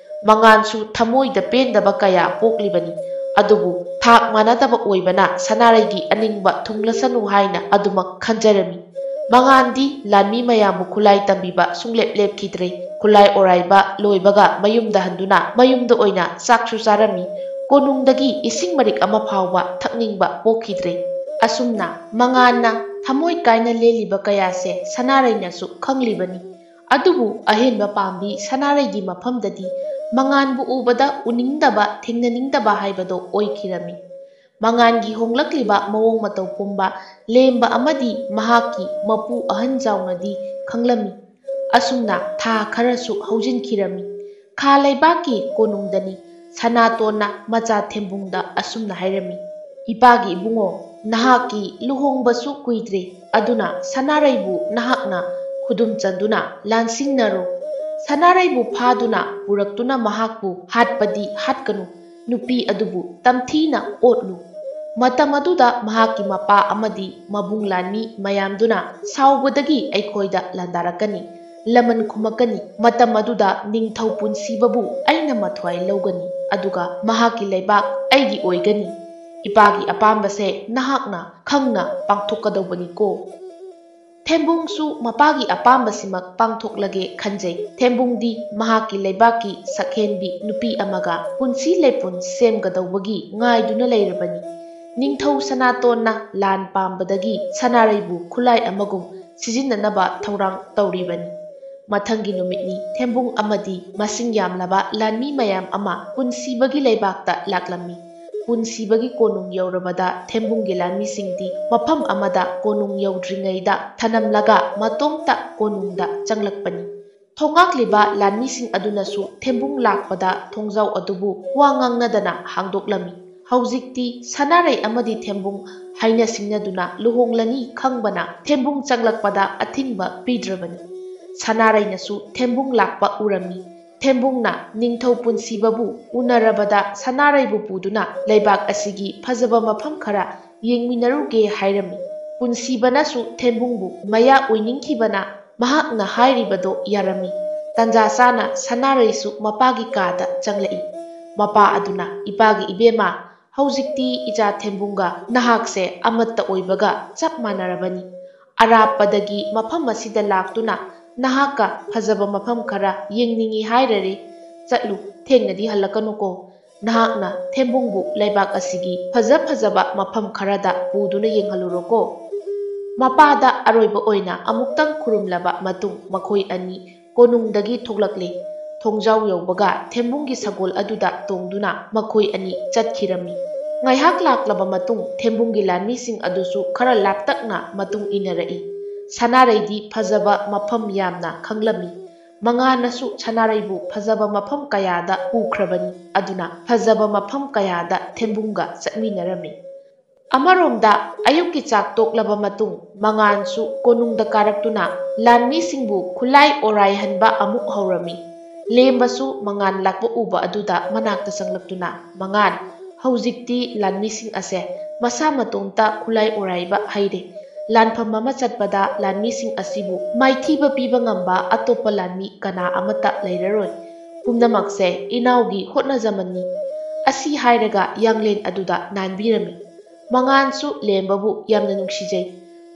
ꯃꯉꯥꯟꯁꯨ ꯊꯃꯣꯏꯗ ꯄꯦꯟꯗꯕ ꯀꯌꯥ ꯄꯣꯛꯂꯤꯕꯅꯤ꯫ ꯑꯗꯨꯕꯨ ꯊꯥꯛ ꯃꯥꯟꯅꯗꯕ ꯑꯣꯏꯕꯅ ꯁꯅꯥꯔꯩꯒꯤ ꯑꯅꯤꯡꯕ ꯊꯨꯡꯂꯁꯅꯨ ꯍꯥꯏꯅ ꯑꯗꯨꯃꯛ ꯈꯟꯖꯔꯝꯃꯤ꯫ ꯃꯉꯥꯟꯗꯤ ꯂꯥꯟꯃꯤ ꯃꯌꯥꯝꯕꯨ ꯈꯨꯂꯥꯏ ꯇꯝꯕꯤꯕ ꯁꯨꯡꯂꯦꯞ ꯂꯦꯞꯈꯤꯗ꯭ꯔꯦ꯫ ꯈꯨꯂꯥꯏ ꯑꯣꯔꯥꯏꯕ ꯂꯣꯏꯕꯒ ꯃꯌꯨꯝꯗ ꯍꯟꯗꯨꯅ ꯃꯌꯨꯝꯗ ꯑꯣꯏꯅ ꯆꯥꯛꯁꯨ ꯆꯥꯔꯝꯃꯤ꯫ ꯀꯣꯅꯨꯡꯗꯒꯤ ꯏꯁꯤꯡ ꯃꯔꯤꯛ ꯑꯃ ꯐꯥꯎꯕ ꯊꯛꯅꯤꯡꯕ ꯄꯣꯛꯈꯤꯗ꯭ꯔꯦ꯫ ꯑꯁꯨꯝꯅ ꯃꯉꯥꯟꯅ ꯊꯃꯣꯏ ꯀꯥꯏꯅ ꯂꯦꯜꯂꯤꯕ ꯀꯌꯥꯁꯦ ꯁꯅꯥꯔꯩꯅꯁꯨ ꯈꯪꯂꯤꯕꯅꯤ꯫ ꯑꯗꯨꯕꯨ ꯑꯍꯦꯟꯕ ꯄꯥꯝꯕꯤ ꯁꯅꯥꯔꯩꯒꯤ ꯃꯐꯝꯗꯗꯤ ꯃꯉꯥꯟꯕꯨ ꯎꯕꯗ ꯎꯅꯤꯡꯗꯕ, ꯊꯦꯡꯅꯅꯤꯡꯗꯕ ꯍꯥꯏꯕꯗꯣ ꯑꯣꯏꯈꯤꯔꯝꯃꯤ꯫ ꯃꯉꯥꯟꯒꯤ ꯍꯣꯡꯂꯛꯂꯤꯕ ꯃꯑꯣꯡ ꯃꯇꯧ ꯄꯨꯝꯕ ꯂꯦꯝꯕ ꯑꯃꯗꯤ ꯃꯍꯥꯛꯀꯤ ꯃꯄꯨ ꯑꯍꯟ ꯖꯥꯎꯅꯗꯤ ꯈꯪꯂꯝꯃꯤ꯫ ꯑꯁꯨꯝꯅ ꯊꯥ ꯈꯔꯁꯨ ꯍꯧꯖꯤꯟꯈꯤꯔꯝꯃꯤ꯫ ꯈꯥ ꯂꯩꯕꯥꯛꯀꯤ ꯀꯣꯅꯨꯡꯗꯅꯤ꯫ ꯁꯅꯥꯇꯣꯟꯅ ꯃꯆꯥ ꯊꯦꯝꯕꯨꯡꯗ ꯑꯁꯨꯝꯅ ꯍꯥꯏꯔꯝꯃꯤ, "ꯏꯄꯥꯒꯤ ꯏꯕꯨꯡꯉꯣ, ꯅꯍꯥꯛꯀꯤ ꯂꯨꯍꯣꯡꯕꯁꯨ ꯀꯨꯏꯗ꯭ꯔꯦ, ꯑꯗꯨꯅ ꯁꯅꯥꯔꯩꯕꯨ ꯅꯍꯥꯛꯅ ꯈꯨꯗꯨꯝ ꯆꯟꯗꯨꯅ ꯂꯥꯟꯁꯤꯡꯅꯔꯣ꯫ ꯁꯅꯥꯔꯩꯕꯨ ꯐꯥꯗꯨꯅ ꯄꯨꯔꯛꯇꯨꯅ ꯃꯍꯥꯛꯄꯨ ꯍꯥꯠꯄꯗꯤ ꯍꯥꯠꯀꯅꯨ, ꯅꯨꯄꯤ ꯑꯗꯨꯕꯨ ꯇꯝꯊꯤꯅ ꯑꯣꯠꯂꯨ꯫ ꯃꯇꯝ ꯑꯗꯨꯗ ꯃꯍꯥꯛꯀꯤ ꯃꯄꯥ ꯑꯃꯗꯤ ꯃꯕꯨꯡ ꯂꯥꯟꯃꯤ ꯃꯌꯥꯝꯗꯨꯅ ꯁꯥꯎꯕꯗꯒꯤ ꯑꯩꯈꯣꯏꯗ ꯂꯥꯟꯗꯥꯔꯛꯀꯅꯤ, ꯂꯃꯟ ꯈꯨꯝꯃꯛꯀꯅꯤ꯫ ꯃꯇꯝ ꯑꯗꯨꯗ ꯅꯤꯡꯊꯧ ꯄꯨꯟꯁꯤꯕꯕꯨ ꯑꯩꯅ ꯃꯊ꯭ꯋꯥꯏ ꯂꯧꯒꯅꯤ, ꯑꯗꯨꯒ ꯃꯍꯥꯛꯀꯤ ꯂꯩꯕꯥꯛ ꯑꯩꯒꯤ ꯑꯣꯏꯒꯅꯤ꯫ ꯏꯄꯥꯒꯤ ꯑꯄꯥꯝꯕꯁꯦ ꯅꯍꯥꯛꯅ ꯈꯪꯅ ꯄꯥꯡꯊꯣꯛꯀꯗꯧꯕꯅꯤꯀꯣ꯫" ꯊꯦꯝꯕꯨꯡꯁꯨ ꯃꯄꯥꯒꯤ ꯑꯄꯥꯝꯕꯁꯤꯃꯛ ꯄꯥꯡꯊꯣꯛꯂꯒꯦ ꯈꯟꯖꯩ꯫ ꯊꯦꯝꯕꯨꯡꯗꯤ ꯃꯍꯥꯛꯀꯤ ꯂꯩꯕꯥꯛꯀꯤ ꯁꯛꯍꯦꯟꯕꯤ ꯅꯨꯄꯤ ꯑꯃꯒ ꯄꯨꯟꯁꯤ ꯂꯩꯄꯨꯟ ꯁꯦꯝꯒꯗꯧꯕꯒꯤ ꯉꯥꯏꯗꯨꯅ ꯂꯩꯔꯕꯅꯤ꯫ ꯅꯤꯡꯊꯧ ꯁꯅꯥꯇꯣꯟꯅ ꯂꯥꯟ ꯄꯥꯝꯕꯗꯒꯤ ꯁꯅꯥꯔꯩꯕꯨ ꯈꯨꯠꯂꯥꯏ ꯑꯃꯒꯨꯝ ꯁꯤꯖꯤꯟꯅꯅꯕ ꯊꯧꯔꯥꯡ ꯇꯧꯔꯤꯕꯅꯤ꯫ ꯃꯊꯪꯒꯤ ꯅꯨꯃꯤꯠꯅꯤ꯫ ꯊꯦꯝꯕꯨꯡ ꯑꯃꯗꯤ ꯃꯁꯤꯡ ꯌꯥꯝꯂꯕ ꯂꯥꯟꯃꯤ ꯃꯌꯥꯝ ꯑꯃ ꯄꯨꯟꯁꯤꯕꯒꯤ ꯂꯩꯕꯥꯛꯇ ꯂꯥꯛꯂꯝꯃꯤ꯫ ꯄꯨꯟꯁꯤꯕꯒꯤ ꯀꯣꯅꯨꯡ ꯌꯧꯔꯕꯗ ꯊꯦꯝꯕꯨꯡꯒꯤ ꯂꯥꯟꯃꯤꯁꯤꯡꯗꯤ ꯃꯐꯝ ꯑꯃꯗ ꯀꯣꯅꯨꯡ ꯌꯧꯗ꯭ꯔꯤꯉꯩꯗ ꯊꯅꯝꯂꯒ ꯃꯇꯣꯝꯇ ꯀꯣꯅꯨꯡꯗ ꯆꯪꯂꯛꯄꯅꯤ꯫ ꯊꯣꯉꯥꯛꯂꯤꯕ ꯂꯥꯟꯃꯤꯁꯤꯡ ꯑꯗꯨꯅꯁꯨ ꯊꯦꯝꯕꯨꯡ ꯂꯥꯛꯄꯗ ꯊꯣꯡꯖꯥꯎ ꯑꯗꯨꯕꯨ ꯋꯥ ꯉꯥꯡꯅꯗꯅ ꯍꯥꯡꯗꯣꯛꯂꯝꯃꯤ꯫ ꯍꯧꯖꯤꯛꯇꯤ ꯁꯅꯥꯔꯩ ꯑꯃꯗꯤ ꯊꯦꯝꯕꯨꯡ ꯍꯥꯏꯅ ꯁꯤꯡꯅꯗꯨꯅ ꯂꯨꯍꯣꯡꯂꯅꯤ ꯈꯪꯕꯅ ꯊꯦꯝꯕꯨꯡ ꯆꯪꯂꯛꯄꯗ ꯑꯊꯤꯡꯕ ꯄꯤꯗ꯭ꯔꯕꯅꯤ꯫ ꯁꯅꯥꯔꯩꯅꯁꯨ ꯊꯦꯝꯕꯨꯡ ꯂꯥꯛꯄ ꯎꯔꯝꯃꯤ꯫ ꯊꯦꯝꯕꯨꯡꯅ ꯅꯤꯡꯊꯧ ꯄꯨꯟꯁꯤꯕꯕꯨ ꯎꯅꯔꯕꯗ ꯁꯅꯥꯔꯩꯕꯨ ꯄꯨꯗꯨꯅ ꯂꯩꯕꯥꯛ ꯑꯁꯤꯒꯤ ꯐꯖꯕ ꯃꯐꯝ ꯈꯔ ꯌꯦꯡꯃꯤꯟꯅꯔꯨꯒꯦ ꯍꯥꯏꯔꯝꯃꯤ꯫ ꯄꯨꯟꯁꯤꯕꯅꯁꯨ ꯊꯦꯝꯕꯨꯡꯕꯨ ꯃꯌꯥ ꯑꯣꯏꯅꯤꯡꯈꯤꯕꯅ ꯃꯍꯥꯛꯅ ꯍꯥꯏꯔꯤꯕꯗꯣ ꯌꯥꯔꯝꯃꯤ꯫ ꯇꯟꯖꯥ ꯆꯥꯅ ꯁꯅꯥꯔꯩꯁꯨ ꯃꯄꯥꯒꯤ ꯀꯥꯗ ꯆꯪꯂꯛꯏ꯫ ꯃꯄꯥ ꯑꯗꯨꯅ, "ꯏꯄꯥꯒꯤ ꯏꯕꯦꯝꯃ, ꯍꯧꯖꯤꯛꯇꯤ ꯏꯆꯥ ꯊꯦꯝꯕꯨꯡꯒ ꯅꯍꯥꯛꯁꯦ ꯑꯃꯠꯇ ꯑꯣꯏꯕꯒ ꯆꯞ ꯃꯥꯟꯅꯔꯕꯅꯤ꯫ ꯑꯔꯥꯞꯄꯗꯒꯤ ꯃꯐꯝ ꯑꯁꯤꯗ ꯂꯥꯛꯇꯨꯅ ꯅꯍꯥꯛꯀ ꯐꯖꯕ ꯃꯐꯝ ꯈꯔ ꯌꯦꯡꯅꯤꯡꯏ ꯍꯥꯏꯔꯔꯦ꯫ ꯆꯠꯂꯨ, ꯊꯦꯡꯅꯗꯤ ꯍꯜꯂꯛꯀꯅꯨꯀꯣ꯫ ꯅꯍꯥꯛꯅ ꯊꯦꯝꯕꯨꯡꯕꯨ ꯂꯩꯕꯥꯛ ꯑꯁꯤꯒꯤ ꯐꯖ ꯐꯖꯕ ꯃꯐꯝ ꯈꯔꯗ ꯄꯨꯗꯨꯅ ꯌꯦꯡꯍꯜꯂꯨꯔꯣꯀꯣ꯫" ꯃꯄꯥꯗ ꯑꯔꯣꯏꯕ ꯑꯣꯏꯅ ꯑꯃꯨꯛꯇꯪ ꯈꯨꯔꯨꯝꯂꯕ ꯃꯇꯨꯡ ꯃꯈꯣꯏ ꯑꯅꯤ ꯀꯣꯅꯨꯡꯗꯒꯤ ꯊꯣꯛꯂꯛꯂꯦ꯫ ꯊꯣꯡꯖꯥꯎ ꯌꯧꯕꯒ ꯊꯦꯝꯕꯨꯡꯒꯤ ꯁꯒꯣꯜ ꯑꯗꯨꯗ ꯇꯣꯡꯗꯨꯅ ꯃꯈꯣꯏ ꯑꯅꯤ ꯆꯠꯈꯤꯔꯝꯃꯤ꯫ ꯉꯥꯏꯍꯥꯛ ꯂꯥꯛꯂꯕ ꯃꯇꯨꯡ ꯊꯦꯝꯕꯨꯡꯒꯤ ꯂꯥꯟꯃꯤꯁꯤꯡ ꯑꯗꯨꯁꯨ ꯈꯔ ꯂꯥꯞꯇꯛꯅ ꯃꯇꯨꯡ ꯏꯟꯅꯔꯛꯏ꯫ ꯁꯅꯥꯔꯩꯗꯤ ꯐꯖꯕ ꯃꯐꯝ ꯌꯥꯝꯅ ꯈꯪꯂꯝꯃꯤ꯫ ꯃꯉꯥꯟꯅꯁꯨ ꯁꯅꯥꯔꯩꯕꯨ ꯐꯖꯕ ꯃꯐꯝ ꯀꯌꯥꯗ ꯄꯨꯈ꯭ꯔꯕꯅꯤ꯫ ꯑꯗꯨꯅ ꯐꯖꯕ ꯃꯐꯝ ꯀꯌꯥꯗ ꯊꯦꯝꯕꯨꯡꯒ ꯆꯠꯃꯤꯟꯅꯔꯝꯃꯤ꯫ ꯑꯃꯔꯣꯝꯗ ꯑꯌꯨꯛꯀꯤ ꯆꯥꯛ ꯇꯣꯛꯂꯕ ꯃꯇꯨꯡ ꯃꯉꯥꯟꯁꯨ ꯀꯣꯅꯨꯡꯗ ꯀꯥꯔꯛꯇꯨꯅ ꯂꯥꯟꯃꯤꯁꯤꯡꯕꯨ ꯈꯨꯂꯥꯏ ꯑꯣꯔꯥꯏꯍꯟꯕ ꯑꯃꯨꯛ ꯍꯧꯔꯝꯃꯤ꯫ ꯂꯦꯝꯕꯁꯨ ꯃꯉꯥꯟ ꯂꯥꯛꯄ ꯎꯕ ꯑꯗꯨꯗ ꯃꯅꯥꯛꯇ ꯆꯪꯂꯛꯇꯨꯅ, "ꯃꯉꯥꯟ, ꯍꯧꯖꯤꯛꯇꯤ ꯂꯥꯟꯃꯤꯁꯤꯡ ꯑꯁꯦ ꯃꯁꯥ ꯃꯇꯣꯝꯇ ꯈꯨꯂꯥꯏ ꯑꯣꯔꯥꯏꯕ ꯍꯩꯔꯦ꯫ ꯂꯥꯟꯐꯝ ꯑꯃ ꯆꯠꯄꯗ ꯂꯥꯟꯃꯤꯁꯤꯡ ꯑꯁꯤꯕꯨ ꯃꯥꯏꯊꯤꯕ ꯄꯤꯕ ꯉꯝꯕ ꯑꯇꯣꯞꯄ ꯂꯥꯟꯃꯤ ꯀꯅꯥ ꯑꯃꯠꯇ ꯂꯩꯔꯔꯣꯏ꯫ ꯄꯨꯝꯅꯃꯛꯁꯦ ꯏꯅꯥꯎꯒꯤ ꯍꯣꯠꯅꯖꯃꯟꯅꯤ"꯫ ꯑꯁꯤ ꯍꯥꯏꯔꯒ ꯌꯥꯡꯂꯦꯟ ꯑꯗꯨꯗ ꯅꯥꯟꯕꯤꯔꯝꯃꯤ꯫ ꯃꯉꯥꯟꯁꯨ ꯂꯦꯝꯕꯕꯨ ꯌꯥꯝꯅ ꯅꯨꯡꯁꯤꯖꯩ꯫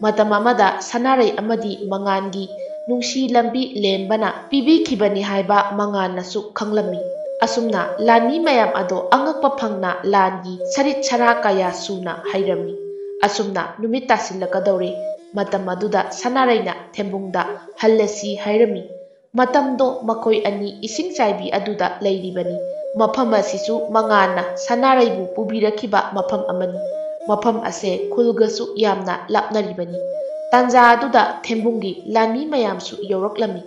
ꯃꯇꯝ ꯑꯃꯗ ꯁꯅꯥꯔꯩ ꯑꯃꯗꯤ ꯃꯉꯥꯟꯒꯤ ꯅꯨꯡꯁꯤ ꯂꯝꯕꯤ ꯂꯦꯝꯕꯅ ꯄꯤꯕꯤꯈꯤꯕꯅꯤ ꯍꯥꯏꯕ ꯃꯉꯥꯟꯅꯁꯨ ꯈꯪꯂꯝꯃꯤ꯫ ꯑꯁꯨꯝꯅ ꯂꯥꯟꯃꯤ ꯃꯌꯥꯝ ꯑꯗꯣ ꯑꯉꯛꯄ ꯐꯪꯅ ꯂꯥꯟꯒꯤ ꯁꯔꯤꯠ ꯁꯔꯥ ꯀꯌꯥ ꯁꯨꯅ ꯍꯩꯔꯝꯃꯤ꯫ ꯑꯁꯨꯝꯅ ꯅꯨꯃꯤꯠ ꯇꯥꯁꯤꯜꯂꯛꯀꯗꯧꯔꯦ꯫ ꯃꯇꯝ ꯑꯗꯨꯗ ꯁꯅꯥꯔꯩꯅ ꯊꯦꯝꯕꯨꯡꯗ "ꯍꯜꯂꯁꯤ" ꯍꯥꯏꯔꯝꯃꯤ꯫ ꯃꯇꯝꯗꯣ ꯃꯈꯣꯏ ꯑꯅꯤ ꯏꯁꯤꯡ ꯆꯥꯏꯕꯤ ꯑꯗꯨꯗ ꯂꯩꯔꯤꯕꯅꯤ꯫ ꯃꯐꯝ ꯑꯁꯤꯁꯨ ꯃꯉꯥꯟꯅ ꯁꯅꯥꯔꯩꯕꯨ ꯄꯨꯕꯤꯔꯛꯈꯤꯕ ꯃꯐꯝ ꯑꯃꯅꯤ꯫ ꯃꯐꯝ ꯑꯁꯦ ꯈꯨꯜꯒꯁꯨ ꯌꯥꯝꯅ ꯂꯥꯞꯅꯔꯤꯕꯅꯤ꯫ ꯇꯥꯟꯖꯥ ꯑꯗꯨꯗ ꯊꯦꯝꯕꯨꯡꯒꯤ ꯂꯥꯟꯃꯤ ꯃꯌꯥꯝꯁꯨ ꯌꯧꯔꯛꯂꯝꯃꯤ꯫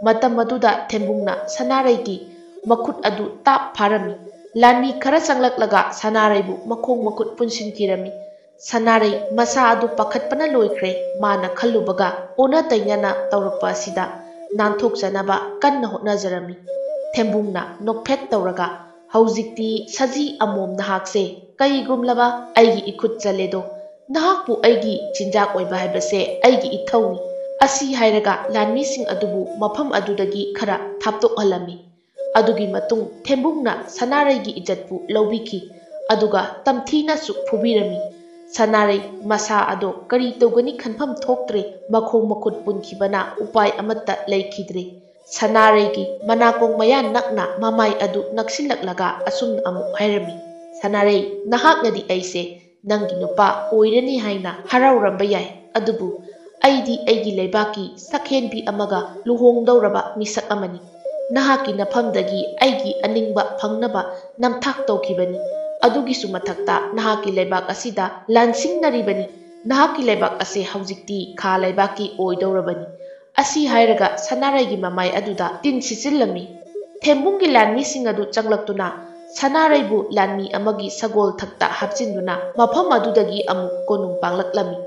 ꯃꯇꯝ ꯑꯗꯨꯗ ꯊꯦꯝꯕꯨꯡꯅ ꯁꯅꯥꯔꯩꯒꯤ ꯃꯈꯨꯠ ꯑꯗꯨ ꯇꯥꯞ ꯐꯥꯔꯝꯃꯤ꯫ ꯂꯥꯟꯃꯤ ꯈꯔ ꯆꯪꯂꯛꯂꯒ ꯁꯅꯥꯔꯩꯕꯨ ꯃꯈꯣꯡ ꯃꯈꯨꯠ ꯄꯨꯟꯁꯤꯟꯈꯤꯔꯝꯃꯤ꯫ ꯁꯅꯥꯔꯩ ꯃꯁꯥ ꯑꯗꯨ ꯄꯥꯈꯠꯄꯅ ꯂꯣꯏꯈ꯭ꯔꯦ꯫ ꯃꯥꯅ ꯈꯜꯂꯨꯕꯒ ꯑꯣꯟꯅ ꯇꯩꯅꯅ ꯇꯧꯔꯛꯄ ꯑꯁꯤꯗ ꯅꯥꯟꯊꯣꯛꯆꯅꯕ ꯀꯟꯅ ꯍꯣꯠꯅꯖꯔꯝꯃꯤ꯫ ꯊꯦꯝꯕꯨꯡꯅ ꯅꯣꯛꯐꯦꯠ ꯇꯧꯔꯒ, "ꯍꯧꯖꯤꯛꯇꯤ ꯁꯖꯤ ꯑꯃꯣꯝ ꯅꯍꯥꯛꯁꯦ ꯀꯩꯒꯨꯝꯂꯕ ꯑꯩꯒꯤ ꯏꯈꯨꯠ ꯆꯜꯂꯦꯗꯣ꯫ ꯅꯍꯥꯛꯄꯨ ꯑꯩꯒꯤ ꯆꯤꯟꯖꯥꯛ ꯑꯣꯏꯕ ꯍꯥꯏꯕꯁꯦ ꯑꯩꯒꯤ ꯏꯊꯧꯅꯤ"꯫ ꯑꯁꯤ ꯍꯥꯏꯔꯒ ꯂꯥꯟꯃꯤꯁꯤꯡ ꯑꯗꯨꯕꯨ ꯃꯐꯝ ꯑꯗꯨꯗꯒꯤ ꯈꯔ ꯊꯥꯞꯇꯣꯛꯍꯜꯂꯝꯃꯤ꯫ ꯑꯗꯨꯒꯤ ꯃꯇꯨꯡ ꯊꯦꯝꯕꯨꯡꯅ ꯁꯅꯥꯔꯩꯒꯤ ꯏꯖꯠꯄꯨ ꯂꯧꯕꯤꯈꯤ, ꯑꯗꯨꯒ ꯇꯝꯊꯤꯅꯁꯨ ꯐꯨꯕꯤꯔꯝꯃꯤ꯫ ꯁꯅꯥꯔꯩ ꯃꯁꯥ ꯑꯗꯣ ꯀꯔꯤ ꯇꯧꯒꯅꯤ ꯈꯟꯐꯝ ꯊꯣꯛꯇ꯭ꯔꯦ, ꯃꯈꯣꯡ ꯃꯈꯨꯠ ꯄꯨꯟꯈꯤꯕꯅ ꯎꯄꯥꯏ ꯑꯃꯠꯇ ꯂꯩꯈꯤꯗ꯭ꯔꯦ꯫ ꯁꯅꯥꯔꯩꯒꯤ ꯃꯅꯥꯀꯣꯡ ꯃꯌꯥ ꯅꯛꯅ ꯃꯃꯥꯏ ꯑꯗꯨ ꯅꯛꯁꯤꯜꯂꯛꯂꯒ ꯑꯁꯨꯝꯅ ꯑꯃꯨꯛ ꯍꯥꯏꯔꯝꯃꯤ, "ꯁꯅꯥꯔꯩ, ꯅꯍꯥꯛꯅꯗꯤ ꯑꯩꯁꯦ ꯅꯪꯒꯤ ꯅꯨꯄꯥ ꯑꯣꯏꯔꯅꯤ ꯍꯥꯏꯅ ꯍꯔꯥꯎꯔꯝꯕ ꯌꯥꯏ, ꯑꯗꯨꯕꯨ ꯑꯩꯗꯤ ꯑꯩꯒꯤ ꯂꯩꯕꯥꯛꯀꯤ ꯁꯛꯍꯦꯟꯕꯤ ꯑꯃꯒ ꯂꯨꯍꯣꯡꯗꯧꯔꯕ ꯃꯤꯁꯛ ꯑꯃꯅꯤ꯫ ꯅꯍꯥꯛꯀꯤ ꯅꯐꯝꯗꯒꯤ ꯑꯩꯒꯤ ꯑꯅꯤꯡꯕ ꯐꯪꯅꯕ ꯅꯝꯊꯥꯛ ꯇꯧꯈꯤꯕꯅꯤ꯫ ꯑꯗꯨꯒꯤꯁꯨ ꯃꯊꯛꯇ ꯅꯍꯥꯛꯀꯤ ꯂꯩꯕꯥꯛ ꯑꯁꯤꯗ ꯂꯥꯟꯁꯤꯡꯅꯔꯤꯕꯅꯤ꯫ ꯅꯍꯥꯛꯀꯤ ꯂꯩꯕꯥꯛ ꯑꯁꯤ ꯍꯧꯖꯤꯛꯇꯤ ꯈꯥ ꯂꯩꯕꯥꯛꯀꯤ ꯑꯣꯏꯗꯧꯔꯕꯅꯤ꯫ ꯑꯁꯤ ꯍꯥꯏꯔꯒ ꯁꯅꯥꯔꯩꯒꯤ ꯃꯃꯥꯏ ꯑꯗꯨꯗ ꯇꯤꯟ ꯁꯤꯠꯆꯤꯜꯂꯝꯃꯤ꯫ ꯊꯦꯝꯕꯨꯡꯒꯤ ꯂꯥꯟꯃꯤꯁꯤꯡ ꯑꯗꯨ ꯆꯪꯂꯛꯇꯨꯅ ꯁꯅꯥꯔꯩꯕꯨ ꯂꯥꯟꯃꯤ ꯑꯃꯒꯤ ꯁꯒꯣꯜ ꯊꯛꯇ ꯍꯥꯞꯆꯤꯟꯗꯨꯅ ꯃꯐꯝ ꯑꯗꯨꯗꯒꯤ ꯑꯃꯨꯛ ꯀꯣꯅꯨꯡ ꯄꯥꯡꯂꯛꯂꯝꯃꯤ꯫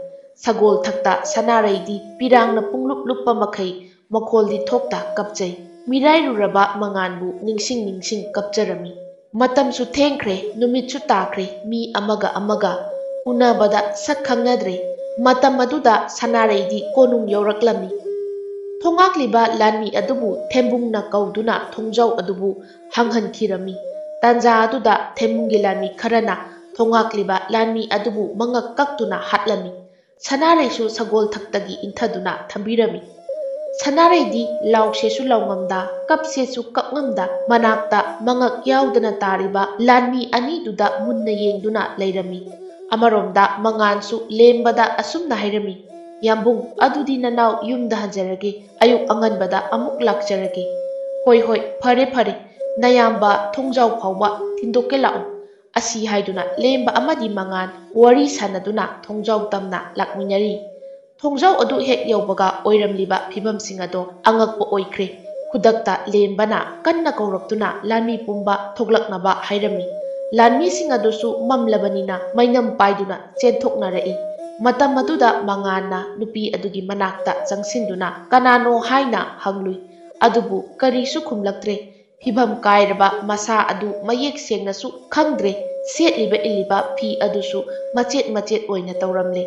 ꯁꯒꯣꯜ ꯊꯛꯇ ꯁꯅꯥꯔꯩꯗꯤ ꯄꯤꯔꯥꯡꯅ ꯄꯨꯡꯂꯨꯞ ꯂꯨꯞꯄ ꯃꯈꯩ ꯃꯈꯣꯜꯗꯤ ꯊꯣꯛꯇ ꯀꯞꯆꯩ꯫ ꯃꯤꯔꯥꯏꯔꯨꯔꯕ ꯃꯉꯥꯟꯕꯨ ꯅꯤꯡꯁꯤꯡ ꯅꯤꯡꯁꯤꯡ ꯀꯞꯆꯔꯝꯃꯤ꯫ ꯃꯇꯝꯁꯨ ꯊꯦꯡꯈ꯭ꯔꯦ, ꯅꯨꯃꯤꯠꯁꯨ ꯇꯥꯈ꯭ꯔꯦ, ꯃꯤ ꯑꯃꯒ ꯑꯃꯒ ꯎꯅꯕꯗ ꯁꯛ ꯈꯪꯅꯗ꯭ꯔꯦ꯫ ꯃꯇꯝ ꯑꯗꯨꯗ ꯁꯅꯥꯔꯩꯗꯤ ꯀꯣꯅꯨꯡ ꯌꯧꯔꯛꯂꯝꯃꯤ꯫ ꯊꯣꯉꯥꯛꯂꯤꯕ ꯂꯥꯟꯃꯤ ꯑꯗꯨꯕꯨ ꯊꯦꯝꯕꯨꯡꯅ ꯀꯧꯗꯨꯅ ꯊꯣꯡꯖꯥꯎ ꯑꯗꯨꯕꯨ ꯍꯥꯡꯍꯟꯈꯤꯔꯝꯃꯤ꯫ ꯇꯥꯟꯖꯥ ꯑꯗꯨꯗ ꯊꯦꯝꯕꯨꯡꯒꯤ ꯂꯥꯟꯃꯤ ꯈꯔꯅ ꯊꯣꯉꯥꯛꯂꯤꯕ ꯂꯥꯟꯃꯤ ꯑꯗꯨꯕꯨ ꯃꯉꯛ ꯀꯛꯇꯨꯅ ꯍꯥꯠꯂꯝꯃꯤ꯫ ꯁꯅꯥꯔꯩꯁꯨ ꯁꯒꯣꯜ ꯊꯛꯇꯒꯤ ꯏꯟꯊꯗꯨꯅ ꯊꯝꯕꯤꯔꯝꯃꯤ꯫ ꯁꯅꯥꯔꯩꯗꯤ ꯂꯥꯎꯁꯦꯁꯨ ꯂꯥꯎꯉꯝꯗ, ꯀꯞꯁꯦꯁꯨ ꯀꯞꯉꯝꯗ, ꯃꯅꯥꯛꯇ ꯃꯉꯛ ꯌꯥꯎꯗꯅ ꯇꯥꯔꯤꯕ ꯂꯥꯟꯃꯤ ꯑꯅꯤꯗꯨꯗ ꯃꯨꯟꯅ ꯌꯦꯡꯗꯨꯅ ꯂꯩꯔꯝꯃꯤ꯫ ꯑꯃꯔꯣꯝꯗ ꯃꯉꯥꯟꯁꯨ ꯂꯦꯝꯕꯗ ꯑꯁꯨꯝꯅ ꯍꯥꯏꯔꯝꯃꯤ, "ꯌꯥꯝꯕꯨꯡ, ꯑꯗꯨꯗꯤ ꯅꯅꯥꯎ ꯌꯨꯝꯗ ꯍꯟꯖꯔꯒꯦ, ꯑꯌꯨꯛ ꯑꯉꯟꯕꯗ ꯑꯃꯨꯛ ꯂꯥꯛꯆꯔꯒꯦ꯫" "ꯍꯣꯏ, ꯍꯣꯏ, ꯐꯔꯦ, ꯐꯔꯦ, ꯅꯌꯥꯝꯕ ꯊꯣꯡꯖꯥꯎ ꯐꯥꯎꯕ ꯊꯤꯟꯗꯣꯛꯀꯦ ꯂꯥꯛꯑꯣ꯫" ꯑꯁꯤ ꯍꯥꯏꯗꯨꯅ ꯂꯦꯝꯕ ꯑꯃꯗꯤ ꯃꯉꯥꯟ ꯋꯥꯔꯤ ꯁꯥꯟꯅꯗꯨꯅ ꯊꯣꯡꯖꯥꯎ ꯇꯝꯅ ꯂꯥꯛꯃꯤꯟꯅꯔꯤ꯫ ꯊꯣꯡꯖꯥꯎ ꯑꯗꯨ ꯍꯦꯛ ꯌꯧꯕꯒ ꯑꯣꯏꯔꯝꯂꯤꯕ ꯐꯤꯕꯝꯁꯤꯡ ꯑꯗꯣ ꯑꯉꯛꯄ ꯑꯣꯏꯈ꯭ꯔꯦ꯫ ꯈꯨꯗꯛꯇ ꯂꯦꯝꯕꯅ ꯀꯟꯅ ꯀꯧꯔꯛꯇꯨꯅ ꯂꯥꯟꯃꯤ ꯄꯨꯝꯕ ꯊꯣꯛꯂꯛꯅꯕ ꯍꯥꯏꯔꯝꯃꯤ꯫ ꯂꯥꯟꯃꯤꯁꯤꯡ ꯑꯗꯨꯁꯨ ꯃꯝꯂꯕꯅꯤꯅ ꯃꯩꯅꯝ ꯄꯥꯏꯗꯨꯅ ꯆꯦꯟꯊꯣꯛꯅꯔꯛꯏ꯫ ꯃꯇꯝ ꯑꯗꯨꯗ ꯃꯉꯥꯟꯅ ꯅꯨꯄꯤ ꯑꯗꯨꯒꯤ ꯃꯅꯥꯛꯇ ꯆꯪꯁꯤꯟꯗꯨꯅ ꯀꯅꯥꯅꯣ ꯍꯥꯏꯅ ꯍꯪꯂꯨꯏ꯫ ꯑꯗꯨꯕꯨ ꯀꯔꯤꯁꯨ ꯈꯨꯝꯂꯛꯇ꯭ꯔꯦ꯫ ꯐꯤꯚꯝ ꯀꯥꯏꯔꯕ ꯃꯁꯥ ꯑꯗꯨ ꯃꯌꯦꯛ ꯁꯦꯡꯅꯁꯨ ꯈꯪꯗ꯭ꯔꯦ꯫ ꯁꯦꯠꯂꯤꯕ ꯏꯜꯂꯤꯕ ꯐꯤ ꯑꯗꯨꯁꯨ ꯃꯆꯦꯠ ꯃꯆꯦꯠ ꯑꯣꯏꯅ ꯇꯧꯔꯝꯂꯦ꯫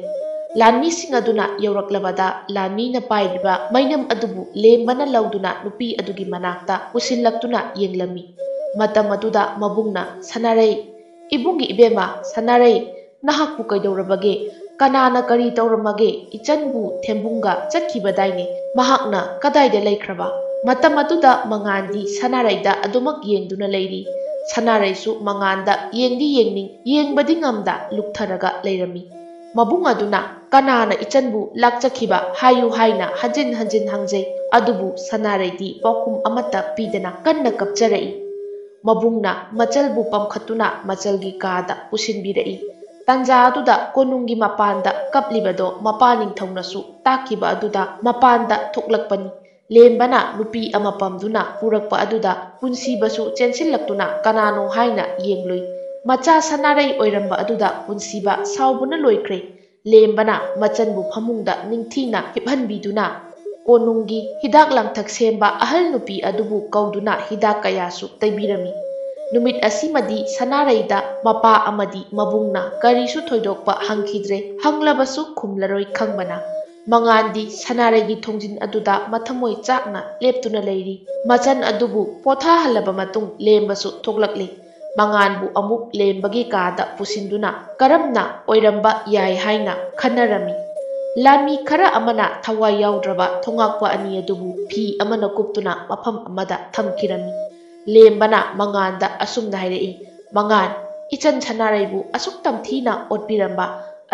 ꯂꯥꯟꯃꯤꯁꯤꯡ ꯑꯗꯨꯅ ꯌꯧꯔꯛꯂꯕꯗ ꯂꯥꯟꯃꯤꯅ ꯄꯥꯏꯔꯤꯕ ꯃꯩꯅꯝ ꯑꯗꯨꯕꯨ ꯂꯦꯝꯕꯅ ꯂꯧꯗꯨꯅ ꯅꯨꯄꯤ ꯑꯗꯨꯒꯤ ꯃꯅꯥꯛꯇ ꯄꯨꯁꯤꯜꯂꯛꯇꯨꯅ ꯌꯦꯡꯂꯝꯃꯤ꯫ ꯃꯇꯝ ꯑꯗꯨꯗ ꯃꯕꯨꯡꯅ ꯁꯅꯥꯔꯩ, "ꯏꯕꯨꯡꯒꯤ ꯏꯕꯦꯝꯃ ꯁꯅꯥꯔꯩ, ꯅꯍꯥꯛꯄꯨ ꯀꯩꯗꯧꯔꯕꯒꯦ? ꯀꯅꯥꯅ ꯀꯔꯤ ꯇꯧꯔꯝꯃꯒꯦ? ꯏꯆꯟꯕꯨ ꯊꯦꯝꯕꯨꯡꯒ ꯆꯠꯈꯤꯕꯗꯥꯏꯅꯦ? ꯃꯍꯥꯛꯅ ꯀꯗꯥꯏꯗ ꯂꯩꯈ꯭ꯔꯕ?" ꯃꯇꯝ ꯑꯗꯨꯗ ꯃꯉꯥꯟꯗꯤ ꯁꯅꯥꯔꯩꯗ ꯑꯗꯨꯃꯛ ꯌꯦꯡꯗꯨꯅ ꯂꯩꯔꯤ꯫ ꯁꯅꯥꯔꯩꯁꯨ ꯃꯉꯥꯟꯗ ꯌꯦꯡꯗꯤ ꯌꯦꯡꯅꯤꯡ, ꯌꯦꯡꯕꯗꯤ ꯉꯝꯗ ꯂꯨꯞꯊꯔꯒ ꯂꯩꯔꯝꯃꯤ꯫ ꯃꯕꯨꯡ ꯑꯗꯨꯅ, "ꯀꯅꯥꯅ ꯏꯆꯟꯕꯨ ꯂꯥꯛꯆꯈꯤꯕ ꯍꯥꯏꯌꯨ?" ꯍꯥꯏꯅ ꯍꯟꯖꯤꯟ ꯍꯟꯖꯤꯟ ꯍꯪꯖꯩ꯫ ꯑꯗꯨꯕꯨ ꯁꯅꯥꯔꯩꯗꯤ ꯄꯥꯎꯈꯨꯝ ꯑꯃꯠꯇ ꯄꯤꯗꯅ ꯀꯟꯅ ꯀꯞꯆꯔꯛꯏ꯫ ꯃꯕꯨꯡꯅ ꯃꯆꯜꯕꯨ ꯄꯝꯈꯠꯇꯨꯅ ꯃꯆꯜꯒꯤ ꯀꯥꯗ ꯄꯨꯁꯤꯟꯕꯤꯔꯛꯏ꯫ ꯇꯥꯟꯖꯥ ꯑꯗꯨꯗ ꯀꯣꯅꯨꯡꯒꯤ ꯃꯄꯥꯟꯗ ꯀꯞꯂꯤꯕꯗꯣ ꯃꯄꯥ ꯅꯤꯡꯊꯧꯅꯁꯨ ꯇꯥꯛꯈꯤꯕ ꯑꯗꯨꯗ ꯃꯄꯥꯟꯗ ꯊꯣꯛꯂꯛꯄꯅꯤ꯫ ꯂꯦꯝꯕꯅ ꯅꯨꯄꯤ ꯑꯃ ꯄꯝꯗꯨꯅ ꯄꯨꯔꯛꯄ ꯑꯗꯨꯗ ꯄꯨꯟꯁꯤꯕꯁꯨ ꯆꯦꯟꯁꯤꯜꯂꯛꯇꯨꯅ ꯀꯅꯥꯅꯣ ꯍꯥꯏꯅ ꯌꯦꯡꯂꯨꯏ꯫ ꯃꯆꯥ ꯁꯅꯥꯔꯩ ꯑꯣꯏꯔꯝꯕ ꯑꯗꯨꯗ ꯄꯨꯟꯁꯤꯕ ꯁꯥꯎꯕꯅ ꯂꯣꯏꯈ꯭ꯔꯦ꯫ ꯂꯦꯝꯕꯅ ꯃꯆꯟꯕꯨ ꯐꯃꯨꯡꯗ ꯅꯤꯡꯊꯤꯅ ꯍꯤꯞꯍꯟꯕꯤꯗꯨꯅ ꯀꯣꯅꯨꯡꯒꯤ ꯍꯤꯗꯥꯛ ꯂꯥꯡꯊꯛ ꯁꯦꯝꯕ ꯑꯍꯜ ꯅꯨꯄꯤ ꯑꯗꯨꯕꯨ ꯀꯧꯗꯨꯅ ꯍꯤꯗꯥꯛ ꯀꯌꯥꯁꯨ ꯇꯩꯕꯤꯔꯝꯃꯤ꯫ ꯅꯨꯃꯤꯠ ꯑꯁꯤꯃꯗꯤ ꯁꯅꯥꯔꯩꯗ ꯃꯄꯥ ꯑꯃꯗꯤ ꯃꯕꯨꯡꯅ ꯀꯔꯤꯁꯨ ꯊꯣꯏꯗꯣꯛꯄ ꯍꯪꯈꯤꯗ꯭ꯔꯦ꯫ ꯍꯪꯂꯕꯁꯨ ꯈꯨꯝꯂꯔꯣꯏ ꯈꯪꯕꯅ ꯃꯉꯥꯟꯗꯤ ꯁꯅꯥꯔꯩꯒꯤ ꯊꯣꯡꯖꯤꯟ ꯑꯗꯨꯗ ꯃꯊꯃꯣꯏ ꯆꯥꯛꯅ ꯂꯦꯞꯇꯨꯅ ꯂꯩꯔꯤ꯫ ꯃꯆꯟ ꯑꯗꯨꯕꯨ ꯄꯣꯊꯥꯍꯜꯂꯕ ꯃꯇꯨꯡ ꯂꯦꯝꯕꯁꯨ ꯊꯣꯛꯂꯛꯂꯤ꯫ ꯃꯉꯥꯟꯕꯨ ꯑꯃꯨꯛ ꯂꯦꯝꯕꯒꯤ ꯀꯥꯗ ꯄꯨꯁꯤꯟꯗꯨꯅ ꯀꯔꯝꯅ ꯑꯣꯏꯔꯝꯕ ꯌꯥꯏ ꯍꯥꯏꯅ ꯈꯟꯅꯔꯝꯃꯤ꯫ ꯂꯥꯟꯃꯤ ꯈꯔ ꯑꯃꯅ ꯊꯋꯥꯏ ꯌꯥꯎꯗ꯭ꯔꯕ ꯊꯣꯉꯥꯛꯄ ꯑꯅꯤ ꯑꯗꯨꯕꯨ ꯐꯤ ꯑꯃꯅ ꯀꯨꯞꯇꯨꯅ ꯃꯐꯝ ꯑꯃꯗ ꯊꯝꯈꯤꯔꯝꯃꯤ꯫ ꯂꯦꯝꯕꯅ ꯃꯉꯥꯟꯗ ꯑꯁꯨꯝꯅ ꯍꯥꯏꯔꯛꯏ, "ꯃꯉꯥꯟ, ꯏꯆꯟ ꯁꯅꯥꯔꯩꯕꯨ ꯑꯁꯨꯛ ꯇꯝꯊꯤꯅ ꯑꯣꯠꯄꯤꯔꯝꯕ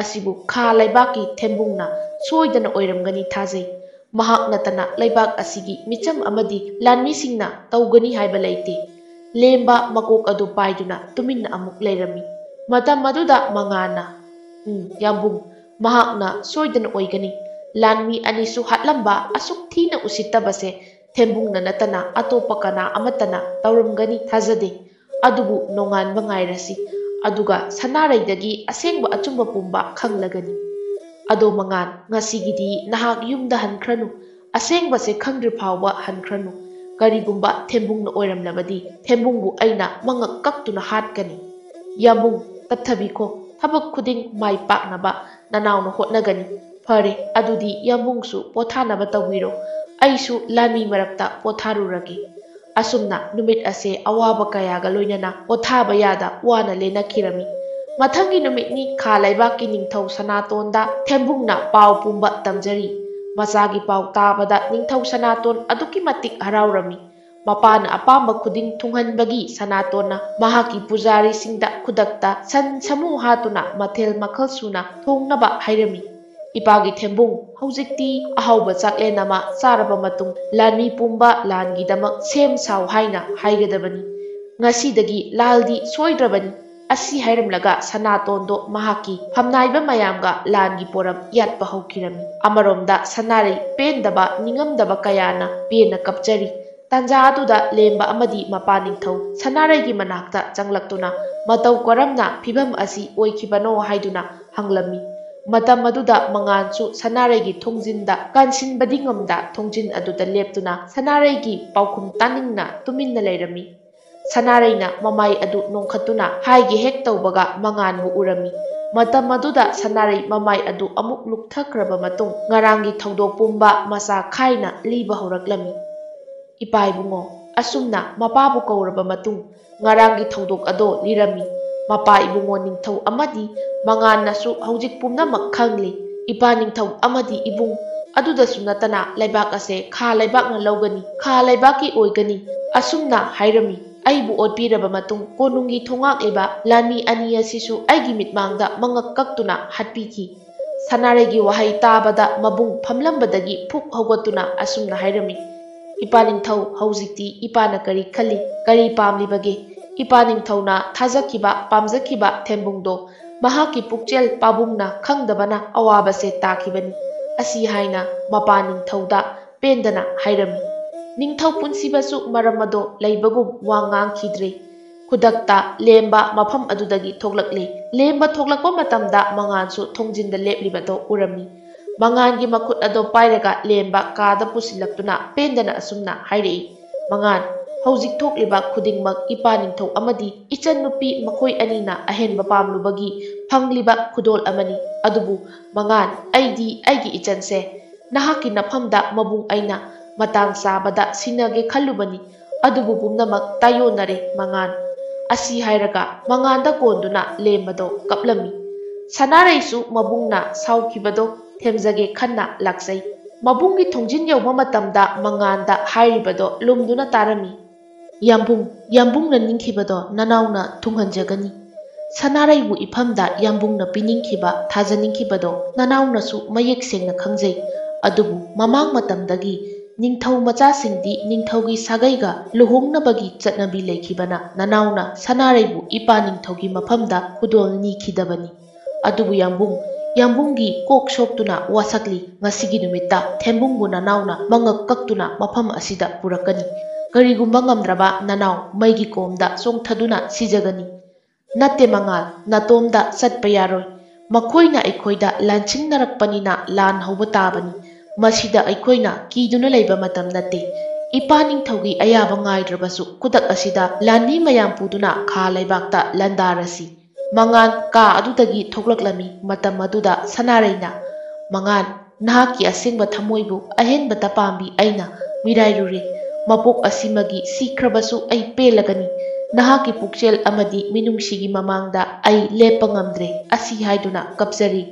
ꯑꯁꯤꯕꯨ ꯈꯥ ꯂꯩꯕꯥꯛꯀꯤ ꯊꯦꯝꯕꯨꯡꯅ ꯁꯣꯏꯗꯅ ꯑꯣꯏꯔꯝꯒꯅꯤ ꯊꯥꯖꯩ꯫ ꯃꯍꯥꯛ ꯅꯠꯇꯅ ꯂꯩꯕꯥꯛ ꯑꯁꯤꯒꯤ ꯃꯤꯆꯝ ꯑꯃꯗꯤ ꯂꯥꯟꯃꯤꯁꯤꯡꯅ ꯇꯧꯒꯅꯤ ꯍꯥꯏꯕ ꯂꯩꯇꯦ꯫" ꯂꯦꯝꯕ ꯃꯀꯣꯛ ꯑꯗꯨ ꯄꯥꯏꯗꯨꯅ ꯇꯨꯃꯤꯟꯅ ꯑꯃꯨꯛ ꯂꯩꯔꯝꯃꯤ꯫ ꯃꯇꯝ ꯑꯗꯨꯗ ꯃꯉꯥꯟꯅ, "ꯎꯝ, ꯌꯥꯝꯕꯨꯡ, ꯃꯍꯥꯛꯅ ꯁꯣꯏꯗꯅ ꯑꯣꯏꯒꯅꯤ꯫ ꯂꯥꯟꯃꯤ ꯑꯅꯤꯁꯨ ꯍꯥꯠꯂꯝꯕ ꯑꯁꯨꯛ ꯊꯤꯅ ꯎꯁꯤꯠꯇꯕꯁꯦ ꯊꯦꯝꯕꯨꯡꯅ ꯅꯠꯇꯅ ꯑꯇꯣꯞꯄ ꯀꯅꯥ ꯑꯃꯠꯇꯅ ꯇꯧꯔꯝꯒꯅꯤ ꯊꯥꯖꯗꯦ꯫ ꯑꯗꯨꯕꯨ ꯅꯣꯡꯉꯥꯟꯕ ꯉꯥꯏꯔꯁꯤ, ꯑꯗꯨꯒ ꯁꯅꯥꯔꯩꯗꯒꯤ ꯑꯁꯦꯡꯕ ꯑꯆꯨꯝꯕ ꯄꯨꯝꯕ ꯈꯪꯂꯒꯅꯤ꯫ ꯑꯗꯣ ꯃꯉꯥꯟ, ꯉꯁꯤꯒꯤꯗꯤ ꯅꯍꯥꯛ ꯌꯨꯝꯗ ꯍꯟꯈ꯭ꯔꯅꯨ꯫ ꯑꯁꯦꯡꯕꯁꯦ ꯈꯪꯗ꯭ꯔꯤ ꯐꯥꯎꯕ ꯍꯟꯈ꯭ꯔꯅꯨ꯫ ꯀꯔꯤꯒꯨꯝꯕ ꯊꯦꯝꯕꯨꯡꯅ ꯑꯣꯏꯔꯝꯂꯕꯗꯤ ꯊꯦꯝꯕꯨꯡꯕꯨ ꯑꯩꯅ ꯃꯉꯛ ꯀꯛꯇꯨꯅ ꯍꯥꯠꯀꯅꯤ꯫ ꯌꯥꯝꯕꯨꯡ, ꯇꯞꯊꯕꯤꯈꯣ, ꯊꯕꯛ ꯈꯨꯗꯤꯡ ꯃꯥꯏ ꯄꯥꯛꯅꯕ ꯅꯅꯥꯎꯅ ꯍꯣꯠꯅꯒꯅꯤ꯫ ꯐꯔꯦ, ꯑꯗꯨꯗꯤ ꯌꯥꯝꯕꯨꯡꯁꯨ ꯄꯣꯊꯥꯅꯕ ꯇꯧꯕꯤꯔꯣ, ꯑꯩꯁꯨ ꯂꯥꯟꯃꯤ ꯃꯔꯛꯇ ꯄꯣꯊꯥꯔꯨꯔꯒꯦ꯫" ꯑꯁꯨꯝꯅ ꯅꯨꯃꯤꯠ ꯑꯁꯦ ꯑꯋꯥꯕ ꯀꯌꯥꯒ ꯂꯣꯏꯅꯅ ꯄꯣꯊꯥꯕ ꯌꯥꯗ ꯋꯥꯅ ꯂꯦꯟꯅꯈꯤꯔꯝꯃꯤ꯫ ꯃꯊꯪꯒꯤ ꯅꯨꯃꯤꯠꯅꯤ ꯈꯥ ꯂꯩꯕꯥꯛꯀꯤ ꯅꯤꯡꯊꯧ ꯁꯅꯥꯇꯣꯟꯗ ꯊꯦꯝꯕꯨꯡꯅ ꯄꯥꯎ ꯄꯨꯝꯕ ꯇꯝꯖꯔꯤ꯫ ꯃꯆꯥꯒꯤ ꯄꯥꯎ ꯇꯥꯕꯗ ꯅꯤꯡꯊꯧ ꯁꯅꯥꯇꯣꯟ ꯑꯗꯨꯛꯀꯤ ꯃꯇꯤꯛ ꯍꯔꯥꯎꯔꯝꯃꯤ꯫ ꯃꯄꯥꯅ ꯑꯄꯥꯝꯕ ꯈꯨꯗꯤꯡ ꯊꯨꯡꯍꯟꯕꯒꯤ ꯁꯅꯥꯇꯣꯟꯅ ꯃꯍꯥꯛꯀꯤ ꯄꯨꯖꯥꯔꯤꯁꯤꯡꯗ ꯈꯨꯗꯛꯇ ꯁꯟ ꯁꯥꯃꯨ ꯍꯥꯠꯇꯨꯅ ꯃꯊꯦꯜ ꯃꯈꯜ ꯁꯨꯅ ꯊꯣꯡꯅꯕ ꯍꯥꯏꯔꯝꯃꯤ꯫ "ꯏꯄꯥꯒꯤ ꯊꯦꯝꯕꯨꯡ, ꯍꯧꯖꯤꯛꯇꯤ ꯑꯍꯥꯎꯕ ꯆꯥꯛꯂꯦꯟ ꯑꯃ ꯆꯥꯔꯕ ꯃꯇꯨꯡ ꯂꯥꯟꯃꯤ ꯄꯨꯝꯕ ꯂꯥꯟꯒꯤꯗꯃꯛ ꯁꯦꯝ ꯁꯥꯎ ꯍꯥꯏꯅ ꯍꯥꯏꯒꯗꯕꯅꯤ꯫ "ꯉꯁꯤꯗꯒꯤ ꯂꯥꯜꯗꯤ ꯁꯣꯏꯗ꯭ꯔꯕꯅꯤ"꯫ ꯑꯁꯤ ꯍꯥꯏꯔꯝꯂꯒ ꯁꯅꯥꯇꯣꯟꯗꯣ ꯃꯍꯥꯛꯀꯤ ꯐꯝꯅꯥꯏꯕ ꯃꯌꯥꯝꯒ ꯂꯥꯟꯒꯤ ꯄꯣꯔꯝ ꯌꯥꯠꯄ ꯍꯧꯈꯤꯔꯝꯃꯤ꯫ ꯑꯃꯔꯣꯝꯗ ꯁꯅꯥꯔꯩ ꯄꯦꯟꯗꯕ, ꯅꯤꯡꯉꯝꯗꯕ ꯀꯌꯥꯅ ꯄꯦꯟꯅ ꯀꯞꯆꯔꯤ꯫ ꯇꯥꯟꯖꯥ ꯑꯗꯨꯗ ꯂꯦꯝꯕ ꯑꯃꯗꯤ ꯃꯄꯥ ꯅꯤꯡꯊꯧ ꯁꯅꯥꯔꯩꯒꯤ ꯃꯅꯥꯛꯇ ꯆꯪꯂꯛꯇꯨꯅ ꯃꯇꯧ ꯀꯔꯝꯅ ꯐꯤꯚꯝ ꯑꯁꯤ ꯑꯣꯏꯈꯤꯕꯅꯣ ꯍꯥꯏꯗꯨꯅ ꯍꯪꯂꯝꯃꯤ꯫ ꯃꯇꯝ ꯑꯗꯨꯗ ꯃꯉꯥꯟꯁꯨ ꯁꯅꯥꯔꯩꯒꯤ ꯊꯣꯡꯖꯤꯟꯗ ꯀꯟꯁꯤꯟꯕꯗꯤ ꯉꯝꯗ ꯊꯣꯡꯖꯤꯟ ꯑꯗꯨꯗ ꯂꯦꯞꯇꯨꯅ ꯁꯅꯥꯔꯩꯒꯤ ꯄꯥꯎꯈꯨꯝ ꯇꯥꯅꯤꯡꯅ ꯇꯨꯃꯤꯟꯅ ꯂꯩꯔꯝꯃꯤ꯫ ꯁꯅꯥꯔꯩꯅ ꯃꯃꯥꯏ ꯑꯗꯨ ꯅꯣꯡꯈꯠꯇꯨꯅ ꯍꯥꯏꯒꯦ ꯍꯦꯛ ꯇꯧꯕꯒ ꯃꯉꯥꯟꯕꯨ ꯎꯔꯝꯃꯤ꯫ ꯃꯇꯝ ꯑꯗꯨꯗ ꯁꯅꯥꯔꯩ ꯃꯃꯥꯏ ꯑꯗꯨ ꯑꯃꯨꯛ ꯂꯨꯞꯊꯈ꯭ꯔꯕ ꯃꯇꯨꯡ ꯉꯔꯥꯡꯒꯤ ꯊꯧꯗꯣꯛ ꯄꯨꯝꯕ ꯃꯆꯥ ꯈꯥꯏꯅ ꯂꯤꯕ ꯍꯧꯔꯛꯂꯝꯃꯤ꯫ "ꯏꯄꯥ ꯏꯕꯨꯡꯉꯣ", ꯑꯁꯨꯝꯅ ꯃꯄꯥꯕꯨ ꯀꯧꯔꯕ ꯃꯇꯨꯡ ꯉꯔꯥꯡꯒꯤ ꯊꯧꯗꯣꯛ ꯑꯗꯣ ꯂꯤꯔꯝꯃꯤ꯫ "ꯃꯄꯥ ꯏꯕꯨꯡꯉꯣ ꯅꯤꯡꯊꯧ ꯑꯃꯗꯤ ꯃꯉꯥꯟꯅꯁꯨ ꯍꯧꯖꯤꯛ ꯄꯨꯝꯅꯃꯛ ꯈꯪꯂꯤ꯫ ꯏꯄꯥ ꯅꯤꯡꯊꯧ ꯑꯃꯗꯤ ꯏꯕꯨꯡ ꯑꯗꯨꯗꯁꯨ ꯅꯠꯇꯅ ꯂꯩꯕꯥꯛ ꯑꯁꯦ ꯈꯥ ꯂꯩꯕꯥꯛꯅ ꯂꯧꯒꯅꯤ, ꯈꯥ ꯂꯩꯕꯥꯛꯀꯤ ꯑꯣꯏꯒꯅꯤ", ꯑꯁꯨꯝꯅ ꯍꯥꯏꯔꯝꯃꯤ꯫ ꯑꯩꯕꯨ ꯑꯣꯠꯄꯤꯔꯕ ꯃꯇꯨꯡ ꯀꯣꯅꯨꯡꯒꯤ ꯊꯣꯉꯥꯛꯂꯤꯕ ꯂꯥꯟꯃꯤ ꯑꯅꯤ ꯑꯁꯤꯁꯨ ꯑꯩꯒꯤ ꯃꯤꯠꯃꯥꯡꯗ ꯃꯉꯛ ꯀꯛꯇꯨꯅ ꯍꯥꯠꯄꯤꯈꯤ꯫ ꯁꯅꯥꯔꯩꯒꯤ ꯋꯥꯍꯩ ꯇꯥꯕꯗ ꯃꯕꯨꯡ ꯐꯝꯂꯝꯕꯗꯒꯤ ꯐꯨꯛ ꯍꯧꯒꯠꯇꯨꯅ ꯑꯁꯨꯝꯅ ꯍꯥꯏꯔꯝꯃꯤ: "ꯏꯄꯥ ꯅꯤꯡꯊꯧ, ꯍꯧꯖꯤꯛꯇꯤ ꯏꯄꯥꯅ ꯀꯔꯤ ꯈꯜꯂꯤ, ꯀꯔꯤ ꯄꯥꯝꯂꯤꯕꯒꯦ? ꯏꯄꯥ ꯅꯤꯡꯊꯧꯅ ꯊꯥꯖꯈꯤꯕ, ꯄꯥꯝꯖꯈꯤꯕ ꯊꯦꯝꯕꯨꯡꯗꯣ ꯃꯍꯥꯛꯀꯤ ꯄꯨꯛꯆꯦꯜ ꯄꯥꯕꯨꯡꯅ ꯈꯪꯗꯕꯅ ꯑꯋꯥꯕꯁꯦ ꯇꯥꯈꯤꯕꯅꯤ"꯫ ꯑꯁꯤ ꯍꯥꯏꯅ ꯃꯄꯥ ꯅꯤꯡꯊꯧꯗ ꯄꯦꯟꯗꯅ ꯍꯥꯏꯔꯝꯃꯤ꯫ ꯅꯤꯡꯊꯧ ꯄꯨꯟꯁꯤꯕꯁꯨ ꯃꯔꯝ ꯑꯗꯣ ꯂꯩꯕꯒꯨꯝ ꯋꯥ ꯉꯥꯡꯈꯤꯗ꯭ꯔꯦ꯫ ꯈꯨꯗꯛꯇ ꯂꯦꯝꯕ ꯃꯐꯝ ꯑꯗꯨꯗꯒꯤ ꯊꯣꯛꯂꯛꯂꯦ꯫ ꯂꯦꯝꯕ ꯊꯣꯛꯂꯛꯄ ꯃꯇꯝꯗ ꯃꯉꯥꯟꯁꯨ ꯊꯣꯡꯖꯤꯟꯗ ꯂꯦꯞꯂꯤꯕꯗꯣ ꯎꯔꯝꯃꯤ꯫ ꯃꯉꯥꯟꯒꯤ ꯃꯈꯨꯠ ꯑꯗꯣ ꯄꯥꯏꯔꯒ ꯂꯦꯝꯕ ꯀꯥꯗ ꯄꯨꯁꯤꯜꯂꯛꯇꯨꯅ ꯄꯦꯟꯗꯅ ꯑꯁꯨꯝꯅ ꯍꯥꯏꯔꯛꯏ: "ꯃꯉꯥꯟ, ꯍꯧꯖꯤꯛ ꯊꯣꯛꯂꯤꯕ ꯈꯨꯗꯤꯡꯃꯛ ꯏꯄꯥ ꯅꯤꯡꯊꯧ ꯑꯃꯗꯤ ꯏꯆꯟꯅꯨꯄꯤ ꯃꯈꯣꯏ ꯑꯅꯤꯅ ꯑꯍꯦꯟꯕ ꯄꯥꯝꯂꯨꯕꯒꯤ ꯐꯪꯂꯤꯕ ꯈꯨꯗꯣꯜ ꯑꯃꯅꯤ꯫ ꯑꯗꯨꯕꯨ ꯃꯉꯥꯟ, ꯑꯩꯗꯤ ꯑꯩꯒꯤ ꯏꯆꯟꯁꯦ ꯅꯍꯥꯛꯀꯤ ꯅꯐꯝꯗ ꯃꯕꯨꯡ ꯑꯩꯅ ꯃꯇꯥꯡ ꯆꯥꯕꯗ ꯁꯤꯟꯅꯒꯦ ꯈꯜꯂꯨꯕꯅꯤ, ꯑꯗꯨꯕꯨ ꯄꯨꯝꯅꯃꯛ ꯇꯥꯏꯌꯣꯟꯅꯔꯦ ꯃꯉꯥꯟ"꯫ ꯑꯁꯤ ꯍꯥꯏꯔꯒ ꯃꯉꯥꯟꯗ ꯀꯣꯟꯗꯨꯅ ꯂꯦꯝꯕꯗꯣ ꯀꯞꯂꯝꯃꯤ꯫ ꯁꯅꯥꯔꯩꯁꯨ ꯃꯕꯨꯡꯅ ꯁꯥꯎꯈꯤꯕꯗꯣ ꯊꯦꯝꯖꯒꯦ ꯈꯟꯅ ꯂꯥꯛꯆꯩ꯫ ꯃꯕꯨꯡꯒꯤ ꯊꯣꯡꯖꯤꯟ ꯌꯧꯕ ꯃꯇꯝꯗ ꯃꯉꯥꯟꯗ ꯍꯥꯏꯔꯤꯕꯗꯣ ꯂꯨꯝꯗꯨꯅ ꯇꯥꯔꯝꯃꯤ: "ꯌꯥꯝꯕꯨꯡ, ꯌꯥꯝꯕꯨꯡꯅ ꯅꯤꯡꯈꯤꯕꯗꯣ ꯅꯅꯥꯎꯅ ꯊꯨꯡꯍꯟꯖꯒꯅꯤ꯫ ꯁꯅꯥꯔꯩꯕꯨ ꯏꯐꯝꯗ ꯌꯥꯝꯕꯨꯡꯅ ꯄꯤꯅꯤꯡꯈꯤꯕ, ꯊꯥꯖꯅꯤꯡꯈꯤꯕꯗꯣ ꯅꯅꯥꯎꯅꯁꯨ ꯃꯌꯦꯛ ꯁꯦꯡꯅ ꯈꯪꯖꯩ꯫ ꯑꯗꯨꯕꯨ ꯃꯃꯥꯡ ꯃꯇꯝꯗꯒꯤ ꯅꯤꯡꯊꯧ ꯃꯆꯥꯁꯤꯡꯗꯤ ꯅꯤꯡꯊꯧꯒꯤ ꯁꯥꯒꯩꯒ ꯂꯨꯍꯣꯡꯅꯕꯒꯤ ꯆꯠꯅꯕꯤ ꯂꯩꯈꯤꯕꯅ ꯅꯅꯥꯎꯅ ꯁꯅꯥꯔꯩꯕꯨ ꯏꯄꯥ ꯅꯤꯡꯊꯧꯒꯤ ꯃꯐꯝꯗ ꯈꯨꯗꯣꯜ ꯅꯤꯈꯤꯗꯕꯅꯤ꯫ ꯑꯗꯨꯕꯨ ꯌꯥꯝꯕꯨꯡ, ꯌꯥꯝꯕꯨꯡꯒꯤ ꯀꯣꯛ ꯁꯣꯛꯇꯨꯅ ꯋꯥꯁꯛꯂꯤ꯫ ꯉꯁꯤꯒꯤ ꯅꯨꯃꯤꯠꯇ ꯊꯦꯝꯕꯨꯡꯕꯨ ꯅꯅꯥꯎꯅ ꯃꯉꯛ ꯀꯛꯇꯨꯅ ꯃꯐꯝ ꯑꯁꯤꯗ ꯄꯨꯔꯛꯀꯅꯤ꯫ ꯀꯔꯤꯒꯨꯝꯕ ꯉꯝꯗ꯭ꯔꯕ ꯅꯅꯥꯎ ꯃꯩꯒꯤ ꯀꯣꯝꯗ ꯆꯣꯡꯊꯗꯨꯅ ꯁꯤꯖꯒꯅꯤ꯫ ꯅꯠꯇꯦ ꯃꯉꯥꯜ, ꯅꯇꯣꯝꯗ ꯆꯠꯄ ꯌꯥꯔꯣꯏ꯫ ꯃꯈꯣꯏꯅ ꯑꯩꯈꯣꯏꯗ ꯂꯥꯟꯁꯤꯡꯅꯔꯛꯄꯅꯤꯅ ꯂꯥꯟ ꯍꯧꯕ ꯇꯥꯕꯅꯤ꯫ ꯃꯁꯤꯗ ꯑꯩꯈꯣꯏꯅ ꯀꯤꯗꯨꯅ ꯂꯩꯕ ꯃꯇꯝ ꯅꯠꯇꯦ꯫ ꯏꯄꯥ ꯅꯤꯡꯊꯧꯒꯤ ꯑꯌꯥꯕ ꯉꯥꯏꯗ꯭ꯔꯕꯁꯨ ꯈꯨꯗꯛ ꯑꯁꯤꯗ ꯂꯥꯟꯃꯤ ꯃꯌꯥꯝ ꯄꯨꯗꯨꯅ ꯈꯥ ꯂꯩꯕꯥꯛꯇ ꯂꯥꯟꯗꯥꯔꯁꯤ꯫ ꯃꯉꯥꯟ ꯀꯥ ꯑꯗꯨꯗꯒꯤ ꯊꯣꯛꯂꯛꯂꯝꯃꯤ꯫ ꯃꯇꯝ ꯑꯗꯨꯗ ꯁꯅꯥꯔꯩꯅ, "ꯃꯉꯥꯟ, ꯅꯍꯥꯛꯀꯤ ꯑꯁꯦꯡꯕ ꯊꯃꯣꯏꯕꯨ ꯑꯍꯦꯟꯕꯇ ꯄꯥꯝꯕꯤ ꯑꯩꯅ ꯃꯤꯔꯥꯏꯔꯨꯔꯦ꯫ ꯃꯄꯣꯛ ꯑꯁꯤꯃꯒꯤ ꯁꯤꯈ꯭ꯔꯕꯁꯨ ꯑꯩ ꯄꯦꯜꯂꯒꯅꯤ꯫ ꯅꯍꯥꯛꯀꯤ ꯄꯨꯛꯆꯦꯜ ꯑꯃꯗꯤ ꯃꯤꯅꯨꯡꯁꯤꯒꯤ ꯃꯃꯥꯡꯗ ꯑꯩ ꯂꯦꯞꯄ ꯉꯝꯗ꯭ꯔꯦ" ꯑꯁꯤ ꯍꯥꯏꯗꯨꯅ ꯀꯞꯆꯔꯤ꯫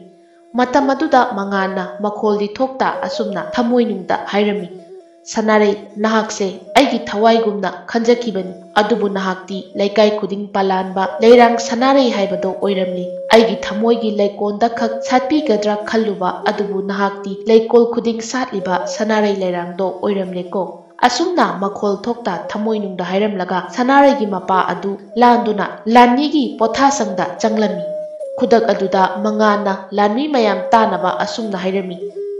ꯃꯇꯝ ꯑꯗꯨꯗ ꯃꯉꯥꯟꯅ ꯃꯈꯣꯜꯗꯤ ꯊꯣꯛꯇ ꯑꯁꯨꯝꯅ ꯊꯃꯣꯏꯅꯨꯡꯗ ꯍꯥꯏꯔꯝꯃꯤ, "ꯁꯅꯥꯔꯩ, ꯅꯍꯥꯛꯁꯦ ꯑꯩꯒꯤ ꯊꯋꯥꯏꯒꯨꯝꯅ ꯈꯟꯖꯈꯤꯕꯅꯤ, ꯑꯗꯨꯕꯨ ꯅꯍꯥꯛꯇꯤ ꯂꯩꯀꯥꯏ ꯈꯨꯗꯤꯡ ꯄꯥꯂꯥꯟꯕ ꯂꯩꯔꯥꯡ ꯁꯅꯥꯔꯩ ꯍꯥꯏꯕꯗꯣ ꯑꯣꯏꯔꯝꯂꯦ꯫ ꯑꯩꯒꯤ ꯊꯃꯣꯏꯒꯤ ꯂꯩꯀꯣꯜꯗ ꯈꯛ ꯁꯥꯠꯄꯤꯒꯗ꯭ꯔꯥ ꯈꯜꯂꯨꯕ, ꯑꯗꯨꯕꯨ ꯅꯍꯥꯛꯇꯤ ꯂꯩꯀꯣꯜ ꯈꯨꯗꯤꯡ ꯁꯥꯠꯂꯤꯕ ꯁꯅꯥꯔꯩ ꯂꯩꯔꯥꯡꯗꯣ ꯑꯣꯏꯔꯝꯂꯦꯀꯣ"꯫ ꯑꯁꯨꯝꯅ ꯃꯈꯣꯜ ꯊꯣꯛꯇ ꯊꯃꯣꯏꯅꯨꯡꯗ ꯍꯥꯏꯔꯝꯂꯒ ꯁꯅꯥꯔꯩꯒꯤ ꯃꯄꯥ ꯑꯗꯨ ꯂꯥꯟꯗꯨꯅ ꯂꯥꯟꯃꯤꯒꯤ ꯄꯣꯊꯥꯁꯪꯗ ꯆꯪꯂꯝꯃꯤ꯫ ꯈꯨꯗꯛ ꯑꯗꯨꯗ ꯃꯉꯥꯟꯅ ꯂꯥꯟꯃꯤ ꯃꯌꯥꯝ ꯇꯥꯅꯕ ꯑꯁꯨꯝꯅ ꯍꯥꯏꯔꯝꯃꯤ,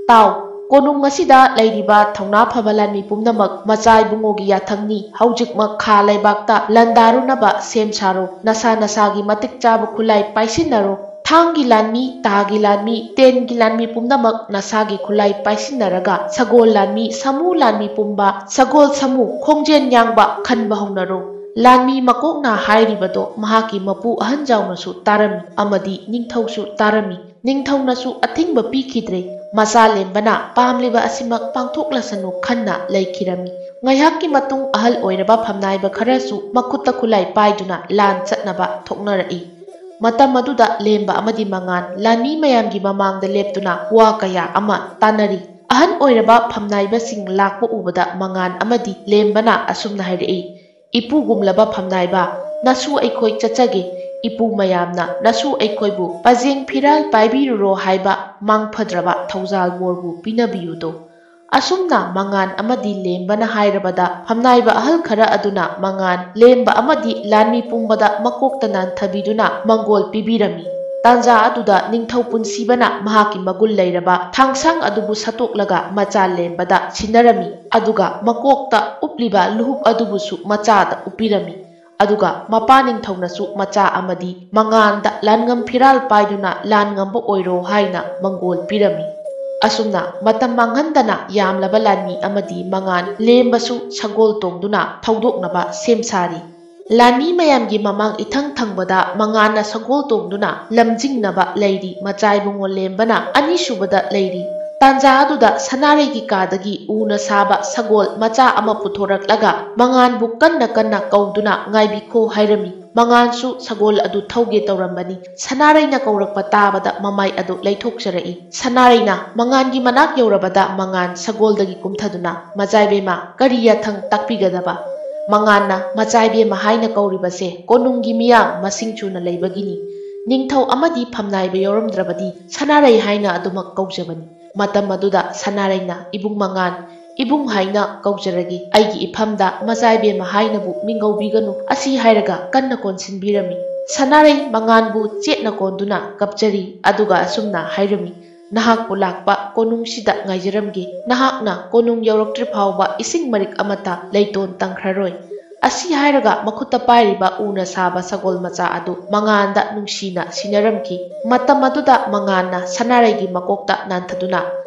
"ꯇꯥꯎ, ꯀꯣꯅꯨꯡ ꯑꯁꯤꯗ ꯂꯩꯔꯤꯕ ꯊꯧꯅꯥ ꯐꯕ ꯂꯥꯟꯃꯤ ꯄꯨꯝꯅꯃꯛ ꯃꯆꯥ ꯏꯕꯨꯡꯉꯣꯒꯤ ꯌꯥꯊꯪꯅꯤ, ꯍꯧꯖꯤꯛꯃꯛ ꯈꯥ ꯂꯩꯕꯥꯛꯇ ꯂꯥꯟꯗꯥꯔꯨꯅꯕ ꯁꯦꯝ ꯁꯥꯔꯣ, ꯅꯁꯥ ꯅꯁꯥꯒꯤ ꯃꯇꯤꯛ ꯆꯥꯕ ꯈꯨꯠꯂꯥꯏ ꯄꯥꯏꯁꯤꯟꯅꯔꯣ, ꯊꯥꯡꯒꯤ ꯂꯥꯟꯃꯤ, ꯇꯥꯒꯤ ꯂꯥꯟꯃꯤ, ꯇꯦꯟꯒꯤ ꯂꯥꯟꯃꯤ ꯄꯨꯝꯅꯃꯛ ꯅꯁꯥꯒꯤ ꯈꯨꯠꯂꯥꯏ ꯄꯥꯏꯁꯤꯟꯅꯔꯒ ꯁꯒꯣꯜ ꯂꯥꯟꯃꯤ, ꯁꯥꯃꯨ ꯂꯥꯟꯃꯤ ꯄꯨꯝꯕ, ꯁꯒꯣꯜ ꯁꯥꯃꯨ ꯈꯣꯡꯖꯦꯜ ꯌꯥꯡꯕ ꯈꯟꯕ ꯍꯧꯅꯔꯣ"꯫ ꯂꯥꯟꯃꯤ ꯃꯀꯣꯛꯅ ꯍꯥꯏꯔꯤꯕꯗꯣ ꯃꯍꯥꯛꯀꯤ ꯃꯄꯨ ꯑꯍꯟꯖꯥꯎꯅꯁꯨ ꯇꯥꯔꯝꯃꯤ ꯑꯃꯗꯤ ꯅꯤꯡꯊꯧꯁꯨ ꯇꯥꯔꯝꯃꯤ꯫ ꯅꯤꯡꯊꯧꯅꯁꯨ ꯑꯊꯤꯡꯕ ꯄꯤꯈꯤꯗ꯭ꯔꯦ꯫ ꯃꯆꯥ ꯂꯦꯝꯕꯅ ꯄꯥꯝꯂꯤꯕ ꯑꯁꯤꯃꯛ ꯄꯥꯡꯊꯣꯛꯂꯁꯅꯨ ꯈꯟꯅ ꯂꯩꯈꯤꯔꯝꯃꯤ꯫ ꯉꯥꯏꯍꯥꯛꯀꯤ ꯃꯇꯨꯡ ꯑꯍꯜ ꯑꯣꯏꯔꯕ ꯐꯝꯅꯥꯏꯕ ꯈꯔꯁꯨ ꯃꯈꯨꯠꯇ ꯈꯨꯠꯂꯥꯏ ꯄꯥꯏꯗꯨꯅ ꯂꯥꯟ ꯆꯠꯅꯕ ꯊꯣꯛꯅꯔꯛꯏ꯫ ꯃꯇꯝ ꯑꯗꯨꯗ ꯂꯦꯝꯕ ꯑꯃꯗꯤ ꯃꯉꯥꯟ ꯂꯥꯟꯃꯤ ꯃꯌꯥꯝꯒꯤ ꯃꯃꯥꯡꯗ ꯂꯦꯞꯇꯨꯅ ꯋꯥ ꯀꯌꯥ ꯑꯃ ꯇꯥꯅꯔꯤ꯫ ꯑꯍꯟ ꯑꯣꯏꯔꯕ ꯐꯝꯅꯥꯏꯕꯁꯤꯡ ꯂꯥꯛꯄ ꯎꯕꯗ ꯃꯉꯥꯟ ꯑꯃꯗꯤ ꯂꯦꯝꯕꯅ ꯑꯁꯨꯝꯅ ꯍꯥꯏꯔꯛꯏ, "ꯏꯄꯨꯒꯨꯝꯂꯕ ꯐꯝꯅꯥꯏꯕ, ꯅꯁꯨ ꯑꯩꯈꯣꯏ ꯆꯠꯆꯒꯦ꯫ ꯏꯄꯨ ꯃꯌꯥꯝꯅ ꯅꯁꯨ ꯑꯩꯈꯣꯏꯕꯨ ꯄꯖꯦꯡ ꯐꯤꯔꯥꯜ ꯄꯥꯏꯕꯤꯔꯨꯔꯣ ꯍꯥꯏꯕ ꯃꯥꯡꯐꯗ꯭ꯔꯕ ꯊꯧꯖꯥꯜ ꯕꯣꯔꯕꯨ ꯄꯤꯅꯕꯤꯌꯨꯗꯣ"꯫ ꯑꯁꯨꯝꯅ ꯃꯉꯥꯟ ꯑꯃꯗꯤ ꯂꯦꯝꯕꯅ ꯍꯥꯏꯔꯕꯗ, ꯐꯝꯅꯥꯏꯕ ꯑꯍꯜ ꯈꯔ ꯑꯗꯨꯅ ꯃꯉꯥꯟ, ꯂꯦꯝꯕ ꯑꯃꯗꯤ ꯂꯥꯟꯃꯤ ꯄꯨꯝꯕꯗ ꯃꯀꯣꯛꯇ ꯅꯥꯟꯊꯕꯤꯗꯨꯅ ꯃꯪꯒꯣꯜ ꯄꯤꯕꯤꯔꯝꯃꯤ꯫ ꯇꯥꯟꯖꯥ ꯑꯗꯨꯗ ꯅꯤꯡꯊꯧ ꯄꯨꯟꯁꯤꯕꯅ ꯃꯍꯥꯛꯀꯤ ꯃꯒꯨꯟ ꯂꯩꯔꯕ ꯊꯥꯡꯁꯥꯡ ꯑꯗꯨꯕꯨ ꯁꯠꯇꯣꯛꯂꯒ ꯃꯆꯥ ꯂꯦꯝꯕꯗ ꯁꯤꯟꯅꯔꯝꯃꯤ, ꯑꯗꯨꯒ ꯃꯀꯣꯛꯇ ꯎꯞꯂꯤꯕ ꯂꯨꯍꯨꯞ ꯑꯗꯨꯕꯨꯁꯨ ꯃꯆꯥꯗ ꯎꯞꯄꯤꯔꯝꯃꯤ꯫ ꯑꯗꯨꯒ ꯃꯄꯥ ꯅꯤꯡꯊꯧꯅꯁꯨ ꯃꯆꯥ ꯑꯃꯗꯤ ꯃꯉꯥꯟꯗ ꯂꯥꯟꯉꯝ ꯐꯤꯔꯥꯜ ꯄꯥꯏꯗꯨꯅ ꯂꯥꯟ ꯉꯝꯕ ꯑꯣꯏꯔꯣ ꯍꯥꯏꯅ ꯃꯪꯒꯣꯜ ꯄꯤꯔꯝꯃꯤ꯫ ꯑꯁꯨꯝꯅ ꯃꯇꯝ ꯃꯥꯡꯍꯟꯗꯅ ꯌꯥꯝꯂꯕ ꯂꯥꯟꯃꯤ ꯑꯃꯗꯤ ꯃꯉꯥꯟ ꯂꯦꯝꯕꯁꯨ ꯁꯒꯣꯜ ꯇꯣꯡꯗꯨꯅ ꯊꯧꯗꯣꯛꯅꯕ ꯁꯦꯝ ꯁꯥꯔꯤ꯫ ꯂꯥꯟꯃꯤ ꯃꯌꯥꯝꯒꯤ ꯃꯃꯥꯡ ꯏꯊꯪ ꯊꯪꯕꯗ ꯃꯉꯥꯟꯅ ꯁꯒꯣꯜ ꯇꯣꯡꯗꯨꯅ ꯂꯝꯖꯤꯡꯅꯕ ꯂꯩꯔꯤ꯫ ꯃꯆꯥꯏꯕꯨꯡꯉꯣ ꯂꯦꯝꯕꯅ ꯑꯅꯤꯁꯨꯕꯗ ꯂꯩꯔꯤ꯫ ꯇꯥꯟꯖꯥ ꯑꯗꯨꯗ ꯁꯅꯥꯔꯩꯒꯤ ꯀꯥꯗꯒꯤ ꯎꯅ ꯁꯥꯕ ꯁꯒꯣꯜ ꯃꯆꯥ ꯑꯃ ꯄꯨꯊꯣꯔꯛꯂꯒ ꯃꯉꯥꯟꯕꯨ ꯀꯟꯅ ꯀꯟꯅ ꯀꯧꯗꯨꯅ ꯉꯥꯏꯕꯤꯈꯣ ꯍꯥꯏꯔꯝꯃꯤ꯫ ꯃꯉꯥꯟꯁꯨ ꯁꯒꯣꯜ ꯑꯗꯨ ꯊꯧꯒꯦ ꯇꯧꯔꯝꯕꯅꯤ꯫ ꯁꯅꯥꯔꯩꯅ ꯀꯧꯔꯛꯄ ꯇꯥꯕꯗ ꯃꯃꯥꯏ ꯑꯗꯨ ꯂꯩꯊꯣꯛꯆꯔꯛꯏ꯫ ꯁꯅꯥꯔꯩꯅ ꯃꯉꯥꯟꯒꯤ ꯃꯅꯥꯛ ꯌꯧꯔꯕꯗ ꯃꯉꯥꯟ ꯁꯒꯣꯜꯗꯒꯤ ꯀꯨꯝꯊꯗꯨꯅ, "ꯃꯆꯥꯏꯕꯦꯝꯃ, ꯀꯔꯤ ꯌꯥꯊꯪ ꯇꯥꯛꯄꯤꯒꯗꯕ?" ꯃꯉꯥꯟꯅ ꯃꯆꯥꯏꯕꯦꯝꯃ ꯍꯥꯏꯅ ꯀꯧꯔꯤꯕꯁꯦ ꯀꯣꯅꯨꯡꯒꯤ ꯃꯤꯌꯥꯝ ꯃꯁꯤꯡ ꯁꯨꯅ ꯂꯩꯕꯒꯤꯅꯤ꯫ ꯅꯤꯡꯊꯧ ꯑꯃꯗꯤ ꯐꯝꯅꯥꯏꯕ ꯌꯥꯎꯔꯝꯗ꯭ꯔꯕꯗꯤ ꯁꯅꯥꯔꯩ ꯍꯥꯏꯅ ꯑꯗꯨꯃꯛ ꯀꯧꯖꯕꯅꯤ꯫ ꯃꯇꯝ ꯑꯗꯨꯗ ꯁꯅꯥꯔꯩꯅ, "ꯏꯕꯨꯡ ꯃꯉꯥꯟ, ꯏꯕꯨꯡ ꯍꯥꯏꯅ ꯀꯧꯖꯔꯒꯦ꯫ ꯑꯩꯒꯤ ꯏꯐꯝꯗ ꯃꯆꯥꯏꯕꯦꯝꯃ ꯍꯥꯏꯅꯕꯨ ꯃꯤꯡꯒꯧꯕꯤꯒꯅꯨ"꯫ ꯑꯁꯤ ꯍꯥꯏꯔꯒ ꯀꯟꯅ ꯀꯣꯟꯁꯤꯟꯕꯤꯔꯝꯃꯤ꯫ ꯁꯅꯥꯔꯩ ꯃꯉꯥꯟꯕꯨ ꯆꯦꯠꯅ ꯀꯣꯟꯗꯨꯅ ꯀꯞꯆꯔꯤ, ꯑꯗꯨꯒ ꯑꯁꯨꯝꯅ ꯍꯥꯏꯔꯝꯃꯤ, "ꯅꯍꯥꯛꯄꯨ ꯂꯥꯛꯄ ꯀꯣꯅꯨꯡꯁꯤꯗ ꯉꯥꯏꯖꯔꯝꯒꯦ꯫ ꯅꯍꯥꯛꯅ ꯀꯣꯅꯨꯡ ꯌꯧꯔꯛꯇ꯭ꯔꯤ ꯐꯥꯎꯕ ꯏꯁꯤꯡ ꯃꯔꯤꯛ ꯑꯃꯠꯇ ꯂꯩꯇꯣꯟ ꯇꯪꯈ꯭ꯔꯔꯣꯏ"꯫ ꯑꯁꯤ ꯍꯥꯏꯔꯒ ꯃꯈꯨꯠꯇ ꯄꯥꯏꯔꯤꯕ ꯎꯅ ꯁꯥꯕ ꯁꯒꯣꯜ ꯃꯆꯥ ꯑꯗꯨ ꯃꯉꯥꯟꯗ ꯅꯨꯡꯁꯤꯅ ꯁꯤꯟꯅꯔꯝꯈꯤ꯫ ꯃꯇꯝ ꯑꯗꯨꯗ ꯃꯉꯥꯟꯅ ꯁꯅꯥꯔꯩꯒꯤ ꯃꯀꯣꯛꯇ ꯅꯥꯟꯊꯗꯨꯅ,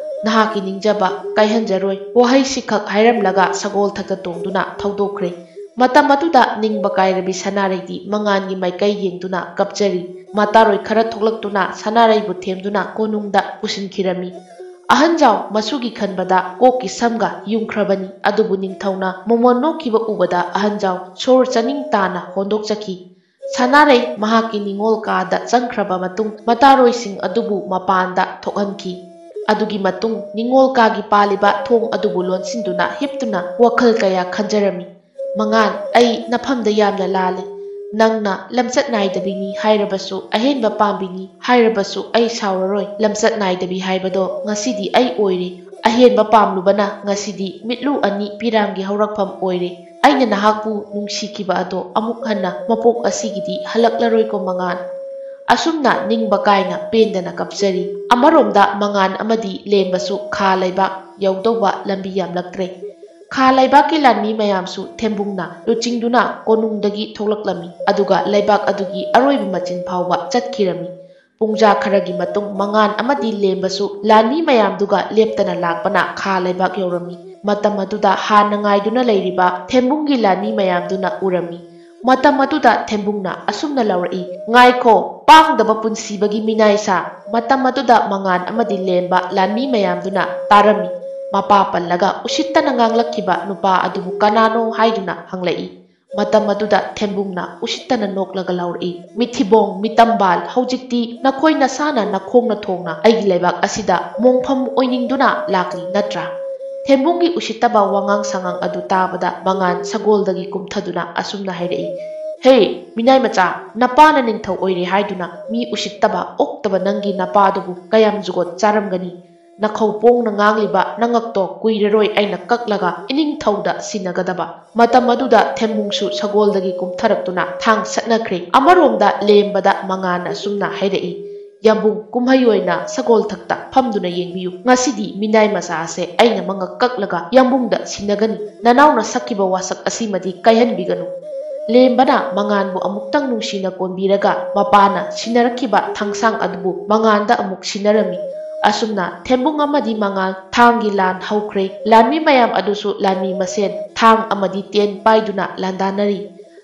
"ꯅꯍꯥꯛꯀꯤ ꯅꯤꯡꯖꯕ ꯀꯥꯏꯍꯟꯖꯔꯣꯏ" ꯋꯥꯍꯩꯁꯤꯈꯛ ꯍꯥꯏꯔꯝꯂꯒ ꯁꯒꯣꯜ ꯊꯛꯇ ꯇꯣꯡꯗꯨꯅ ꯊꯧꯗꯣꯛꯈ꯭ꯔꯦ꯫ ꯃꯇꯝ ꯑꯗꯨꯗ ꯅꯤꯡꯕ ꯀꯥꯏꯔꯕꯤ ꯁꯅꯥꯔꯩꯗꯤ ꯃꯉꯥꯟꯒꯤ ꯃꯥꯏꯀꯩ ꯌꯦꯡꯗꯨꯅ ꯀꯞꯆꯔꯤ꯫ ꯃꯇꯥꯔꯣꯏ ꯈꯔ ꯊꯣꯛꯂꯛꯇꯨꯅ ꯁꯅꯥꯔꯩꯕꯨ ꯊꯦꯝꯗꯨꯅ ꯀꯣꯅꯨꯡꯗ ꯄꯨꯁꯤꯟꯈꯤꯔꯝꯃꯤ꯫ ꯑꯍꯟꯖꯥꯎ ꯃꯁꯨꯒꯤ ꯈꯟꯕꯗ ꯀꯣꯛꯀꯤ ꯁꯝꯒ ꯌꯨꯡꯈ꯭ꯔꯕꯅꯤ꯫ ꯑꯗꯨꯕꯨ ꯅꯤꯡꯊꯧꯅ ꯃꯣꯃꯣꯟ ꯅꯣꯛꯈꯤꯕ ꯎꯕꯗ ꯑꯍꯟꯖꯥꯎ ꯁꯣꯔ ꯆꯥꯅꯤꯡ ꯇꯥꯅ ꯍꯣꯟꯗꯣꯛꯆꯈꯤ꯫ ꯁꯅꯥꯔꯩ ꯃꯍꯥꯛꯀꯤ ꯅꯤꯡꯉꯣꯜ ꯀꯥꯗ ꯆꯪꯈ꯭ꯔꯕ ꯃꯇꯨꯡ ꯃꯇꯥꯔꯣꯏꯁꯤꯡ ꯑꯗꯨꯕꯨ ꯃꯄꯥꯟꯗ ꯊꯣꯛꯍꯟꯈꯤ꯫ ꯑꯗꯨꯒꯤ ꯃꯇꯨꯡ ꯅꯤꯡꯉꯣꯜ ꯀꯥꯒꯤ ꯄꯥꯜꯂꯤꯕ ꯊꯣꯡ ꯑꯗꯨꯕꯨ ꯂꯣꯟꯁꯤꯟꯗꯨꯅ ꯍꯤꯞꯇꯨꯅ ꯋꯥꯈꯜ ꯀꯌꯥ ꯈꯟꯖꯔꯝꯃꯤ꯫ "ꯃꯉꯥꯟ, ꯑꯩ ꯅꯐꯝꯗ ꯌꯥꯝꯅ ꯂꯥꯜꯂꯦ꯫ ꯅꯪꯅ ꯂꯝꯆꯠ ꯅꯥꯏꯗꯕꯤꯅꯤ ꯍꯥꯏꯔꯕꯁꯨ, ꯑꯍꯦꯟꯕ ꯄꯥꯝꯕꯤꯅꯤ ꯍꯥꯏꯔꯕꯁꯨ ꯑꯩ ꯁꯥꯎꯔꯔꯣꯏ꯫ ꯂꯝꯆꯠ ꯅꯥꯏꯗꯕꯤ ꯍꯥꯏꯕꯗꯣ ꯉꯁꯤꯗꯤ ꯑꯩ ꯑꯣꯏꯔꯦ꯫ ꯑꯍꯦꯟꯕ ꯄꯥꯝꯂꯨꯕꯅ ꯉꯁꯤꯗꯤ ꯃꯤꯠꯂꯨ ꯑꯅꯤ ꯄꯤꯔꯥꯡꯒꯤ ꯍꯧꯔꯛꯐꯝ ꯑꯣꯏꯔꯦ꯫ ꯑꯩꯅ ꯅꯍꯥꯛꯄꯨ ꯅꯨꯡꯁꯤꯈꯤꯕ ꯑꯗꯣ ꯑꯃꯨꯛ ꯍꯟꯅ ꯃꯄꯣꯛ ꯑꯁꯤꯒꯤꯗꯤ ꯍꯜꯂꯛꯂꯔꯣꯏꯀꯣ ꯃꯉꯥꯟ꯫ ꯑꯁꯨꯝꯅ ꯅꯤꯡꯕ ꯀꯥꯏꯅ ꯄꯦꯟꯗꯅ ꯀꯞꯆꯔꯤ꯫ ꯑꯃꯔꯣꯝꯗ ꯃꯉꯥꯟ ꯑꯃꯗꯤ ꯂꯦꯝꯕꯁꯨ ꯈꯥ ꯂꯩꯕꯥꯛ ꯌꯧꯗꯧꯕ ꯂꯝꯕꯤ ꯌꯥꯝꯂꯛꯇ꯭ꯔꯦ꯫ ꯈꯥ ꯂꯩꯕꯥꯛꯀꯤ ꯂꯥꯟꯃꯤ ꯃꯌꯥꯝꯁꯨ ꯊꯦꯝꯕꯨꯡꯅ ꯂꯨꯆꯤꯡꯗꯨꯅ ꯀꯣꯅꯨꯡꯗꯒꯤ ꯊꯣꯛꯂꯛꯂꯝꯃꯤ, ꯑꯗꯨꯒ ꯂꯩꯕꯥꯛ ꯑꯗꯨꯒꯤ ꯑꯔꯣꯏꯕ ꯃꯆꯤꯟ ꯐꯥꯎꯕ ꯆꯠꯈꯤꯔꯝꯃꯤ꯫ ꯄꯨꯡꯖꯥ ꯈꯔꯒꯤ ꯃꯇꯨꯡ ꯃꯉꯥꯟ ꯑꯃꯗꯤ ꯂꯦꯝꯕꯁꯨ ꯂꯥꯟꯃꯤ ꯃꯌꯥꯝꯗꯨꯒ ꯂꯦꯞꯇꯅ ꯂꯥꯛꯄꯅ ꯈꯥ ꯂꯩꯕꯥꯛ ꯌꯧꯔꯝꯃꯤ꯫ ꯃꯇꯝ ꯑꯗꯨꯗ ꯍꯥꯟꯅ ꯉꯥꯏꯗꯨꯅ ꯂꯩꯔꯤꯕ ꯊꯦꯝꯕꯨꯡꯒꯤ ꯂꯥꯟꯃꯤ ꯃꯌꯥꯝꯗꯨꯅ ꯎꯔꯝꯃꯤ꯫ ꯃꯇꯝ ꯑꯗꯨꯗ ꯊꯦꯝꯕꯨꯡꯅ ꯑꯁꯨꯝꯅ ꯂꯥꯎꯔꯛꯏ, "ꯉꯥꯏꯈꯣ, ꯄꯥꯡꯗꯕ ꯄꯨꯟꯁꯤꯕꯒꯤ ꯃꯤꯅꯥꯏ ꯁꯥ!" ꯃꯇꯝ ꯑꯗꯨꯗ ꯃꯉꯥꯟ ꯑꯃꯗꯤ ꯂꯦꯝꯕ ꯂꯥꯟꯃꯤ ꯃꯌꯥꯝꯗꯨꯅ ꯇꯥꯔꯝꯃꯤ꯫ ꯃꯄꯥ ꯄꯜꯂꯒ ꯎꯁꯤꯠꯇꯅ ꯉꯥꯡꯂꯛꯈꯤꯕ ꯅꯨꯄꯥ ꯑꯗꯨꯕꯨ ꯀꯅꯥꯅꯣ ꯍꯥꯏꯗꯨꯅ ꯍꯪꯂꯛꯏ꯫ ꯃꯇꯝ ꯑꯗꯨꯗ ꯊꯦꯝꯕꯨꯡꯅ ꯎꯁꯤꯠꯇꯅ ꯅꯣꯛꯂꯒ ꯂꯥꯎꯔꯛꯏ, "ꯃꯤꯊꯤꯕꯣꯡ, ꯃꯤꯇꯝꯕꯥꯜ, ꯍꯧꯖꯤꯛꯇꯤ ꯅꯈꯣꯏ ꯅꯁꯥꯅ ꯅꯈꯣꯡꯅ ꯊꯣꯡꯅ ꯑꯩꯒꯤ ꯂꯩꯕꯥꯛ ꯑꯁꯤꯗ ꯃꯣꯡꯐꯝ ꯑꯣꯏꯅꯤꯡꯗꯨꯅ ꯂꯥꯛꯂꯤ ꯅꯠꯇ꯭ꯔꯥ?" ꯊꯦꯝꯕꯨꯡꯒꯤ ꯎꯁꯤꯠꯇꯕ ꯋꯥꯉꯥꯡ ꯁꯉꯥꯡ ꯑꯗꯨ ꯇꯥꯕꯗ ꯃꯉꯥꯟ ꯁꯒꯣꯜꯗꯒꯤ ꯀꯨꯝꯊꯗꯨꯅ ꯑꯁꯨꯝꯅ ꯍꯥꯏꯔꯛꯏ, "ꯍꯦ, ꯃꯤꯅꯥꯏ ꯃꯆꯥ, ꯅꯄꯥꯅ ꯅꯤꯡꯊꯧ ꯑꯣꯏꯔꯦ ꯍꯥꯏꯗꯨꯅ ꯃꯤ ꯎꯁꯤꯠꯇꯕ ꯑꯣꯛꯇꯕ ꯅꯪꯒꯤ ꯅꯄꯥꯗꯨꯕꯨ ꯀꯌꯥꯝ ꯖꯨꯒꯣꯠ ꯆꯥꯔꯝꯒꯅꯤ? ꯅꯈꯧ ꯄꯣꯡꯅ ꯉꯥꯡꯂꯤꯕ ꯅꯉꯛꯇꯣ ꯀꯨꯏꯔꯔꯣꯏ ꯑꯩꯅ ꯀꯛꯂꯒ ꯏꯅꯤꯡꯊꯧꯗ ꯁꯤꯟꯅꯒꯗꯕ!" ꯃꯇꯝ ꯑꯗꯨꯗ ꯊꯦꯝꯕꯨꯡꯁꯨ ꯁꯒꯣꯜꯗꯒꯤ ꯀꯨꯝꯊꯔꯛꯇꯨꯅ ꯊꯥꯡ ꯁꯠꯅꯈ꯭ꯔꯦ꯫ ꯑꯃꯔꯣꯝꯗ ꯂꯦꯝꯕꯗ ꯃꯉꯥꯟꯅ ꯑꯁꯨꯝꯅ ꯍꯥꯏꯔꯛꯏ, "ꯌꯥꯝꯕꯨꯡ, ꯀꯨꯝꯍꯩ ꯑꯣꯏꯅ ꯁꯒꯣꯜ ꯊꯛꯇ ꯐꯝꯗꯨꯅ ꯌꯦꯡꯕꯤꯌꯨ꯫ ꯉꯁꯤꯗꯤ ꯃꯤꯅꯥꯏ ꯃꯆꯥ ꯑꯁꯦ ꯑꯩꯅ ꯃꯉꯛ ꯀꯛꯂꯒ ꯌꯥꯝꯕꯨꯡꯗ ꯁꯤꯟꯅꯒꯅꯤ꯫ ꯅꯅꯥꯎꯅ ꯁꯛꯈꯤꯕ ꯋꯥꯁꯛ ꯑꯁꯤꯃꯗꯤ ꯀꯥꯏꯍꯟꯕꯤꯒꯅꯨ!" ꯂꯦꯝꯕꯅ ꯃꯉꯥꯟꯕꯨ ꯑꯃꯨꯛꯇꯪ ꯅꯨꯡꯁꯤꯅ ꯀꯣꯟꯕꯤꯔꯒ ꯃꯄꯥꯅ ꯁꯤꯟꯅꯔꯛꯈꯤꯕ ꯊꯥꯡꯁꯥꯡ ꯑꯗꯨꯕꯨ ꯃꯉꯥꯟꯗ ꯑꯃꯨꯛ ꯁꯤꯟꯅꯔꯝꯃꯤ꯫ ꯑꯁꯨꯝꯅ ꯊꯦꯝꯕꯨꯡ ꯑꯃꯗꯤ ꯃꯉꯥꯟ ꯊꯥꯡꯒꯤ ꯂꯥꯟ ꯍꯧꯈ꯭ꯔꯦ꯫ ꯂꯥꯟꯃꯤ ꯃꯌꯥꯝ ꯑꯗꯨꯁꯨ ꯂꯥꯟꯃꯤ ꯃꯁꯦꯟ ꯊꯥꯡ ꯑꯃꯗꯤ ꯇꯦꯟ ꯄꯥꯏꯗꯨꯅ ꯂꯥꯟꯗꯥꯅꯔꯤ꯫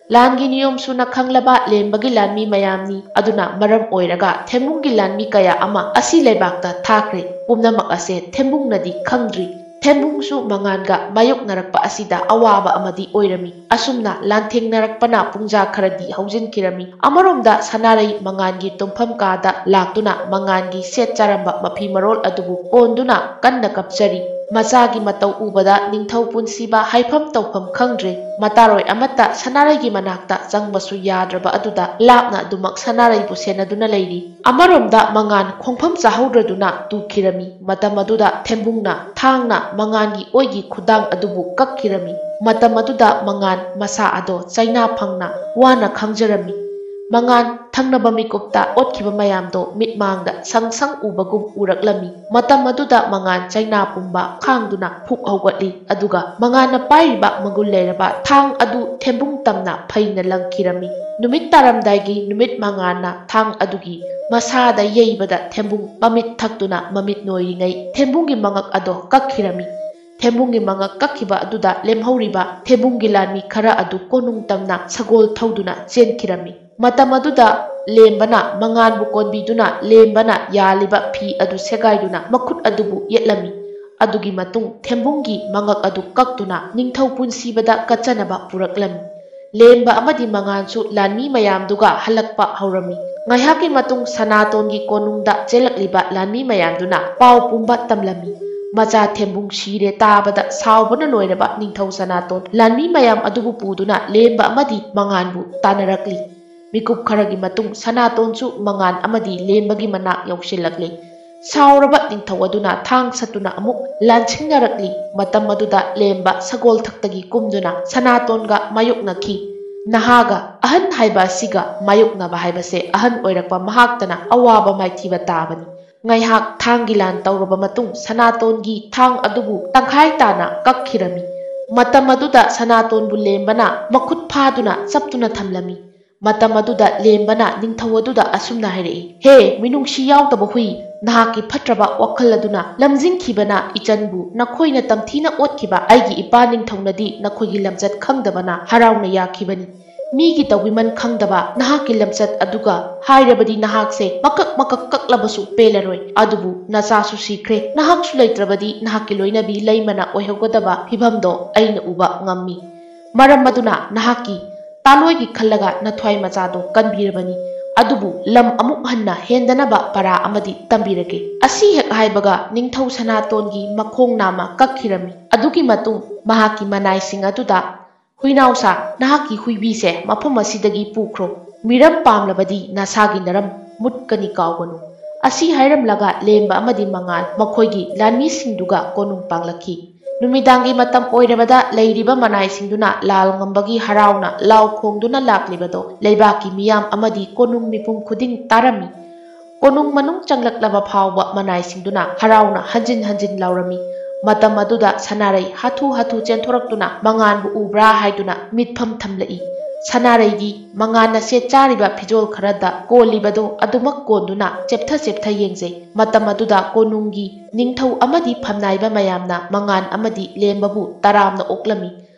ꯂꯥꯟꯒꯤ ꯅꯤꯌꯣꯝ ꯁꯨꯅ ꯈꯪꯂꯕ ꯂꯦꯝꯕꯒꯤ ꯂꯥꯟꯃꯤ ꯃꯌꯥꯝꯅꯤ꯫ ꯑꯗꯨꯅ ꯃꯔꯝ ꯑꯣꯏꯔꯒ ꯊꯦꯝꯕꯨꯡꯒꯤ ꯂꯥꯟꯃꯤ ꯀꯌꯥ ꯑꯃ ꯑꯁꯤ ꯂꯩꯕꯥꯛꯇ ꯊꯥꯈ꯭ꯔꯦ꯫ ꯄꯨꯝꯅꯃꯛ ꯑꯁꯦ ꯊꯦꯝꯕꯨꯡꯅꯗꯤ ꯈꯪꯗ꯭ꯔꯤ꯫ ꯊꯦꯝꯕꯨꯡꯁꯨ ꯃꯉꯥꯟꯒ ꯃꯥꯌꯣꯛꯅꯔꯛꯄ ꯑꯁꯤꯗ ꯑꯋꯥꯕ ꯑꯃꯗꯤ ꯑꯣꯏꯔꯝꯃꯤ꯫ ꯑꯁꯨꯝꯅ ꯂꯥꯟꯊꯦꯡꯅꯔꯛꯄꯅ ꯄꯨꯡꯖꯥ ꯈꯔꯗꯤ ꯍꯧꯖꯤꯟꯈꯤꯔꯝꯃꯤ꯫ ꯑꯃꯔꯣꯝꯗ ꯁꯅꯥꯔꯩ ꯃꯉꯥꯟꯒꯤ ꯇꯨꯝꯐꯝ ꯀꯥꯗ ꯂꯥꯛꯇꯨꯅ ꯃꯉꯥꯟꯒꯤ ꯁꯦꯠ ꯆꯥꯔꯝꯕ ꯃꯐꯤ ꯃꯔꯣꯜ ꯑꯗꯨꯕꯨ ꯀꯣꯟꯗꯨꯅ ꯀꯟꯅ ꯀꯞꯆꯔꯤ꯫ ꯃꯆꯥꯒꯤ ꯃꯇꯧ ꯎꯕꯗ ꯅꯤꯡꯊꯧ ꯄꯨꯟꯁꯤꯕ ꯍꯥꯏꯐꯝ ꯇꯧꯐꯝ ꯈꯪꯗ꯭ꯔꯦ꯫ ꯃꯇꯥꯔꯣꯏ ꯑꯃꯠꯇ ꯁꯅꯥꯔꯩꯒꯤ ꯃꯅꯥꯛꯇ ꯆꯪꯕꯁꯨ ꯌꯥꯗ꯭ꯔꯕ ꯑꯗꯨꯗ ꯂꯥꯞꯅ ꯑꯗꯨꯃꯛ ꯁꯅꯥꯔꯩꯕꯨ ꯁꯦꯟꯅꯗꯨꯅ ꯂꯩꯔꯤ꯫ ꯑꯃꯔꯣꯝꯗ ꯃꯉꯥꯟ ꯈꯣꯡꯐꯝ ꯆꯥꯍꯧꯗ꯭ꯔꯗꯨꯅ ꯇꯨꯈꯤꯔꯝꯃꯤ꯫ ꯃꯇꯝ ꯑꯗꯨꯗ ꯊꯦꯝꯕꯨꯡꯅ ꯊꯥꯡꯅ ꯃꯉꯥꯟꯒꯤ ꯑꯣꯏꯒꯤ ꯈꯨꯗꯥꯡ ꯑꯗꯨꯕꯨ ꯀꯛꯈꯤꯔꯝꯃꯤ꯫ ꯃꯇꯝ ꯑꯗꯨꯗ ꯃꯉꯥꯟ ꯃꯁꯥ ꯑꯗꯣ ꯆꯩꯅꯥ ꯐꯪꯅ ꯋꯥꯅ ꯈꯥꯡꯖꯔꯝꯃꯤ꯫ ꯃꯉꯥꯟ ꯊꯪꯅꯕ ꯃꯤꯀꯨꯞꯇ ꯑꯣꯠꯈꯤꯕ ꯃꯌꯥꯝꯗꯣ ꯃꯤꯠꯃꯥꯡꯗ ꯁꯪ ꯁꯪ ꯎꯕꯒꯨꯝ ꯎꯔꯛꯂꯝꯃꯤ꯫ ꯃꯇꯝ ꯑꯗꯨꯗ ꯃꯉꯥꯟ ꯆꯩꯅꯥ ꯄꯨꯝꯕ ꯈꯥꯡꯗꯨꯅ ꯐꯨꯛ ꯍꯧꯒꯠꯂꯤ꯫ ꯑꯗꯨꯒ ꯃꯉꯥꯟꯅ ꯄꯥꯏꯔꯤꯕ ꯃꯒꯨꯟ ꯂꯩꯔꯕ ꯊꯥꯡ ꯑꯗꯨ ꯊꯦꯝꯕꯨꯡ ꯇꯝꯅ ꯐꯩꯅ ꯂꯪꯈꯤꯔꯝꯃꯤ꯫ ꯅꯨꯃꯤꯠ ꯇꯥꯔꯝꯗꯥꯏꯒꯤ ꯅꯨꯃꯤꯠ ꯃꯉꯥꯟꯅ ꯊꯥꯡ ꯑꯗꯨꯒꯤ ꯃꯁꯥꯗ ꯌꯩꯕꯗ ꯊꯦꯝꯕꯨꯡ ꯃꯃꯤꯠ ꯊꯛꯇꯨꯅ ꯃꯃꯤꯠ ꯅꯣꯏꯔꯤꯉꯩ ꯊꯦꯝꯕꯨꯡꯒꯤ ꯃꯉꯛ ꯑꯗꯣ ꯀꯛꯈꯤꯔꯝꯃꯤ꯫ ꯊꯦꯝꯕꯨꯡꯒꯤ ꯃꯉꯛ ꯀꯛꯈꯤꯕ ꯑꯗꯨꯗ ꯂꯦꯝꯍꯧꯔꯤꯕ ꯊꯦꯝꯕꯨꯡꯒꯤ ꯂꯥꯟꯃꯤ ꯈꯔ ꯑꯗꯨ ꯀꯣꯅꯨꯡ ꯇꯝꯅ ꯁꯒꯣꯜ ꯊꯧꯗꯨꯅ ꯆꯦꯟꯈꯤꯔꯝꯃꯤ꯫ ꯃꯇꯝ ꯑꯗꯨꯗ ꯂꯦꯝꯕꯅ ꯃꯉꯥꯟꯕꯨ ꯀꯣꯟꯕꯤꯗꯨꯅ ꯂꯦꯝꯕꯅ ꯌꯥꯜꯂꯤꯕ ꯐꯤ ꯑꯗꯨ ꯁꯦꯒꯥꯏꯗꯨꯅ ꯃꯈꯨꯠ ꯑꯗꯨꯕꯨ ꯌꯦꯠꯂꯝꯃꯤ꯫ ꯑꯗꯨꯒꯤ ꯃꯇꯨꯡ ꯊꯦꯝꯕꯨꯡꯒꯤ ꯃꯉꯛ ꯑꯗꯨ ꯀꯛꯇꯨꯅ ꯅꯤꯡꯊꯧ ꯄꯨꯟꯁꯤꯕꯗ ꯀꯠꯆꯅꯕ ꯄꯨꯔꯛꯂꯝꯃꯤ꯫ ꯂꯦꯝꯕ ꯑꯃꯗꯤ ꯃꯉꯥꯟꯁꯨ ꯂꯥꯟꯃꯤ ꯃꯌꯥꯝꯗꯨꯒ ꯍꯜꯂꯛꯄ ꯍꯧꯔꯝꯃꯤ꯫ ꯉꯥꯏꯍꯥꯛꯀꯤ ꯃꯇꯨꯡ ꯁꯅꯥꯇꯣꯟꯒꯤ ꯀꯣꯅꯨꯡꯗ ꯆꯦꯜꯂꯛꯂꯤꯕ ꯂꯥꯟꯃꯤ ꯃꯌꯥꯝꯗꯨꯅ ꯄꯥꯎ ꯄꯨꯝꯕ ꯇꯝꯂꯝꯃꯤ꯫ ꯃꯆꯥ ꯊꯦꯝꯕꯨꯡ ꯁꯤꯔꯦ ꯇꯥꯕꯗ ꯁꯥꯎꯕꯅ ꯂꯣꯏꯔꯕ ꯅꯤꯡꯊꯧ ꯁꯅꯥꯇꯣꯟ ꯂꯥꯟꯃꯤ ꯃꯌꯥꯝ ꯑꯗꯨꯕꯨ ꯄꯨꯗꯨꯅ ꯂꯦꯝꯕ ꯑꯃꯗꯤ ꯃꯉꯥꯟꯕꯨ ꯇꯥꯟꯅꯔꯛꯂꯤ꯫ ꯃꯤꯀꯨꯞ ꯈꯔꯒꯤ ꯃꯇꯨꯡ ꯁꯅꯥꯇꯣꯟꯁꯨ ꯃꯉꯥꯟ ꯑꯃꯗꯤ ꯂꯦꯝꯕꯒꯤ ꯃꯅꯥꯛ ꯌꯧꯁꯤꯜꯂꯛꯂꯤ꯫ ꯁꯥꯎꯔꯕ ꯅꯤꯡꯊꯧ ꯑꯗꯨꯅ ꯊꯥꯡ ꯁꯠꯇꯨꯅ ꯑꯃꯨꯛ ꯂꯥꯟꯁꯤꯡꯅꯔꯛꯂꯤ꯫ ꯃꯇꯝ ꯑꯗꯨꯗ ꯂꯦꯝꯕ ꯁꯒꯣꯜ ꯊꯛꯇꯒꯤ ꯀꯨꯝꯗꯨꯅ ꯁꯅꯥꯇꯣꯟꯒ ꯃꯥꯌꯣꯛꯅꯈꯤ꯫ ꯅꯍꯥꯒ ꯑꯍꯟ ꯍꯥꯏꯕ ꯑꯁꯤꯒ ꯃꯥꯌꯣꯛꯅꯕ ꯍꯥꯏꯕꯁꯦ ꯑꯍꯟ ꯑꯣꯏꯔꯛꯄ ꯃꯍꯥꯛꯇꯅ ꯑꯋꯥꯕ ꯃꯥꯏꯊꯤꯕ ꯇꯥꯕꯅꯤ꯫ ꯉꯥꯏꯍꯥꯛ ꯊꯥꯡꯒꯤ ꯂꯥꯟ ꯇꯧꯔꯕ ꯃꯇꯨꯡ ꯁꯅꯥꯇꯣꯟꯒꯤ ꯊꯥꯡ ꯑꯗꯨꯕꯨ ꯇꯪꯈꯥꯏ ꯇꯥꯅ ꯀꯛꯈꯤꯔꯝꯃꯤ꯫ ꯃꯇꯝ ꯑꯗꯨꯗ ꯁꯅꯥꯇꯣꯟꯕꯨ ꯂꯦꯝꯕꯅ ꯃꯈꯨꯠ ꯐꯥꯗꯨꯅ ꯆꯞꯇꯨꯅ ꯊꯝꯂꯝꯃꯤ꯫ ꯃꯇꯝ ꯑꯗꯨꯗ ꯂꯦꯝꯕꯅ ꯅꯤꯡꯊꯧ ꯑꯗꯨꯗ ꯑꯁꯨꯝꯅ ꯍꯥꯏꯔꯛꯏ, "ꯍꯦ ꯃꯤꯅꯨꯡꯁꯤ ꯌꯥꯎꯗꯕ ꯍꯨꯏ, ꯅꯍꯥꯛꯀꯤ ꯐꯠꯇ꯭ꯔꯕ ꯋꯥꯈꯜ ꯑꯗꯨꯅ ꯂꯝꯖꯤꯡꯈꯤꯕꯅ ꯏꯆꯟꯕꯨ ꯅꯈꯣꯏꯅ ꯇꯝꯊꯤꯅ ꯑꯣꯠꯈꯤꯕ ꯑꯩꯒꯤ ꯏꯄꯥ ꯅꯤꯡꯊꯧꯅꯗꯤ ꯅꯈꯣꯏꯒꯤ ꯂꯝꯆꯠ ꯈꯪꯗꯕꯅ ꯍꯔꯥꯎꯅ ꯌꯥꯈꯤꯕꯅꯤ꯫ ꯃꯤꯒꯤ ꯇꯧꯕꯤꯃꯟ ꯈꯪꯗꯕ ꯅꯍꯥꯛꯀꯤ ꯂꯝꯆꯠ ꯑꯗꯨꯒ ꯍꯥꯏꯔꯕꯗꯤ ꯅꯍꯥꯛꯁꯦ ꯃꯀꯛ ꯃꯀꯛ ꯀꯛꯂꯕꯁꯨ ꯄꯦꯜꯂꯔꯣꯏ꯫ ꯑꯗꯨꯕꯨ ꯅꯆꯥꯁꯨ ꯁꯤꯈ꯭ꯔꯦ, ꯅꯍꯥꯛꯁꯨ ꯂꯩꯇ꯭ꯔꯕꯗꯤ ꯅꯍꯥꯛꯀꯤ ꯂꯣꯏꯅꯕꯤ ꯂꯩꯃꯅ ꯑꯣꯏꯍꯧꯒꯗꯕ ꯐꯤꯚꯝꯗꯣ ꯑꯩꯅ ꯎꯕ ꯉꯝꯃꯤ꯫ ꯃꯔꯝ ꯑꯗꯨꯅ ꯅꯍꯥꯛꯀꯤ ꯇꯥꯂꯣꯏꯒꯤ ꯈꯜꯂꯒ ꯅꯊ꯭ꯋꯥꯏ ꯃꯆꯥꯗꯣ ꯀꯟꯕꯤꯔꯕꯅꯤ꯫ ꯑꯗꯨꯕꯨ ꯂꯝ ꯑꯃꯨꯛ ꯍꯟꯅ ꯍꯦꯟꯗꯅꯕ ꯄꯔꯥ ꯑꯃꯗꯤ ꯇꯝꯕꯤꯔꯒꯦ꯫ ꯑꯁꯤ ꯍꯦꯛ ꯍꯥꯏꯕꯒ ꯅꯤꯡꯊꯧ ꯁꯅꯥꯇꯣꯟꯒꯤ ꯃꯈꯣꯡ ꯅꯥꯝꯃ ꯀꯛꯈꯤꯔꯝꯃꯤ꯫ ꯑꯗꯨꯒꯤ ꯃꯇꯨꯡ ꯃꯍꯥꯛꯀꯤ ꯃꯅꯥꯏꯁꯤꯡ ꯑꯗꯨꯗ, "ꯍꯨꯏꯅꯥꯎꯁꯥ, ꯅꯍꯥꯛꯀꯤ ꯍꯨꯏꯕꯤꯁꯦ ꯃꯐꯝ ꯑꯁꯤꯗꯒꯤ ꯄꯨꯈ꯭ꯔꯣ꯫ ꯃꯤꯔꯝ ꯄꯥꯝꯂꯕꯗꯤ ꯅꯁꯥꯒꯤ ꯅꯔꯝ ꯃꯨꯠꯀꯅꯤ, ꯀꯥꯎꯒꯅꯨ"꯫ ꯑꯁꯤ ꯍꯥꯏꯔꯝꯂꯒ ꯂꯦꯝꯕ ꯑꯃꯗꯤ ꯃꯉꯥꯜ ꯃꯈꯣꯏꯒꯤ ꯂꯥꯟꯃꯤꯁꯤꯡꯗꯨꯒ ꯀꯣꯅꯨꯡ ꯄꯥꯡꯂꯛꯈꯤ꯫ ꯅꯨꯃꯤꯗꯥꯡꯒꯤ ꯃꯇꯝ ꯑꯣꯏꯔꯕꯗ ꯂꯩꯔꯤꯕ ꯃꯅꯥꯏꯁꯤꯡꯗꯨꯅ ꯂꯥꯜ ꯉꯝꯕꯒꯤ ꯍꯔꯥꯎꯅ ꯂꯥꯎ ꯈꯣꯡꯗꯨꯅ ꯂꯥꯛꯂꯤꯕꯗꯣ ꯂꯩꯕꯥꯛꯀꯤ ꯃꯤꯌꯥꯝ ꯑꯃꯗꯤ ꯀꯣꯅꯨꯡ ꯃꯤꯄꯨꯝ ꯈꯨꯗꯤꯡ ꯇꯥꯔꯝꯃꯤ꯫ ꯀꯣꯅꯨꯡ ꯃꯅꯨꯡ ꯆꯪꯂꯛꯂꯕ ꯐꯥꯎꯕ ꯃꯅꯥꯏꯁꯤꯡꯗꯨꯅ ꯍꯔꯥꯎꯅ ꯍꯟꯖꯤꯟ ꯍꯟꯖꯤꯟ ꯂꯥꯎꯔꯝꯃꯤ꯫ ꯃꯇꯝ ꯑꯗꯨꯗ ꯁꯅꯥꯔꯩ ꯍꯥꯊꯨ ꯍꯥꯊꯨ ꯆꯦꯟꯊꯣꯔꯛꯇꯨꯅ ꯃꯉꯥꯟꯕꯨ ꯎꯕ꯭ꯔꯥ ꯍꯥꯏꯗꯨꯅ ꯃꯤꯠꯐꯝ ꯊꯝꯂꯛꯏ꯫ ꯁꯅꯥꯔꯩꯗꯤ ꯃꯉꯥꯟꯅ ꯁꯦꯠ ꯆꯥꯔꯤꯕ ꯐꯤꯖꯣꯜ ꯈꯔꯗ ꯀꯣꯜꯂꯤꯕꯗꯣ ꯑꯗꯨꯃꯛ ꯀꯣꯟꯗꯨꯅ ꯆꯦꯞꯊ ꯆꯦꯞꯊ ꯌꯦꯡꯖꯩ꯫ ꯃꯇꯝ ꯑꯗꯨꯗ ꯀꯣꯅꯨꯡꯒꯤ ꯅꯤꯡꯊꯧ ꯑꯃꯗꯤ ꯐꯝꯅꯥꯏꯕ ꯃꯌꯥꯝꯅ ꯃꯉꯥꯟ ꯑꯃꯗꯤ ꯂꯦꯝꯕꯕꯨ ꯇꯔꯥꯝꯅ ꯑꯣꯛꯂꯝꯃꯤ꯫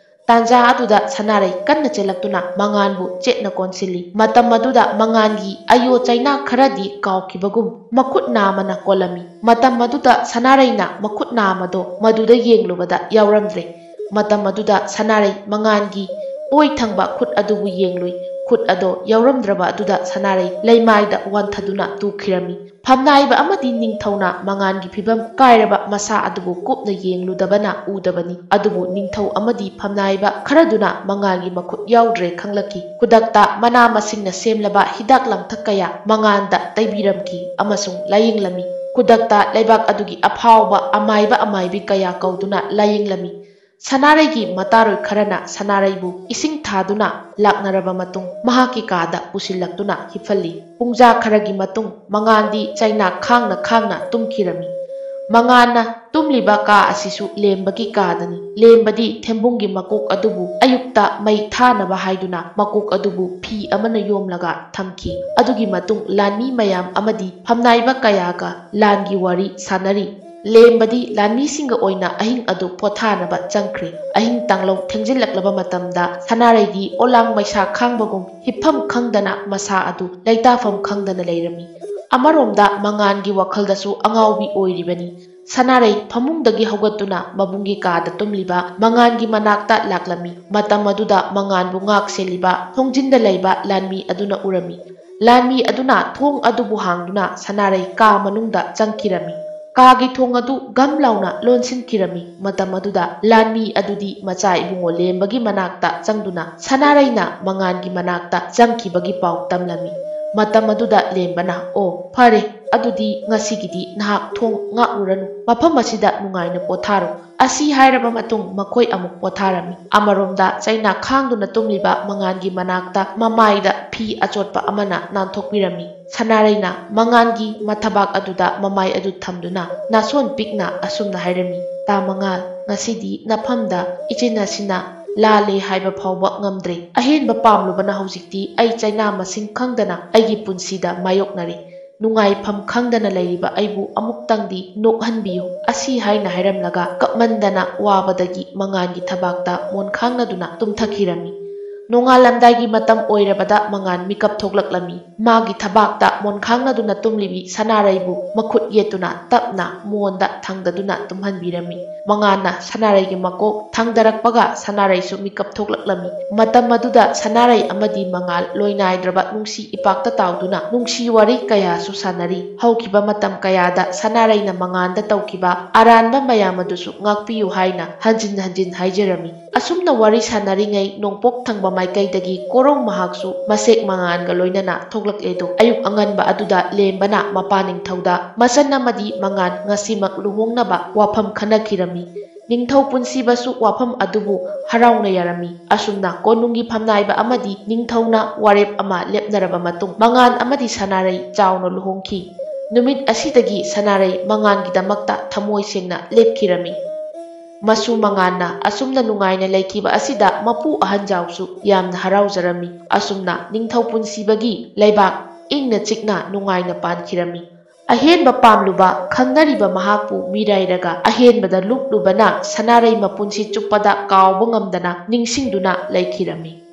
ꯇꯥꯟꯖꯥ ꯑꯗꯨꯗ ꯁꯅꯥꯔꯩ ꯀꯟꯅ ꯆꯦꯜꯂꯛꯇꯨꯅ ꯃꯉꯥꯟꯕꯨ ꯆꯦꯠꯅ ꯀꯣꯟꯁꯤꯜꯂꯤ꯫ ꯃꯇꯝ ꯑꯗꯨꯗ ꯃꯉꯥꯟꯒꯤ ꯑꯌꯣ ꯆꯩꯅꯥ ꯈꯔꯗꯤ ꯀꯥꯎꯈꯤꯕꯒꯨꯝ ꯃꯈꯨꯠ ꯅꯥꯝꯃꯅ ꯀꯣꯜꯂꯝꯃꯤ꯫ ꯃꯇꯝ ꯑꯗꯨꯗ ꯁꯅꯥꯔꯩꯅ ꯃꯈꯨꯠ ꯅꯥꯝꯃꯗꯣ ꯃꯗꯨꯗ ꯌꯦꯡꯂꯨꯕꯗ ꯌꯥꯎꯔꯝꯗ꯭ꯔꯦ꯫ ꯃꯇꯝ ꯑꯗꯨꯗ ꯁꯅꯥꯔꯩ ꯃꯉꯥꯟꯒꯤ ꯑꯣꯏ ꯊꯪꯕ ꯈꯨꯠ ꯑꯗꯨꯕꯨ ꯌꯦꯡꯂꯨꯏ꯫ ꯈꯨꯠ ꯑꯗꯣ ꯌꯥꯎꯔꯝꯗ꯭ꯔꯕ ꯑꯗꯨꯗ ꯁꯅꯥꯔꯩ ꯂꯩꯃꯥꯏꯗ ꯋꯥꯟꯊꯗꯨꯅ ꯇꯨꯈꯤꯔꯝꯃꯤ꯫ ꯐꯝꯅꯥꯏꯕ ꯑꯃꯗꯤ ꯅꯤꯡꯊꯧꯅ ꯃꯉꯥꯟꯒꯤ ꯐꯤꯚꯝ ꯀꯥꯏꯔꯕ ꯃꯁꯥ ꯑꯗꯨꯕꯨ ꯀꯨꯞꯅ ꯌꯦꯡꯂꯨꯗꯕꯅ ꯎꯗꯕꯅꯤ꯫ ꯑꯗꯨꯕꯨ ꯅꯤꯡꯊꯧ ꯑꯃꯗꯤ ꯐꯝꯅꯥꯏꯕ ꯈꯔꯗꯨꯅ ꯃꯉꯥꯟꯒꯤ ꯃꯈꯨꯠ ꯌꯥꯎꯗ꯭ꯔꯦ ꯈꯪꯂꯛꯈꯤ꯫ ꯈꯨꯗꯛꯇ ꯃꯅꯥ ꯃꯁꯤꯡꯅ ꯁꯦꯝꯂꯕ ꯍꯤꯗꯥꯛ ꯂꯥꯡꯊꯛ ꯀꯌꯥ ꯃꯉꯥꯟꯗ ꯇꯩꯕꯤꯔꯝꯈꯤ ꯑꯃꯁꯨꯡ ꯂꯥꯌꯦꯡꯂꯝꯃꯤ꯫ ꯈꯨꯗꯛꯇ ꯂꯩꯕꯥꯛ ꯑꯗꯨꯒꯤ ꯑꯐꯥꯎꯕ ꯑꯃꯥꯏꯕ ꯑꯃꯥꯏꯕꯤ ꯀꯌꯥ ꯀꯧꯗꯨꯅ ꯂꯥꯌꯦꯡꯂꯝꯃꯤ꯫ ꯁꯅꯥꯔꯩꯒꯤ ꯃꯇꯥꯔꯣꯏ ꯈꯔꯅ ꯁꯅꯥꯔꯩꯕꯨ ꯏꯁꯤꯡ ꯊꯥꯗꯨꯅ ꯂꯥꯛꯅꯔꯕ ꯃꯇꯨꯡ ꯃꯍꯥꯛꯀꯤ ꯀꯥꯗ ꯄꯨꯁꯤꯜꯂꯛꯇꯨꯅ ꯍꯤꯞꯍꯜꯂꯤ꯫ ꯄꯨꯡꯖꯥ ꯈꯔꯒꯤ ꯃꯇꯨꯡ ꯃꯉꯥꯟꯗꯤ ꯆꯩꯅꯥ ꯈꯥꯡꯅ ꯈꯥꯡꯅ ꯇꯨꯝꯈꯤꯔꯝꯃꯤ꯫ ꯃꯉꯥꯟꯅ ꯇꯨꯝꯂꯤꯕ ꯀꯥ ꯑꯁꯤꯁꯨ ꯂꯦꯝꯕꯒꯤ ꯀꯥꯗꯅꯤ꯫ ꯂꯦꯝꯕꯗꯤ ꯊꯦꯝꯕꯨꯡꯒꯤ ꯃꯀꯣꯛ ꯑꯗꯨꯕꯨ ꯑꯌꯨꯛꯇ ꯃꯩ ꯊꯥꯅꯕ ꯍꯥꯏꯗꯨꯅ ꯃꯀꯣꯛ ꯑꯗꯨꯕꯨ ꯐꯤ ꯑꯃꯅ ꯌꯣꯝꯂꯒ ꯊꯝꯈꯤ꯫ ꯑꯗꯨꯒꯤ ꯃꯇꯨꯡ ꯂꯥꯟꯃꯤ ꯃꯌꯥꯝ ꯑꯃꯗꯤ ꯐꯝꯅꯥꯏꯕ ꯀꯌꯥꯒ ꯂꯥꯟꯒꯤ ꯋꯥꯔꯤ ꯁꯥꯟꯅꯔꯤ꯫ ꯂꯦꯝꯕꯗꯤ ꯂꯥꯟꯃꯤꯁꯤꯡꯒ ꯑꯣꯏꯅ ꯑꯍꯤꯡ ꯑꯗꯨ ꯄꯣꯊꯥꯅꯕ ꯆꯪꯈ꯭ꯔꯦ꯫ ꯑꯍꯤꯡ ꯇꯥꯡꯂꯧ ꯊꯦꯡꯖꯤꯜꯂꯛꯂꯕ ꯃꯇꯝꯗ ꯁꯅꯥꯔꯩꯗꯤ ꯑꯣꯂꯥꯡ ꯃꯩꯁꯥ ꯈꯥꯡꯕꯒꯨꯝ ꯍꯤꯞꯐꯝ ꯈꯪꯗꯅ ꯃꯁꯥ ꯑꯗꯨ ꯂꯩꯇꯥꯐꯝ ꯈꯪꯗꯅ ꯂꯩꯔꯝꯃꯤ꯫ ꯑꯃꯔꯣꯝꯗ ꯃꯉꯥꯟꯒꯤ ꯋꯥꯈꯜꯗꯁꯨ ꯑꯉꯥꯎꯕꯤ ꯑꯣꯏꯔꯤꯕꯅꯤ꯫ ꯁꯅꯥꯔꯩ ꯐꯃꯨꯡꯗꯒꯤ ꯍꯧꯒꯠꯇꯨꯅ ꯃꯕꯨꯡꯒꯤ ꯀꯥꯗ ꯇꯨꯝꯂꯤꯕ ꯃꯉꯥꯟꯒꯤ ꯃꯅꯥꯛꯇ ꯂꯥꯛꯂꯝꯃꯤ꯫ ꯃꯇꯝ ꯑꯗꯨꯗ ꯃꯉꯥꯟꯕꯨ ꯉꯥꯛ ꯁꯦꯜꯂꯤꯕ ꯊꯣꯡꯖꯤꯟꯗ ꯂꯩꯕ ꯂꯥꯟꯃꯤ ꯑꯗꯨꯅ ꯎꯔꯝꯃꯤ꯫ ꯂꯥꯟꯃꯤ ꯑꯗꯨꯅ ꯊꯣꯡ ꯑꯗꯨꯕꯨ ꯍꯥꯡꯗꯨꯅ ꯁꯅꯥꯔꯩ ꯀꯥ ꯃꯅꯨꯡꯗ ꯆꯪꯈꯤꯔꯝꯃꯤ꯫ ꯀꯥꯒꯤ ꯊꯣꯡ ꯑꯗꯨ ꯒꯝ ꯂꯥꯎꯅ ꯂꯣꯟꯁꯤꯟꯈꯤꯔꯝꯃꯤ꯫ ꯃꯇꯝ ꯑꯗꯨꯗ ꯂꯥꯟꯃꯤ ꯑꯗꯨꯗꯤ ꯃꯆꯥ ꯏꯕꯨꯡꯉꯣ ꯂꯦꯝꯕꯒꯤ ꯃꯅꯥꯛꯇ ꯆꯪꯗꯨꯅ ꯁꯅꯥꯔꯩꯅ ꯃꯉꯥꯟꯒꯤ ꯃꯅꯥꯛꯇ ꯆꯪꯈꯤꯕꯒꯤ ꯄꯥꯎ ꯇꯝꯂꯝꯃꯤ꯫ ꯃꯇꯝ ꯑꯗꯨꯗ ꯂꯦꯝꯕꯅ, "ꯑꯣ, ꯐꯔꯦ, ꯑꯗꯨꯗꯤ ꯉꯁꯤꯒꯤꯗꯤ ꯅꯍꯥꯛ ꯊꯣꯡ ꯉꯥꯛꯂꯨꯔꯅꯨ, ꯃꯐꯝ ꯑꯁꯤꯗ ꯅꯨꯡꯉꯥꯏꯅ ꯄꯣꯊꯥꯔꯣ"꯫ ꯑꯁꯤ ꯍꯥꯏꯔꯕ ꯃꯇꯨꯡ ꯃꯈꯣꯏ ꯑꯃꯨꯛ ꯄꯣꯊꯥꯔꯝꯃꯤ꯫ ꯑꯃꯔꯣꯝꯗ ꯆꯩꯅꯥ ꯈꯥꯡꯗꯨꯅ ꯇꯨꯝꯂꯤꯕ ꯃꯉꯥꯟꯒꯤ ꯃꯅꯥꯛꯇ ꯃꯃꯥꯏꯗ ꯐꯤ ꯑꯆꯣꯠꯄ ꯑꯃꯅ ꯅꯥꯟꯊꯣꯛꯄꯤꯔꯝꯃꯤ꯫ ꯁꯅꯥꯔꯩꯅ ꯃꯉꯥꯟꯒꯤ ꯃꯊꯕꯥꯛ ꯑꯗꯨꯗ ꯃꯃꯥꯏ ꯑꯗꯨ ꯊꯝꯗꯨꯅ ꯅꯥꯁꯣꯟ ꯄꯤꯛꯅ ꯑꯁꯨꯝꯅ ꯍꯥꯏꯔꯝꯃꯤ, "ꯇꯥ ꯃꯉꯥꯜ, ꯉꯁꯤꯗꯤ ꯅꯐꯝꯗ ꯏꯆꯤꯟ ꯑꯁꯤꯅ ꯂꯥꯜꯂꯦ ꯍꯥꯏꯕ ꯐꯥꯎꯕ ꯉꯝꯗ꯭ꯔꯦ꯫ ꯑꯍꯦꯟꯕ ꯄꯥꯝꯂꯨꯕꯅ ꯍꯧꯖꯤꯛꯇꯤ ꯑꯩ ꯆꯩꯅꯥ ꯃꯁꯤꯡ ꯈꯪꯗꯅ ꯑꯩꯒꯤ ꯄꯨꯟꯁꯤꯗ ꯃꯥꯌꯣꯛꯅꯔꯦ꯫ ꯅꯨꯡꯉꯥꯏꯐꯝ ꯈꯪꯗꯅ ꯂꯩꯔꯤꯕ ꯑꯩꯕꯨ ꯑꯃꯨꯛꯇꯪꯗꯤ ꯅꯣꯛꯍꯟꯕꯤꯌꯨ"꯫ ꯑꯁꯤ ꯍꯥꯏꯅ ꯍꯥꯏꯔꯝꯂꯒ ꯀꯞꯃꯟꯗꯅ ꯋꯥꯕꯗꯒꯤ ꯃꯉꯥꯟꯒꯤ ꯊꯕꯥꯛꯇ ꯃꯣꯟꯈꯥꯡꯅꯗꯨꯅ ꯇꯨꯝꯊꯈꯤꯔꯝꯃꯤ꯫ ꯅꯣꯡꯉꯥꯜꯂꯝꯗꯥꯏꯒꯤ ꯃꯇꯝ ꯑꯣꯏꯔꯕꯗ ꯃꯉꯥꯟ ꯃꯤꯀꯞ ꯊꯣꯛꯂꯛꯂꯝꯃꯤ꯫ ꯃꯥꯒꯤ ꯊꯕꯥꯛꯇ ꯃꯣꯟꯈꯥꯡꯅꯗꯨꯅ ꯇꯨꯝꯂꯤꯕꯤ ꯁꯅꯥꯔꯩꯕꯨ ꯃꯈꯨꯠ ꯌꯦꯠꯇꯨꯅ ꯇꯞꯅ ꯃꯣꯟꯗ ꯊꯥꯡꯗꯗꯨꯅ ꯇꯨꯝꯍꯟꯕꯤꯔꯝꯃꯤ꯫ ꯃꯉꯥꯟꯅ ꯁꯅꯥꯔꯩꯒꯤ ꯃꯀꯣꯛ ꯊꯥꯡꯗꯔꯛꯄꯒ ꯁꯅꯥꯔꯩꯁꯨ ꯃꯤꯀꯞ ꯊꯣꯛꯂꯛꯂꯝꯃꯤ꯫ ꯃꯇꯝ ꯑꯗꯨꯗ ꯁꯅꯥꯔꯩ ꯑꯃꯗꯤ ꯃꯉꯥꯜ ꯂꯣꯏꯅꯥꯏꯗ꯭ꯔꯕ ꯅꯨꯡꯁꯤ ꯏꯄꯥꯛꯇ ꯇꯥꯎꯗꯨꯅ ꯅꯨꯡꯁꯤ ꯋꯥꯔꯤ ꯀꯌꯥꯁꯨ ꯁꯥꯟꯅꯔꯤ꯫ ꯍꯧꯈꯤꯕ ꯃꯇꯝ ꯀꯌꯥꯗ ꯁꯅꯥꯔꯩꯅ ꯃꯉꯥꯟꯗ ꯇꯧꯈꯤꯕ ꯑꯔꯥꯟꯕ ꯃꯌꯥꯝ ꯑꯗꯨꯁꯨ ꯉꯥꯛꯄꯤꯌꯨ ꯍꯥꯏꯅ ꯍꯟꯖꯤꯟ ꯍꯟꯖꯤꯟ ꯍꯥꯏꯖꯔꯝꯃꯤ꯫ ꯑꯁꯨꯝꯅ ꯋꯥꯔꯤ ꯁꯥꯟꯅꯔꯤꯉꯩ ꯅꯣꯡꯄꯣꯛ ꯊꯪꯕ ꯃꯥꯏꯀꯩꯗꯒꯤ ꯀꯣꯔꯧ ꯃꯍꯥꯛꯁꯨ ꯃꯁꯦꯛ ꯃꯉꯥꯟꯒ ꯂꯣꯏꯅꯅ ꯊꯣꯛꯂꯛꯂꯦꯗꯣ꯫ ꯑꯌꯨꯛ ꯑꯉꯟꯕ ꯑꯗꯨꯗ ꯂꯦꯝꯕꯅ ꯃꯄꯥ ꯅꯤꯡꯊꯧꯗ ꯃꯆꯟ ꯑꯃꯗꯤ ꯃꯉꯥꯟ ꯉꯁꯤꯃꯛ ꯂꯨꯍꯣꯡꯅꯕ ꯋꯥꯐꯝ ꯈꯟꯅꯈꯤꯔꯝꯃꯤ꯫ ꯅꯤꯡꯊꯧ ꯄꯨꯟꯁꯤꯕꯁꯨ ꯋꯥꯐꯝ ꯑꯗꯨꯕꯨ ꯍꯔꯥꯎꯅ ꯌꯥꯔꯝꯃꯤ꯫ ꯑꯁꯨꯝꯅ ꯀꯣꯅꯨꯡꯒꯤ ꯐꯝꯅꯥꯏꯕ ꯑꯃꯗꯤ ꯅꯤꯡꯊꯧꯅ ꯋꯥꯔꯦꯞ ꯑꯃ ꯂꯦꯞꯅꯔꯕ ꯃꯇꯨꯡ ꯃꯉꯥꯟ ꯑꯃꯗꯤ ꯁꯅꯥꯔꯩ ꯆꯥꯎꯅ ꯂꯨꯍꯣꯡꯈꯤ꯫ ꯅꯨꯃꯤꯠ ꯑꯁꯤꯗꯒꯤ ꯁꯅꯥꯔꯩ ꯃꯉꯥꯟꯒꯤꯗꯃꯛꯇ ꯊꯃꯣꯏ ꯁꯦꯡꯅ ꯂꯦꯞꯈꯤꯔꯝꯃꯤ꯫ ꯃꯁꯨ ꯃꯉꯥꯟꯅ ꯑꯁꯨꯝꯅ ꯅꯨꯡꯉꯥꯏꯅ ꯂꯩꯈꯤꯕ ꯑꯁꯤꯗ ꯃꯄꯨ ꯑꯍꯟꯖꯥꯎꯁꯨ ꯌꯥꯝꯅ ꯍꯔꯥꯎꯖꯔꯝꯃꯤ꯫ ꯑꯁꯨꯝꯅ ꯅꯤꯡꯊꯧ ꯄꯨꯟꯁꯤꯕꯒꯤ ꯂꯩꯕꯥꯛ ꯏꯪꯅ ꯆꯤꯛꯅ ꯅꯨꯡꯉꯥꯏꯅ ꯄꯥꯟꯈꯤꯔꯝꯃꯤ꯫ ꯑꯍꯦꯟꯕ ꯄꯥꯝꯂꯨꯕ ꯈꯪꯅꯔꯤꯕ ꯃꯍꯥꯛꯄꯨ ꯃꯤꯔꯥꯏꯔꯒ ꯑꯍꯦꯟꯕꯗ ꯂꯨꯞꯂꯨꯕꯅ ꯁꯅꯥꯔꯩ ꯃꯄꯨꯟꯁꯤ ꯆꯨꯞꯄꯗ ꯀꯥꯎꯕ ꯉꯝꯗꯅ ꯅꯤꯡꯁꯤꯡꯗꯨꯅ ꯂꯩꯈꯤꯔꯝꯃꯤ꯫